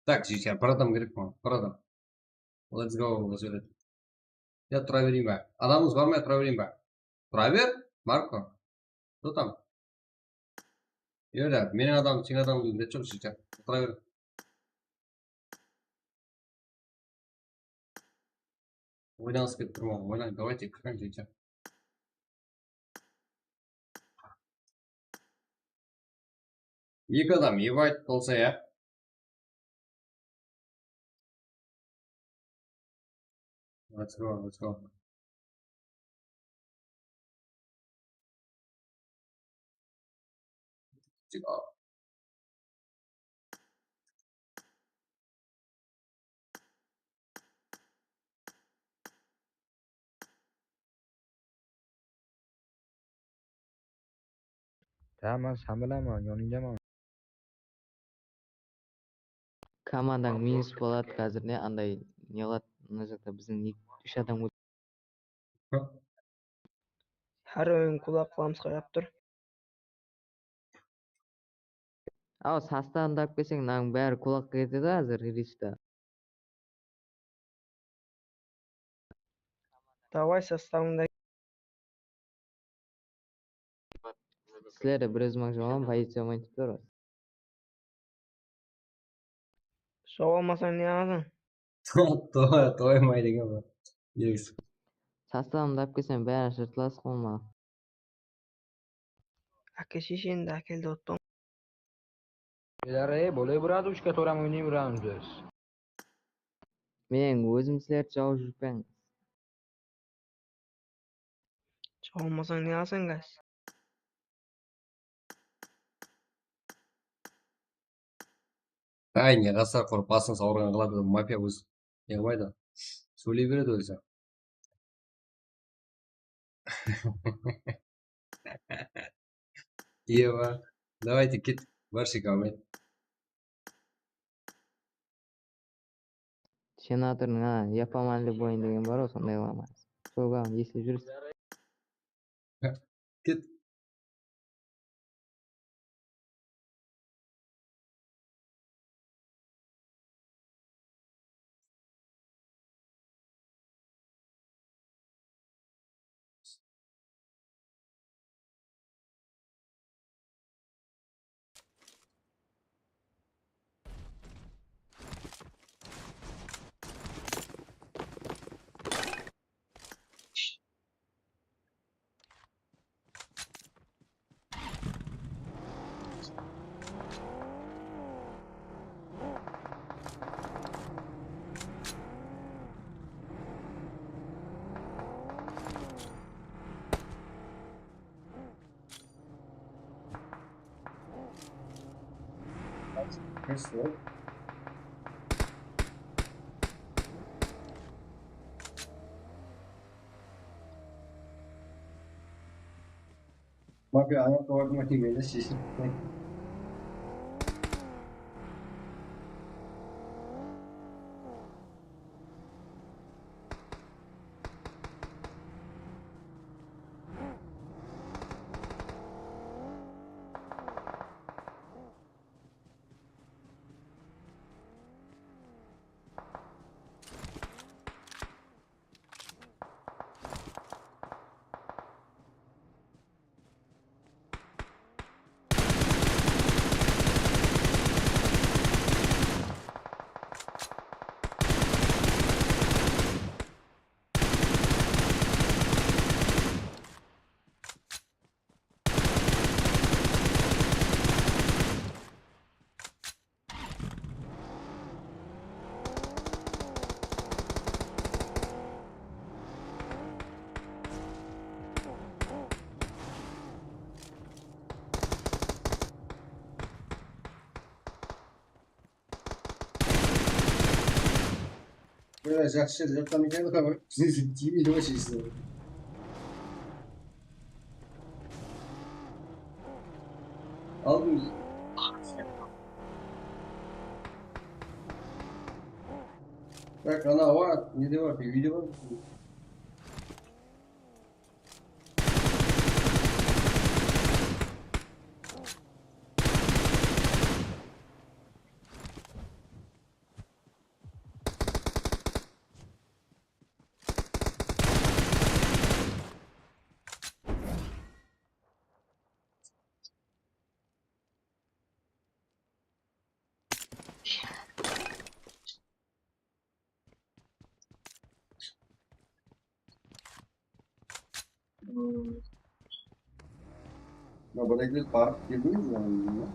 Tak, jigitler, bir adam kerek maǵan, bir adam. Let's go, ǵo, jigitler. Ya tura bereyin ba? Adamıńız bar ma, ya tura bereyin ba? Tura ber, Marko. Кто там? Yora, meniń adam, seniń adam, millet joq, jigitler. Tura ber. Oynaǵıńız kelip tur ma? Oynań, давайте, kiriń, jigitler. Eki adam, ебать, bolsa ya. Let's go, let's go. Let's go. Tamam, sambilaman, yonıńdaman. Komandań minus boladı, házir ne anday ne qıladı? Mına jaqta biziń eki, úsh adam óldi. Hár oyın kulak qılamız qarap tur. Aw, sostavın tap kelseń, mınanıń bári kulakqa ketedi házir, Rista. Davay, sostavıńdı. Sizler de bir ózim-aq jawam, poziciya almayın dep tur. Jawa almasań ne alasań? Toy, toymaydı eken bu. Yes. Sostavımdı alıp kelsem, bári jırtılasıq qolma. Áke, shesheńdi ákel de otpań. Belaray, bolay buradı, úsh katorami oynay buradı biz. Men ózim sizlerdi jawıp júrpen. Jawa almasań ne alasań, gaz? Ay, ne qasar qurıp, basıńız awırǵan qıladı, mafiya ózi. Ne qılmaydı? Sóyley beredi ózi. Eva, давайте ket, barshege awmet. Senatordıń, a, yapamán любойın degen bar ǵoy, sonday qılaman. Sol kán eslep júrsiz. Ket. Mafiya, ana tovardıma kelgende sheship. Jaqsı jerde jatqan eken, biziń tiymeyin вообще. Aldım. Tak, ana bar, ne de bar, pivide bar. Mına bir reket barıp keldim, mına.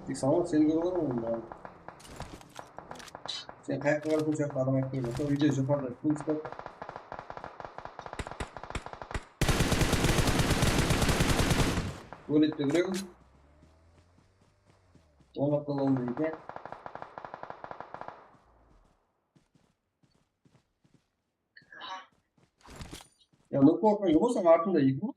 Tek salam, seni kórip atırman mına. Sen qayaqqa qarasıń, sol jaqqa adam aytıp keldi. Sol úyde joqarıda kúlis bar. Tualetте birew. Ońlap ta almay eken. Ya, ne qorqıń, bolsań artımda eki bar.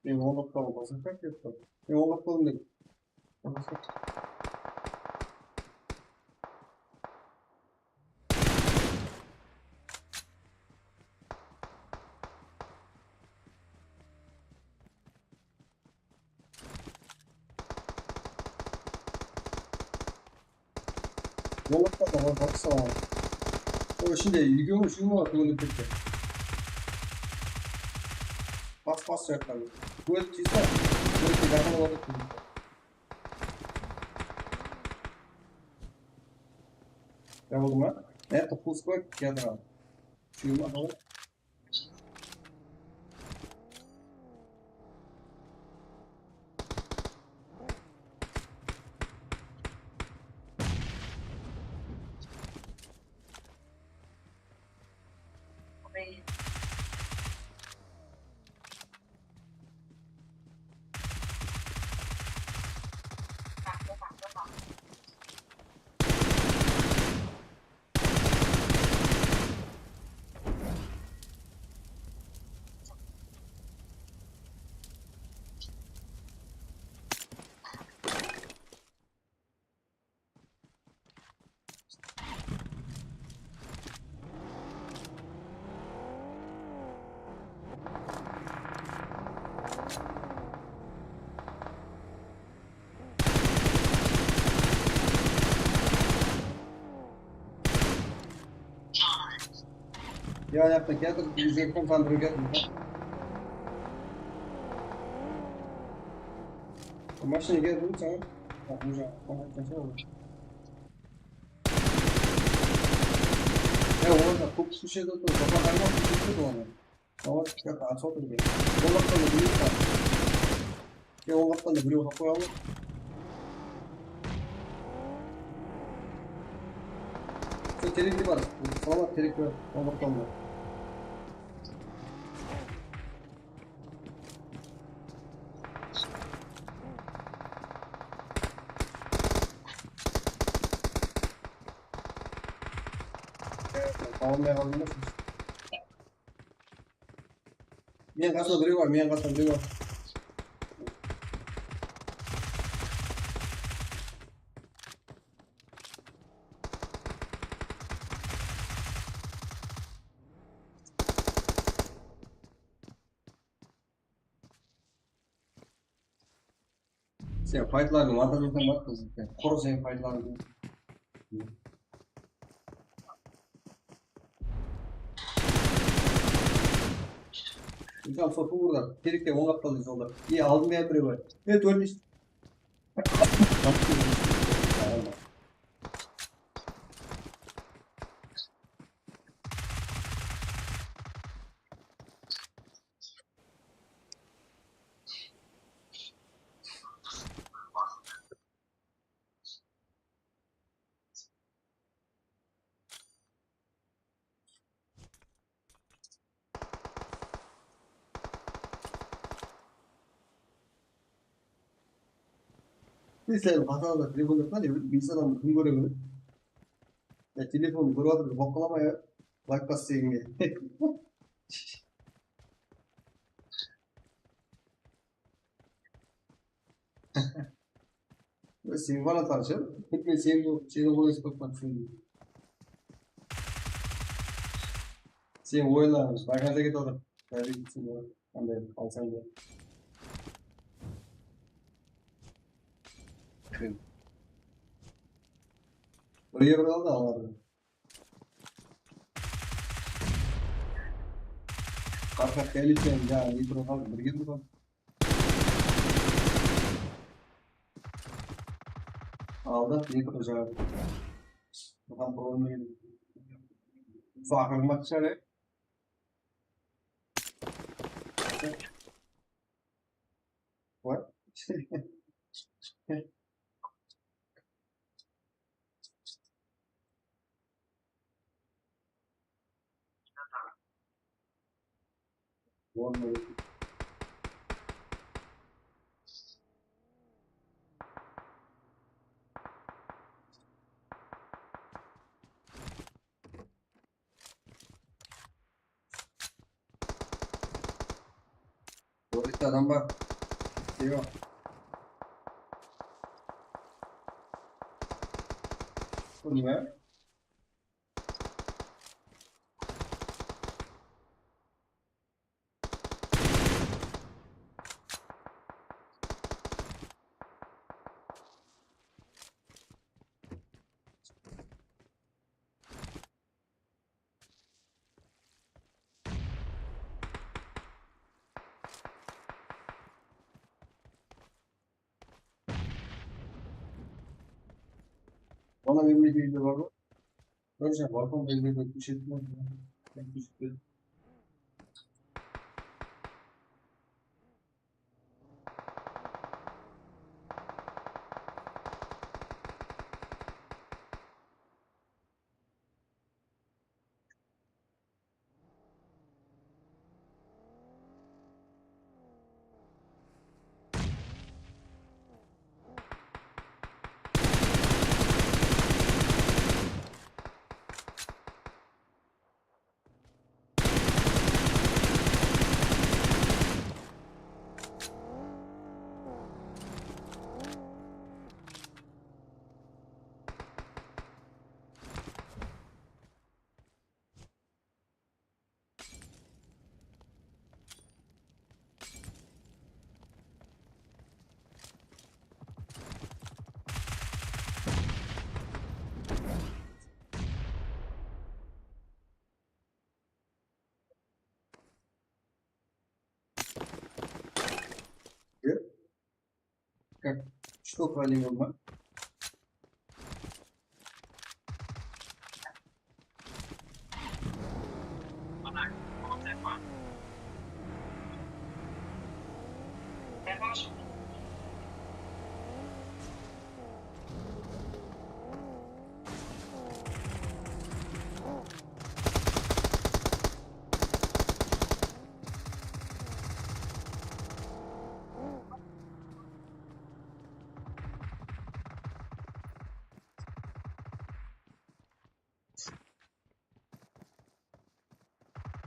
Men ońlap ta aldım, basın qayt dep tur. Men ońlap ta aldım dedim. Ońlap ta aldım, basın. Ol ishinde úyge úsh mıń tugilip ketti. Bas, bas, soyaqtan. Tualet jıysa, tualetke jaqın alıp atır. Ya boldı ma? E, qıpqız qoy, teatr al. Úshewi ma, awa. Ya, ayaqta keldi, bizge qonsandirib keldi. Mashina keldi, saǵan. Baq, mına jaǵa qonsan. Ya, olar da kóp kúshedi, toqtap qoyma, kúshedi olar. Olar kúshedi, atsa otır eken. Olardan da birew bar. Ya, olardan da birew alıp qoyayıq. Sol terekte bar. Salamat, terek bar. Olardan da. Almay qaldım da. Meniń qasımda birew bar, meniń qasımda birew bar. Sen faytlardıń atırıńnan baq, sen qurı sen faytlardıń. Insan sol tuwırda terekte ońlap qaldı jolda. E, aldında birew bar. E, tórtinshi. Sen hatalı telefon yapma, ne bileyim, insan adam kim göre göre. Ya telefon görüp atır, baqalama ya. Like bas degenge. Sen bana tartışır. Men sen, seni oynasıp bakmak istedim. Sen oyla, bagajda ketip atır. Bári gitsin, qanday alsań da. Birge bir aldı, alardı. Qarqaq kállikten jańa nitro qaldı, birge bir qaldı. Aldı, nitro jaǵı. Buǵan problem. Faqır maq share. What? Orada adam bar. Yok. Bunlar. Bana vermediği de var mı? Hocam, balkon vermediği bir şey mi? Как? Что про него?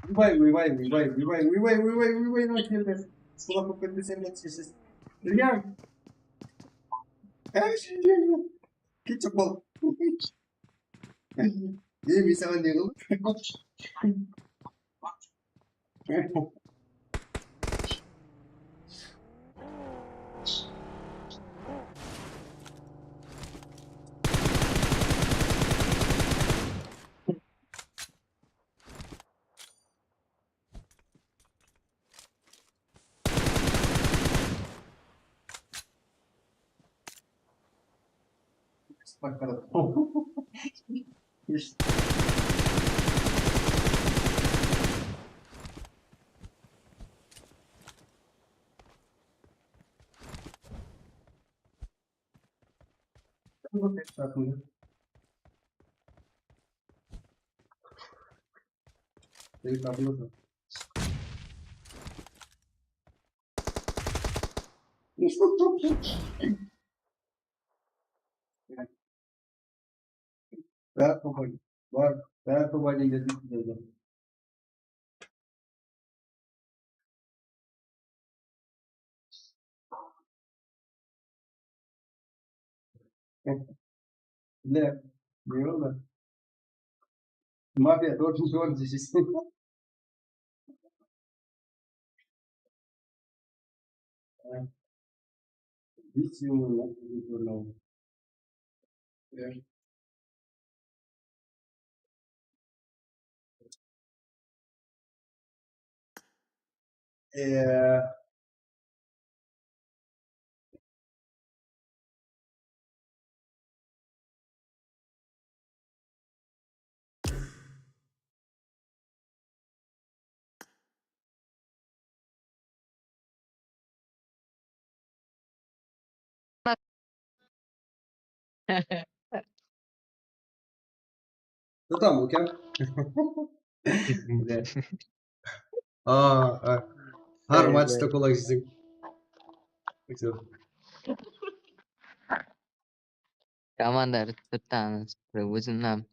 Uybay, uybay, uybay, uybay, uybay, uybay, uybay, mına keldi. Sılap bolıp ketpesem, netijesesiz. Ilya. Ey, şimdi. Ketchup bol. Ey, men saǵan ne qıldım? Bári topa, bar, bári topa deydi. Ne? Ne oldı? Mafiya, dórdinshi orın sheshesiz. Biz Ee, Что там, Лука? Bile. Aa, aa. Hár matchta kolak jeyseń. Komanda bitta ózimnan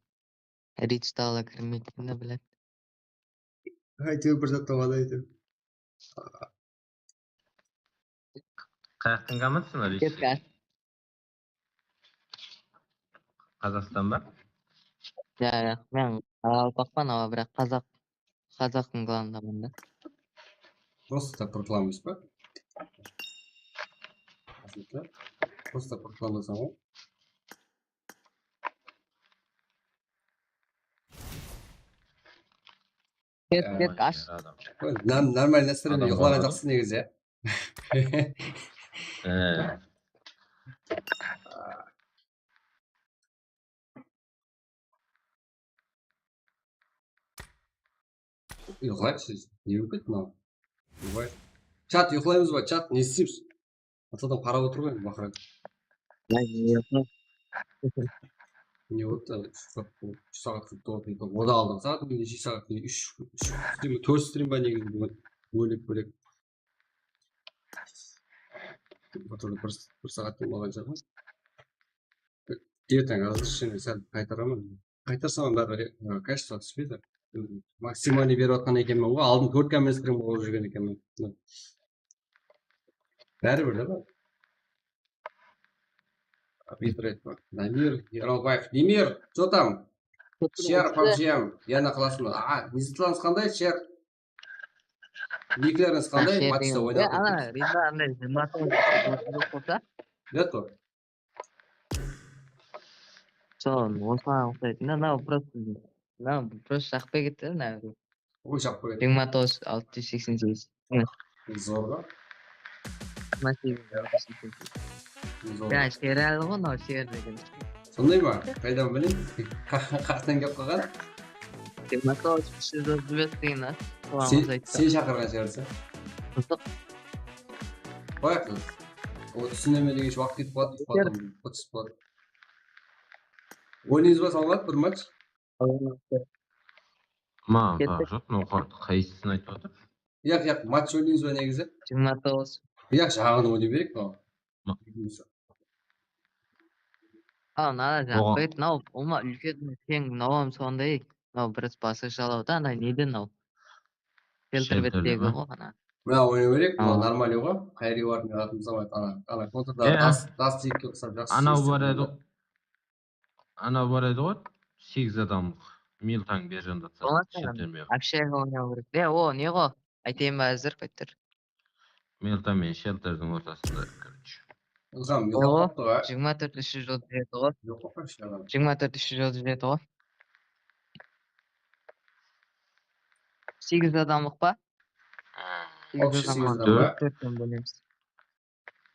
rich tala kirmeydi, biladi. Áytewir bir zat tabadi, áytewir. Qayaqtıń komandası mına? Ketka. Qazaqstan ba? Ya, ya, men qaraqalpaqpan, awa, biraq qazaq, qazaqtıń klanındaman da. Просто так reklamamız ba? Просто так reklamasań ǵoy. Ket, ket, ash. Nor-, нормальный настроение, uyıqlaǵan jaqsı negizi, ya. Uyıqlayıq siz. Ne bolıp ketti mınaw? Uyıqlayıq. Chat, uyıqlaymız ba? Chat, ne isteymiz? Atadan qarap otır ǵoy, baqırayın. Ne boldı? Úsh saat, úsh saat, o da aldın saat, neshe saat, úsh, úsh stream, tórt stream ba negizi búgin? Bólek, bólek. Atadan bir, bir saat dem alǵan shıǵarman. Erteń razlishenie sál qaytaraman. Qaytarsam báribir, e, качество túspeydi. Maksimalniy berip atqan ekenmen ǵoy, aldın tórt komment stream qılıp júrgen ekenmen. Báribir de bar. Bitreyt bar. Damir Eralbaev. Demir, что там? Shar, pabjiyam, yana qılasın ba? Aa, ne zıtlarıńız qanday, Shar? Niklerińiz qanday? Matchta oynap atır. Ana, Rizma, anday, jigirma toǵız bolsa. Beto. Sol, osıǵan uqsaydı. Mına, mınaw просто, mınaw просто jaqpay ketti, mına. Oy, jaqpay ketti. Jigirma toǵız, altı júz seksen segiz. Mine. Zor ba? Jigirma segiz, altı júz seksen segiz. Zor. Ya, serial ǵoy, mınaw serial degen. Sonday ma? Qaydan bileyim? Qa-, qayaqtan kelip qalǵan? Jigirma toǵız, úsh júz otız bes degen, a? Sen, sen shaqırǵan shıǵarsań. Qızıq. Qoyaq. O, túsine me degenshe waqıt ketip qaladı, uqıp qaladı, uqıp qaladı. Oynaymız ba, Salawat, bir match? Maǵan farqı joq, mınaw qa-, qaysısın aytıp atır? Yaq, yaq, match oynaymız ba negizi? Jigirma toǵız. Yaq, jaǵını oynay bereyik, mınaw. Ma- Al, mınadan jaqpaydı, mınaw, ulıwma úlken keń, mınawam sonday, mınaw bir basıqshalaw da, ana neden mınaw? Shelter bettegi ǵoy, ana. Mına oynay bereyik, mınaw нормальный ǵoy. Qayerge barıp ne qılatınımız, ana, ana kontrda das, das tiyip tursa jaqsı. Anaw bar edi ǵoy. Anaw bar edi ǵoy, segiz adamlıq. Miltań ber janda. Shelter me? Общага oynaw kerek. Ya, o, ne ǵoy? Aytayın ba házir, qayttır. Milta menen shelterdiń ortasında, короче. Ilham, yoqlap qaptı ǵoy. Jigirma tórt úsh júz otız jeti ǵoy. Yoqlap qaptı adam. Jigirma tórt úsh júz otız jeti ǵoy. Segiz adamlıq pa? Segiz adamlıq. Tórtten bólemiz.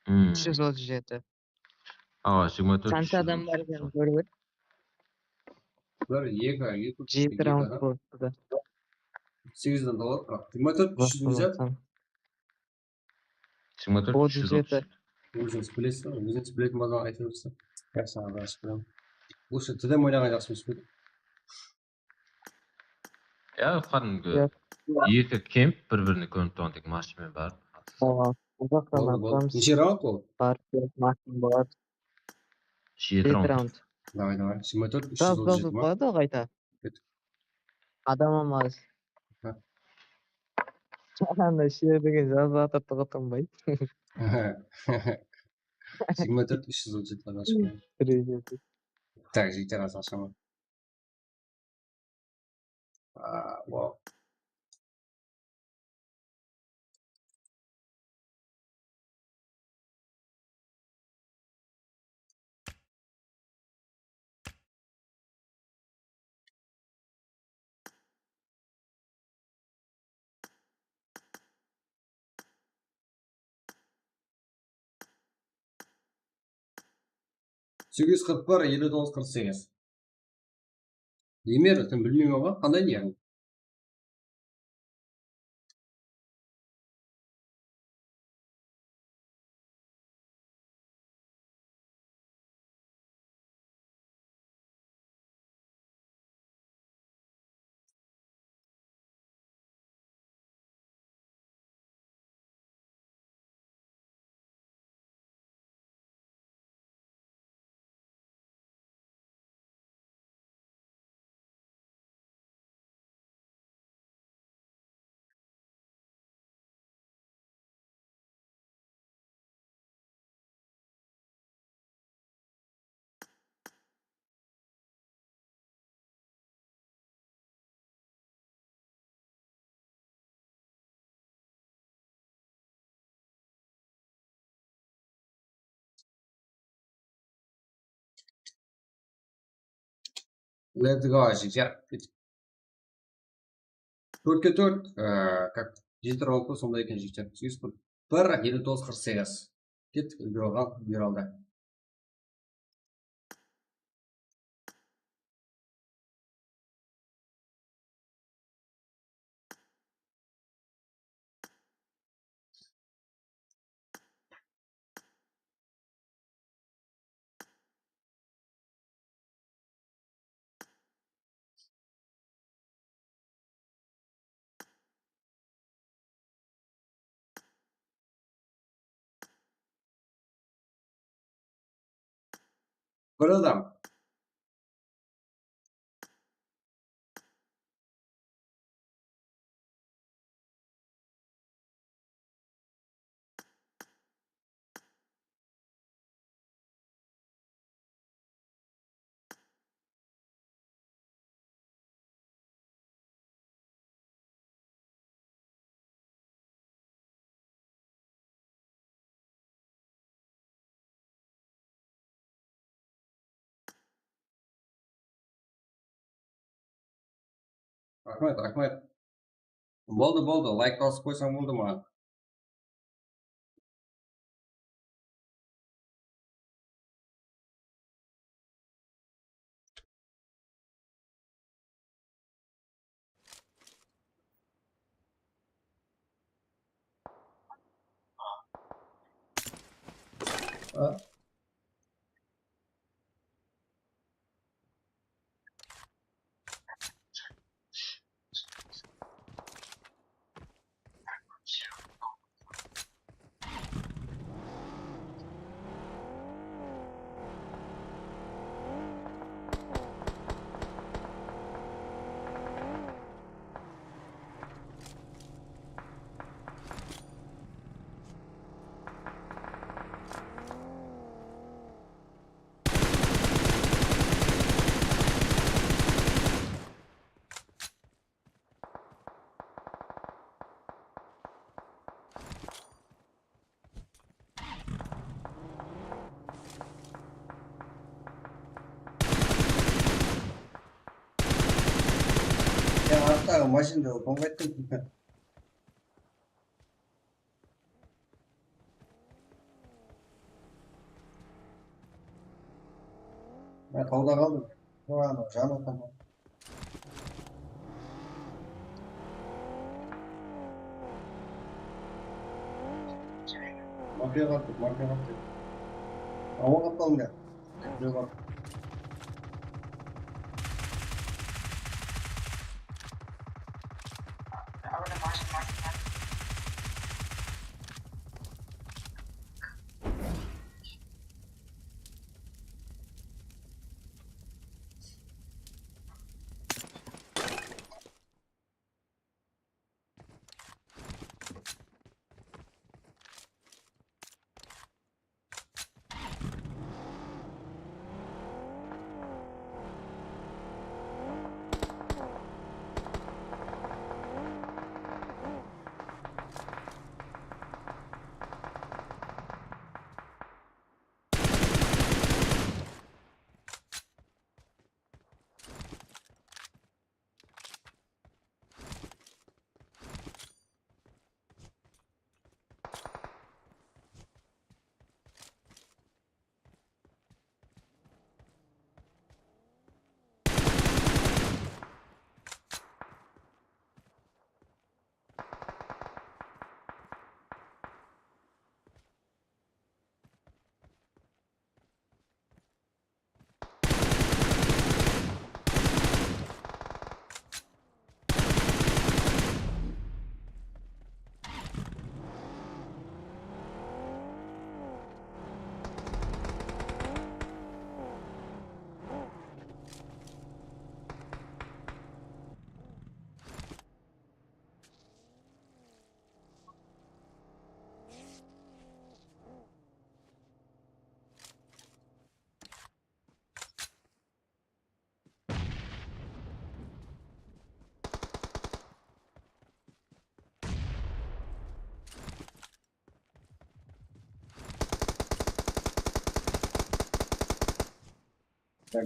Úsh júz otız jeti. Awa, jigirma tórt. Qansha adam bar ekenin kórip. Bir, eki, eki, jeti raund bolıptı da. Segizden dawat, biraq jigirma tórt úsh júz. Jigirma tórt úsh júz otız jeti. Ózińiz bilesiz, ózińiz biletin bazaǵan ayta beresiz. Yaqshı, Allayǵa shúkir. Usı tidem oynaǵan jaqsı emes pe? Ya, qádimgi eki kemp bir-birine kórinip turǵan tek match penen barıp. Awa, uzaqtan. Boldı, boldı. Neshe raund ol? Barıp kelip matchım boladı. Jeti raund. Davay, davay. Jigirma tórt, úsh júz otız jeti ma? Jazbası qoyadı ǵo qayta. Ket. Adam almaz. Ha. Ana, sher degen jazba atır tuǵıtımbay. Jigirma tórt, úsh júz otız jeti, qazaqsha. Júrek edi. Tak, jigitler, qazaqsha ma? Aa, wow. Segiz qırq bir, elli toǵız, qırq segiz. Emer, sen bilmeymen ǵoy, qanday deydi? Let's go, jigitler. Tórtke tórt, e, как, jeti raundta sonday eken, jigitler. Segiz qırq bir, elli toǵız, qırq segiz. Kettik, úlgere alǵan, úlgere aldı. Bir adam. Raxmet, raxmet. Boldı, boldı. Layk basıp qoysań boldı maǵan. Ya, arttaǵı mashinada oqıp qayttım. Men tawda qaldım. Oy, anaw, jan atan. Mafiya qaldı, mafiya qaldı. Awa qaldı. Joq.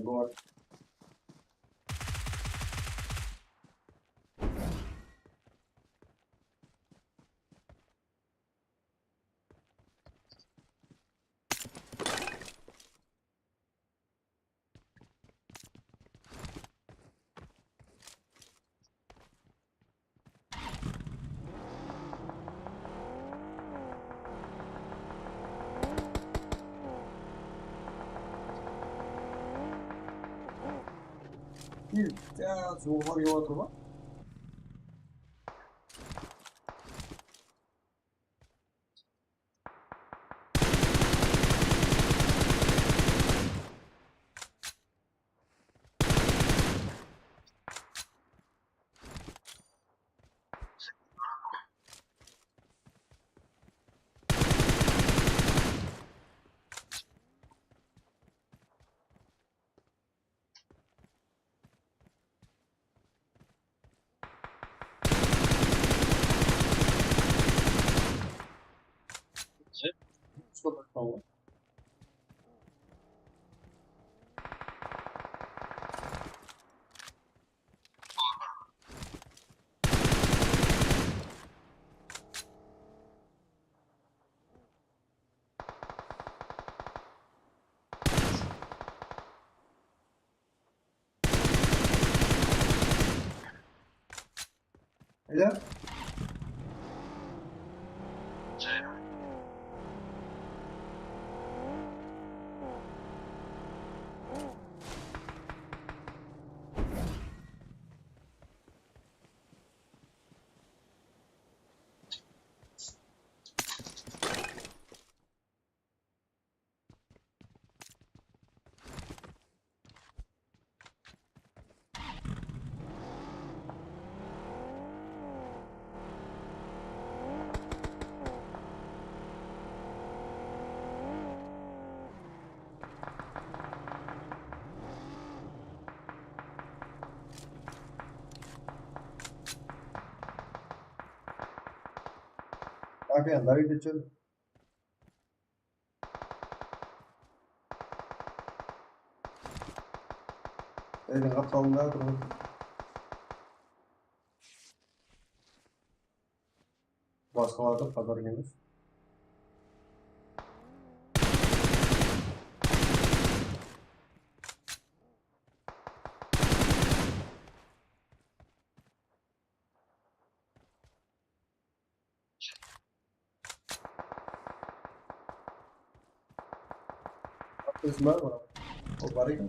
Gor. Kel, ya, suwıqlar kep atır ǵoy. Ayda. Bak ya, lari de chal. Eldiń qaptalında turıń. Basqalardı qadar emes. Biz bar mı? O bar eken.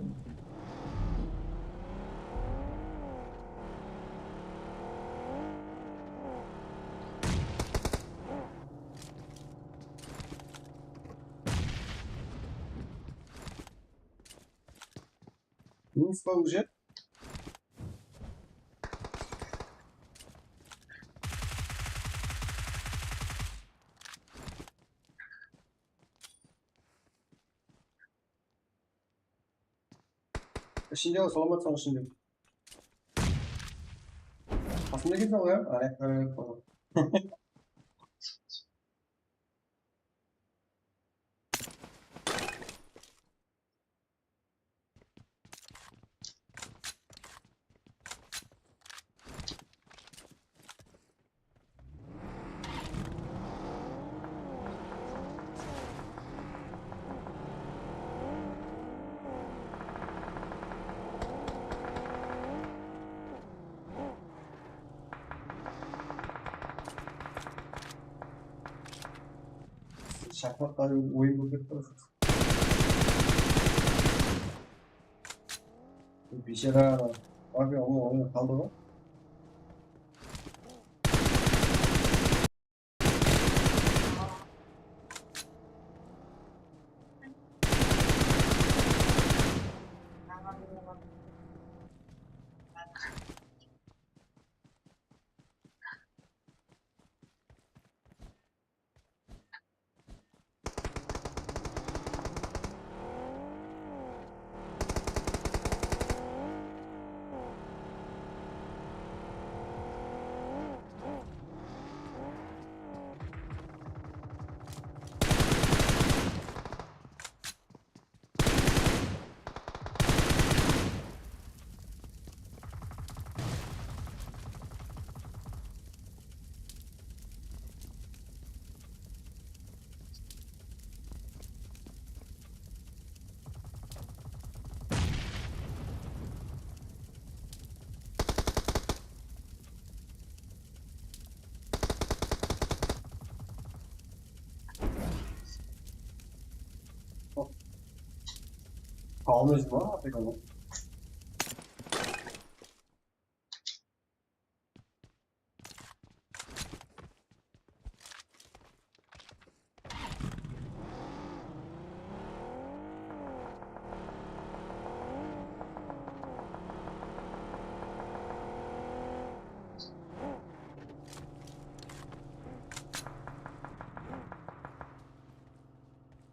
Info уже? Ishinde ǵoy, salamatsań ishinde. Qasımda ekensań ǵoy, ya? Ay, ay, ay. Shaqmaqqa oyın bolıp ketip barasań. Biyshara, abi, ońa, ońa qaldı ǵoy. Almayız mı? Atıyorum.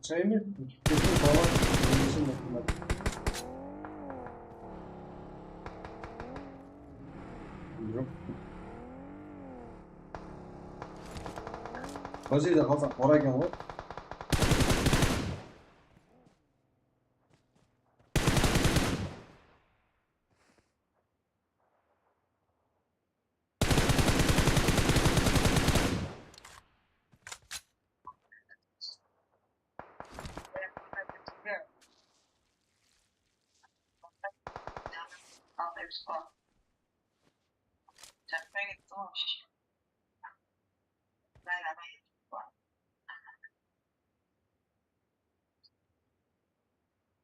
Çay mı? Kesin bala. Kesin bakımda. Yürü. Mına jerde qalsaq bor eken ǵoy.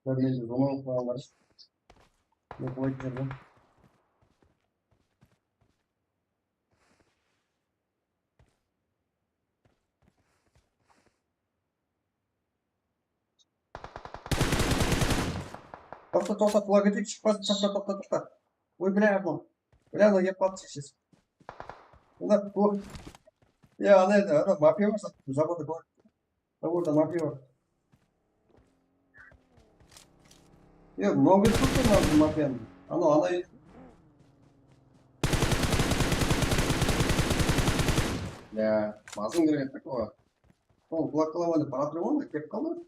Görmeydi, bunı oqımalar. Yoq, qoyıp berdim. Toqta, toqta, qulaǵa keteyik, shıqpasın, toqta, toqta, toqta. Oy, bля, bu. Bля, mına kelip qaldı, sheshesi. Mına, bu. Ya, ana edi, ana, mafiya bar, zavodda bar. Zavodda mafiya bar. Yoq, mınaw ketip qaldı, mınaw mafiyanıń. Ana, ana edi. Ya, basın kirgen edi oǵan. Ol bloklovali paratrionda kelip qaldı.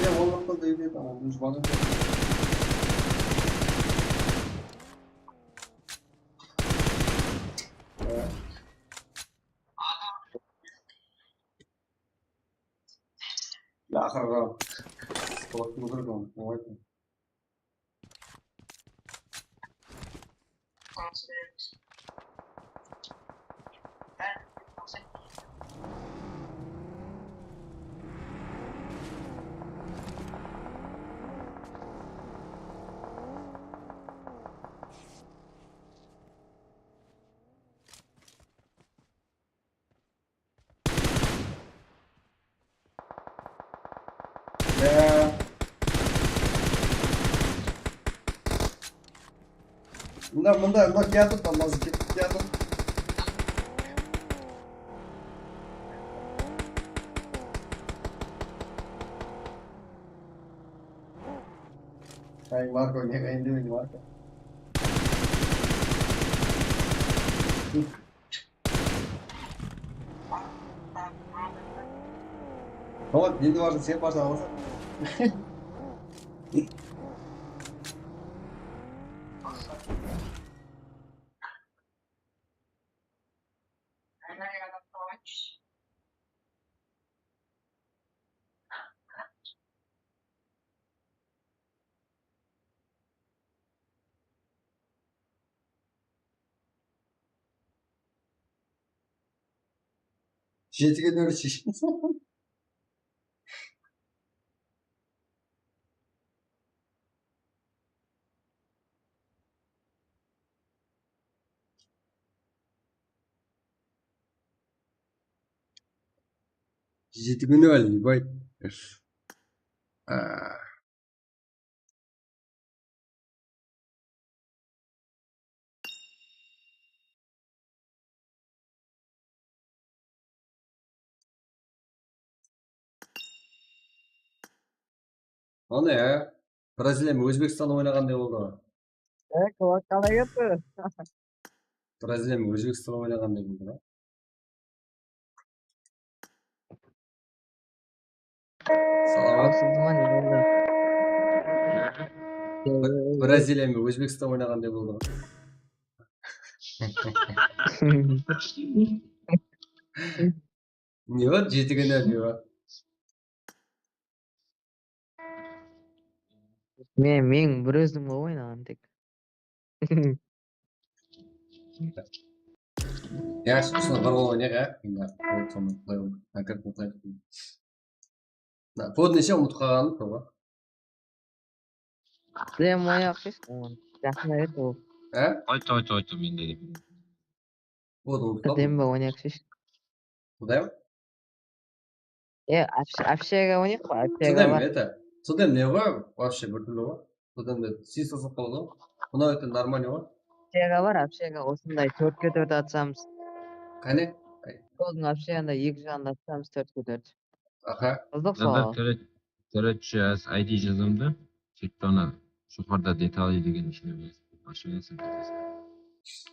Ya, onlıqtan da edi, tamam, ózi bazın. Ya, aqırı. Sport mıdır, ońay. Ya. Mında, mında, mında kiyatır, tamazı ketip kiyatır. Ay, Marko, ne kayın demedi, Marko. Tamam, endi barsa sen barsa alasań. Jetige nol úsh. Jetige nol, ебать. Ana ya, Braziliya menen Ózbekstan oynaǵanday boldı ǵoy. E, Kıvaq qalay ketti? Braziliya menen Ózbekstan oynaǵanday boldı ǵoy. Salamat. Awısıldı ma, ne boldı? Braziliya menen Ózbekstan oynaǵanday boldı ǵoy. Ne bar? Jetige nol ne bar? Men, men bir ózim ǵoy oynaǵan tek. Yaqshı, usını bir qol oynayıq, ya. Mına, qol sonı qoyayıq. Akir qoyayıq. Mına, kod neshe, umıtıp qalǵanım, kod. Sizler oynayıq, siz. Jaqın edi ol. Há? Ayt, ayt, ayt, men de. Boldı, unutıp qaldım. Sizler oynayıq, siz. Qudayım? E, общ-, общага oynayıq pa? Общага bar. Сізде не bar? Вообще bir túrli bar. Sóytende sıyıslısıp qaladı ǵoy. Mınaw eten нормальный ǵoy. Общага bar, общага osınday tórtke tórt atsamız. Qáne? Qoldıń общагanda eki jaǵında atsamız tórtke tórt. Aha. Qızıq sol. Qore, короче, ID jazamda. Sóytip ana joqarıda детали degen ishine ashıp jazasıń.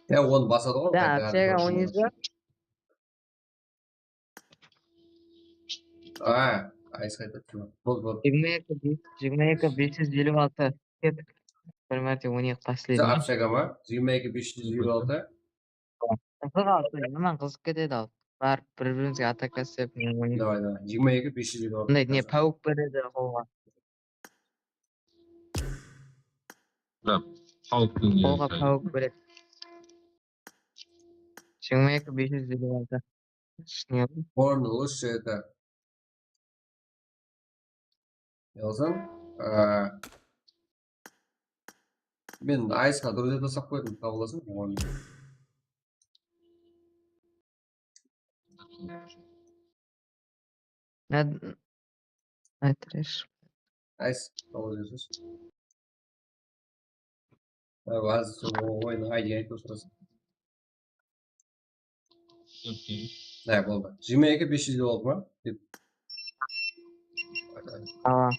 Ya, onı basadı ǵoy. Ya, общага oynayız ba? A, ayız qaytı. Bol, bol. Jigirma eki, jigirma eki, bes júz eliw altı. Ket. Bir márte oynayıq, последний. Общага ma? Jigirma eki, bes júz eliw altı. Qızıq al, yaman qızıq ketedi al. Barıp bir-birimizge ataka islep, men oynayman. Davay, davay. Jigirma eki, bes júz eliw altı. Mınday ne, páwik beredi qolǵa. Qolǵa páwik beredi. Jigirma eki, bes júz eliw altı. Shınelı. Porno, ush, это. Yalsam, a, men ayısqa durıs etip taslap qoydım, tabılasın. Aytırayıq. Ayıs, tabılasın. Házir sol oyınıń aydıǵın aytıp otırasın. Okey. Há, boldı. Jigirma eki, bes júz eliw altı ma? Dep. Awa.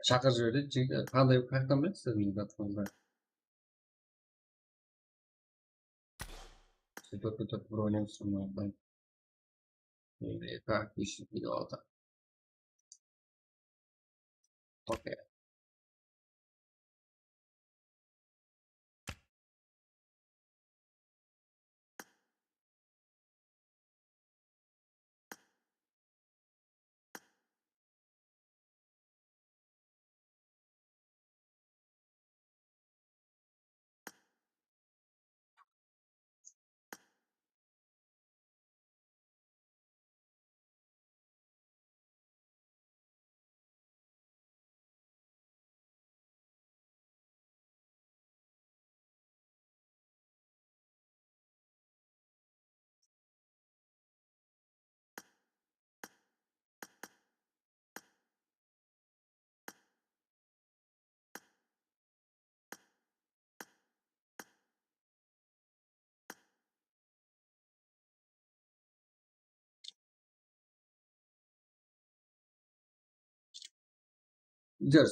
Shaqırıp jiberdi. Qanday, qayaqtan bilesiz siz meniń zatıńızdı? Sóytip, sóytip, bir oynaymız sonıń aldı. Eee, tak, bes júz eliw altı. Okey.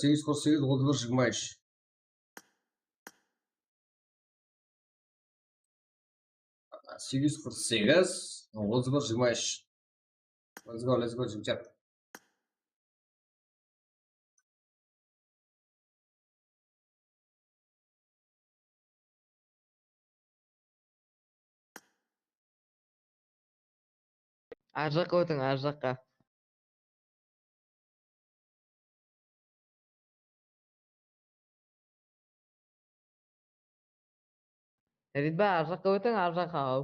Segiz qırq segiz, otız bir, jigirma úsh. Segiz qırq segiz, otız bir, jigirma úsh. Let's go, let's go, jigitler. Arjaqqa ótiń, arjaqqa. Ridba, arjaqqa ótiń, arjaqqa, aw.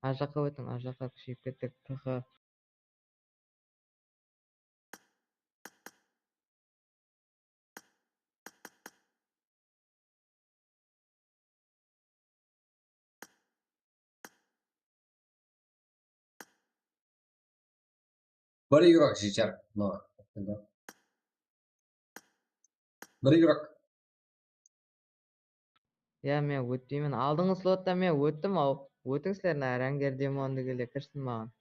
Arjaqqa ótiń, arjaqqa, kúsheyip kettik. Q Q. Bir игрок jeter. Mına. Bir игрок. Ya, men ótpeymen. Aldınǵı slotta men óttim, aw. Ótiń sizler, na, Ranger demondı kele kirsin maǵan.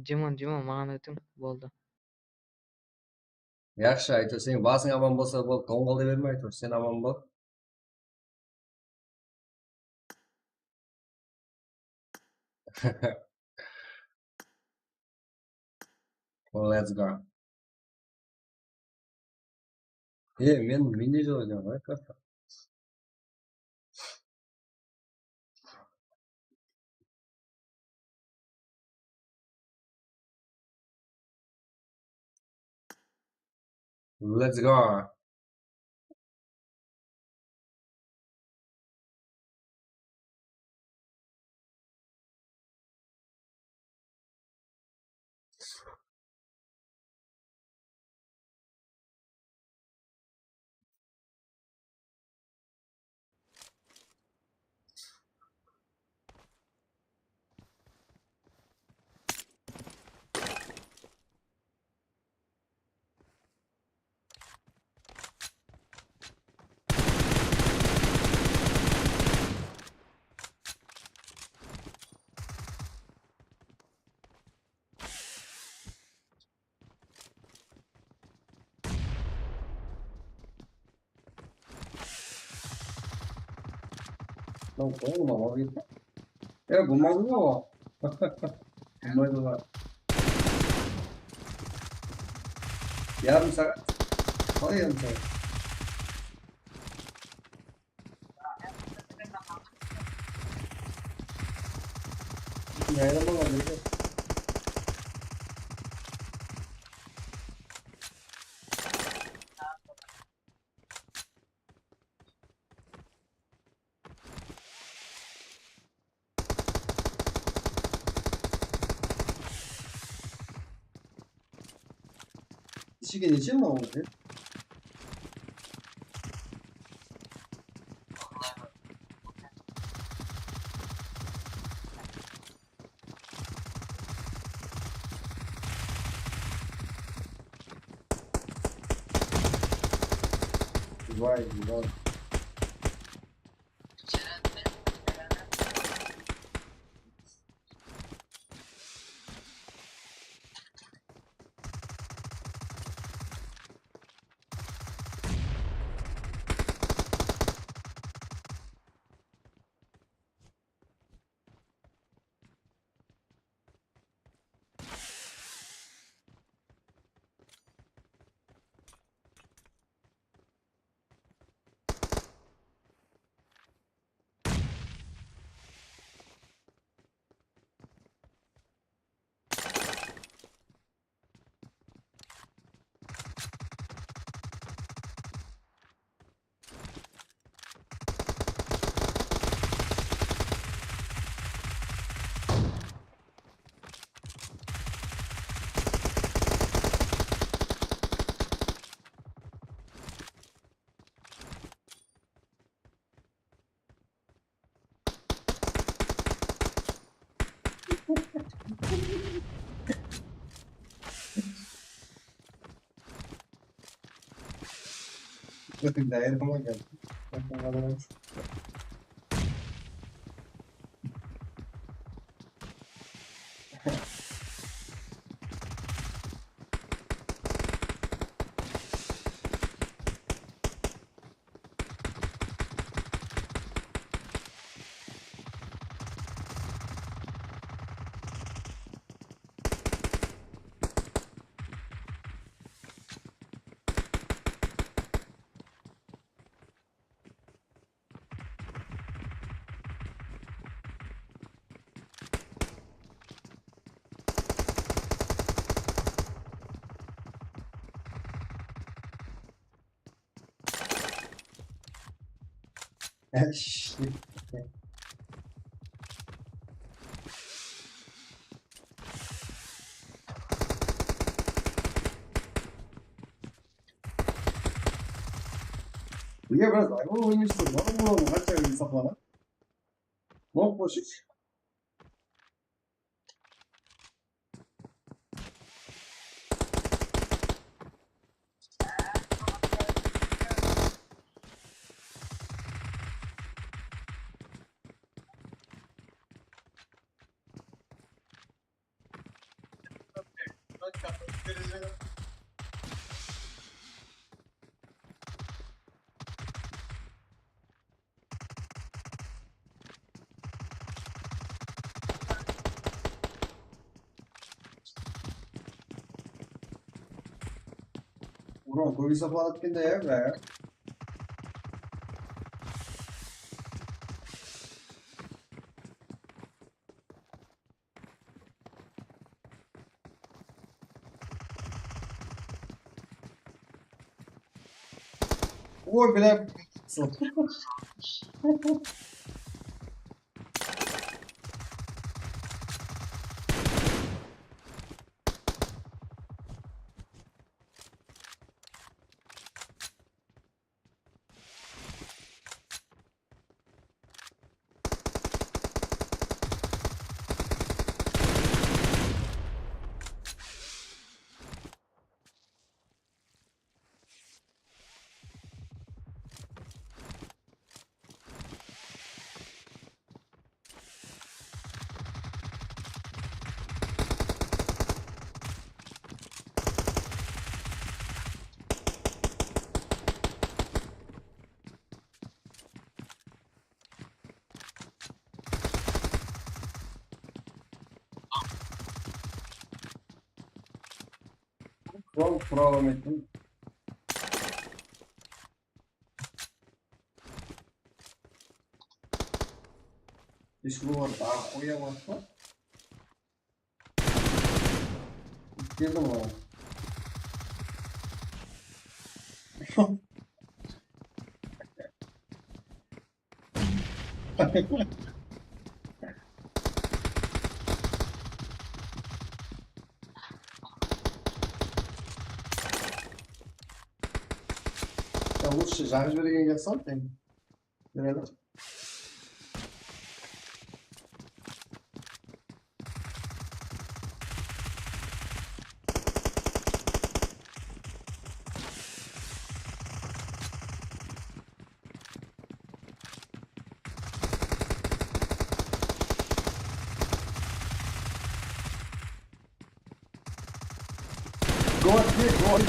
Dimon, Dimon, maǵan ótiń, boldı. Yaqshı, Aytur, seniń basıń aman bolsa boldı, tońǵalday berme, Aytur, sen aman bol. Let's go. E, men menedjer oynaman ǵoy, karta. Let's go. Oğlum, al git. E, bulmadı mı o? Bulmadı mı? Yarım saat. Qalay yarım saat? Yayılamalar dedi. Ishige neshe ma ol? Vay, vay. Bakın, dayanamam geldi. Bakın, bana bak. Bile biraz ayol oynaysın. Var mı oğlum? Kaç ay saklanan? Nok boşuk. Bro, kóbeyse falan etkende ya, bro. Oy, bile. Sol, qura almaytın. Biz bular aqıya batpa? Keldim oǵan. Ya, lучше jaǵıp jibergen jaqsı ǵoy, sen. Júreli. Gol, gol.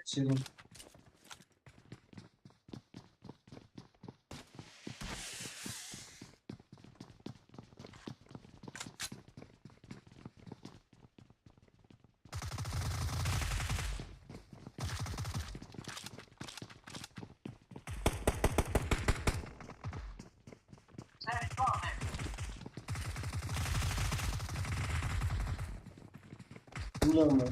Selam. Bunlar mı?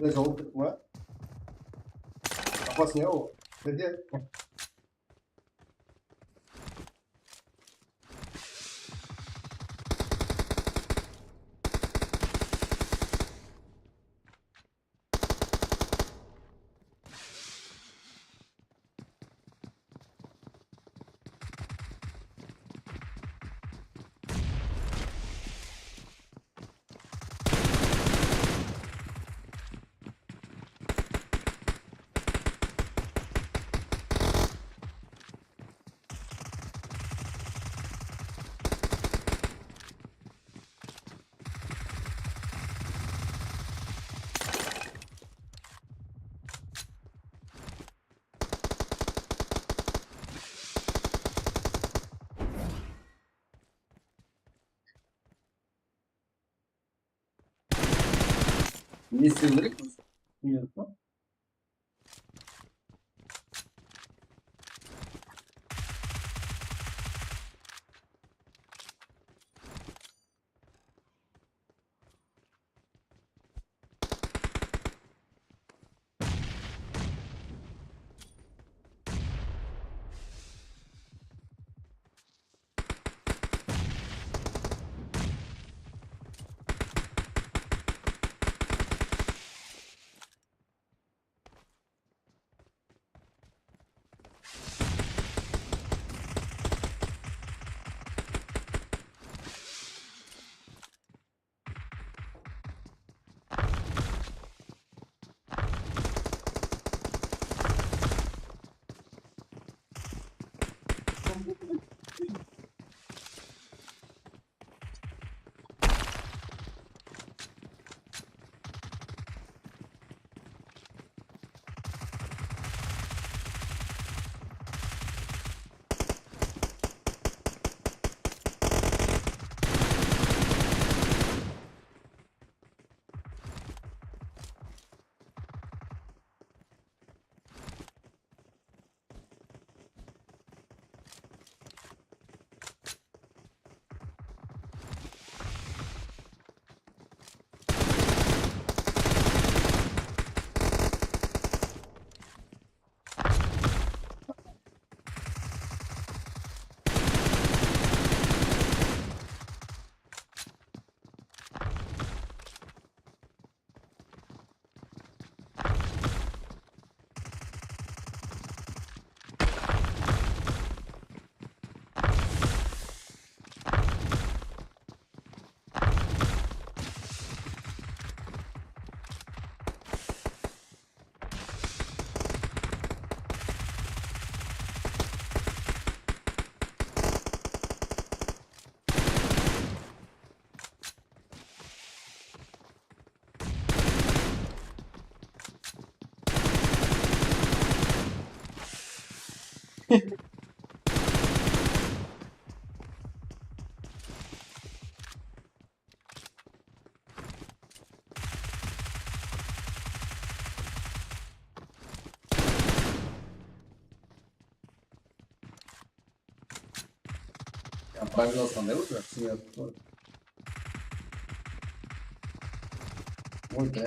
Biz oldıq mı? Опасный ol. Bizde. Ne istew kerek? Bilmiyorum. Ya, правилası qanday bolsa, túsinelim. Oy, bá.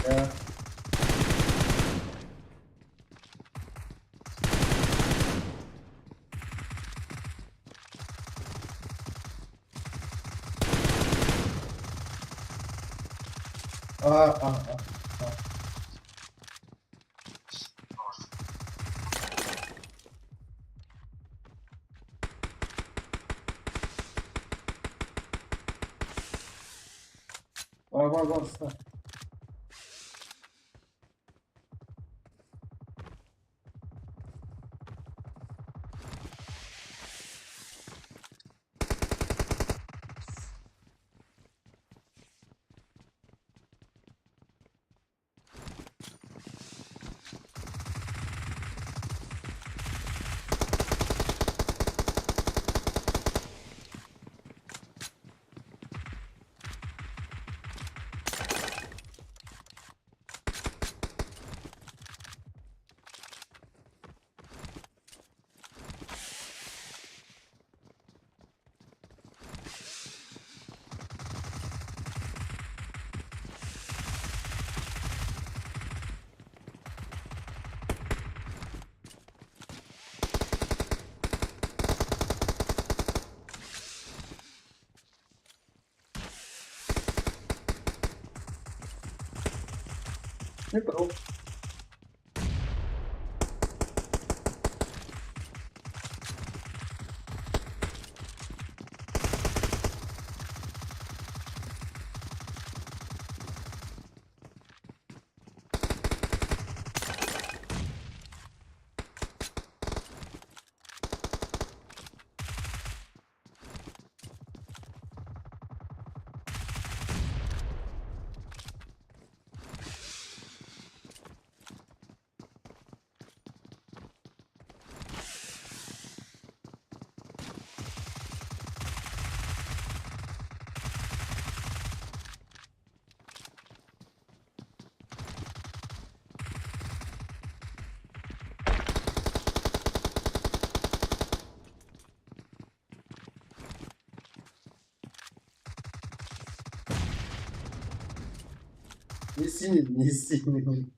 Ya. Aa, aa, aa, aa. Bar, bar, bar, usta. Ne pro? Ne isteymen, ne isteymen?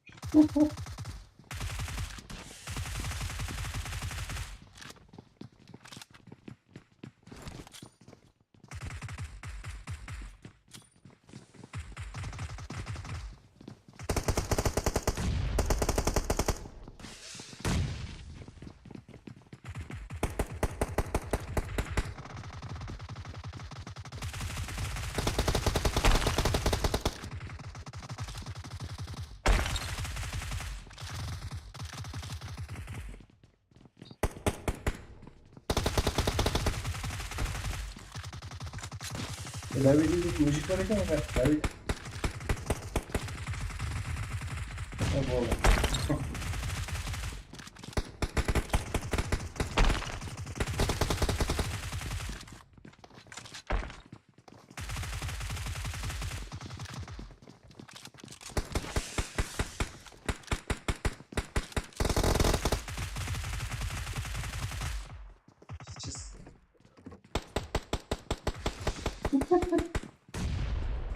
Rawiyde de ójik bar eken, rawiyde. Ha, boldı.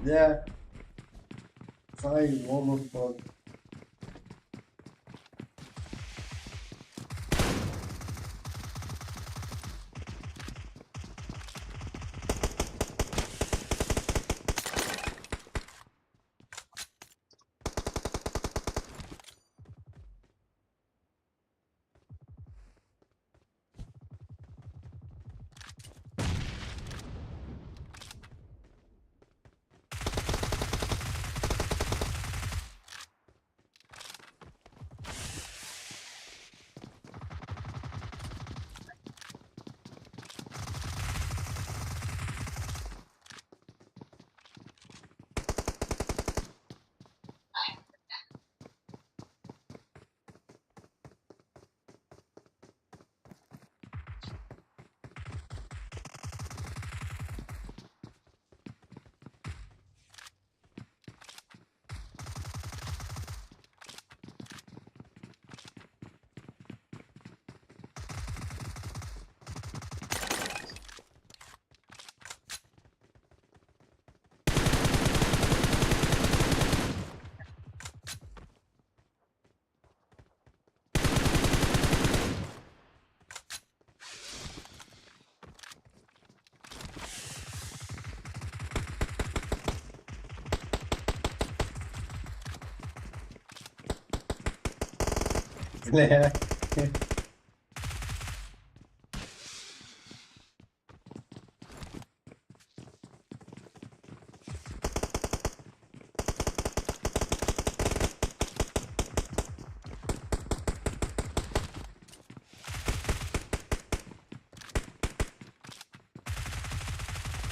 Ya. Say, oğlum, bak.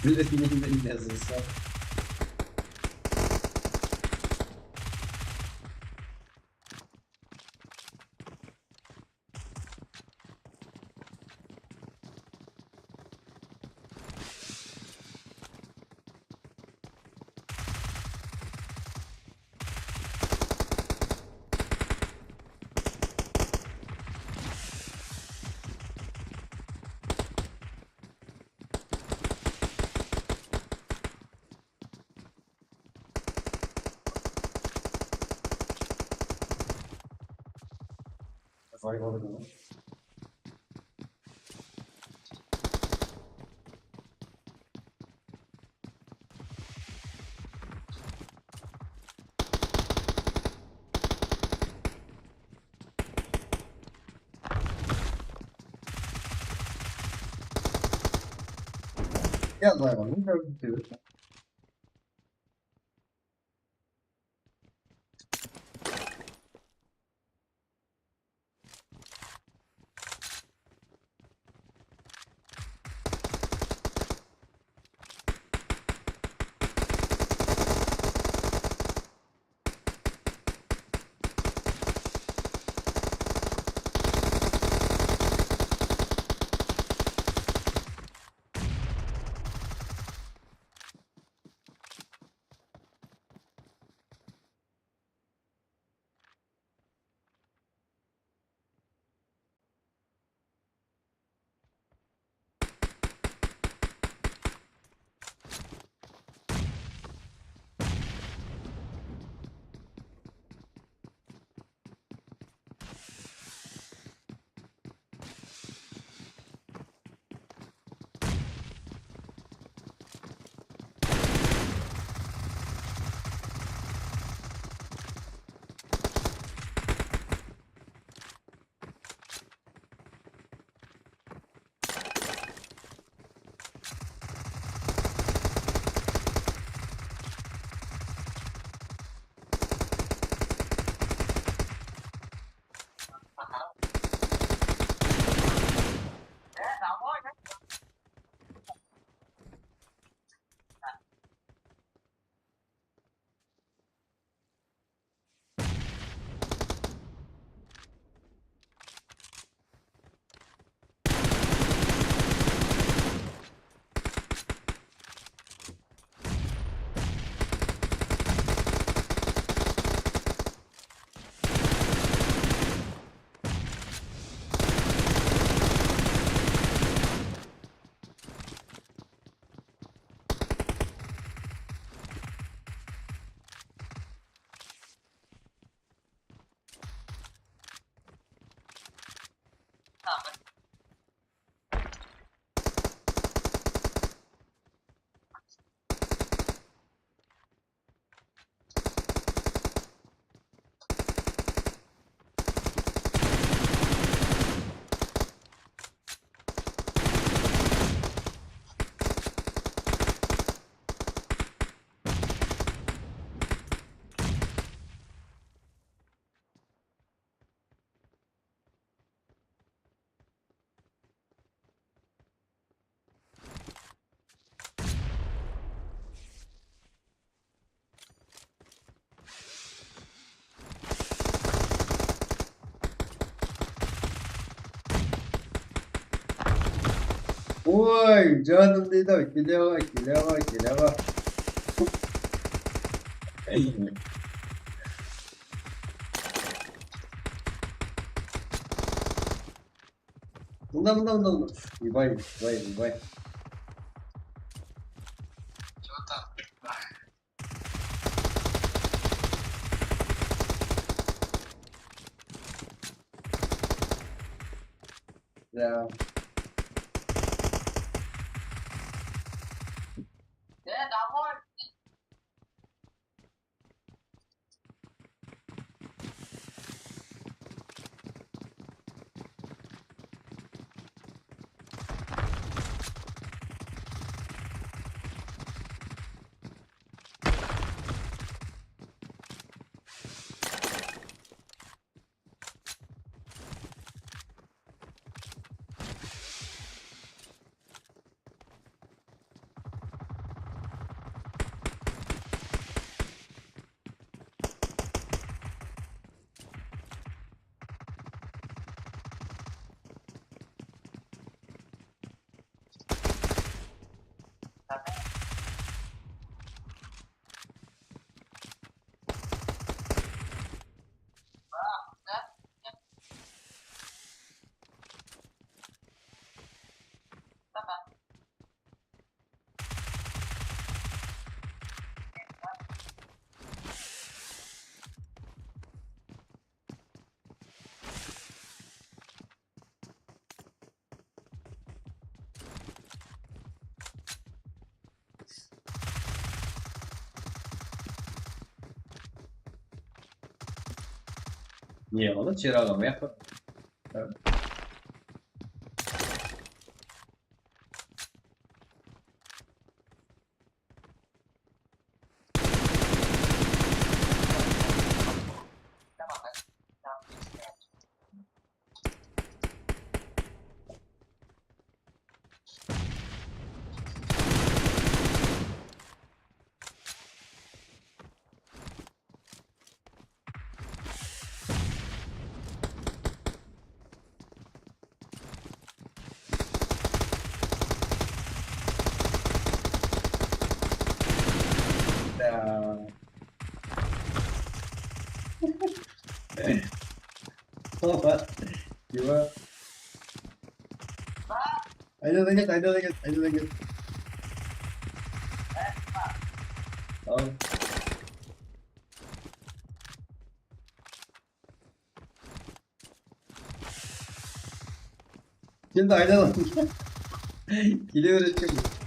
Bilmediğim yazılsa. Gel, hayvan, ne gördün? Oy, janım deydi-aw, kele aǵa, kele aǵa, kele aǵa. Mında, mında, mında, mında. Oybay, oybay, oybay. Ya. Ne qıldı? Jeraǵa, mıyaqqa. Aynadan ket, aynadan ket, aynadan ket. Al. Şimdi aynadan. Kele beredi.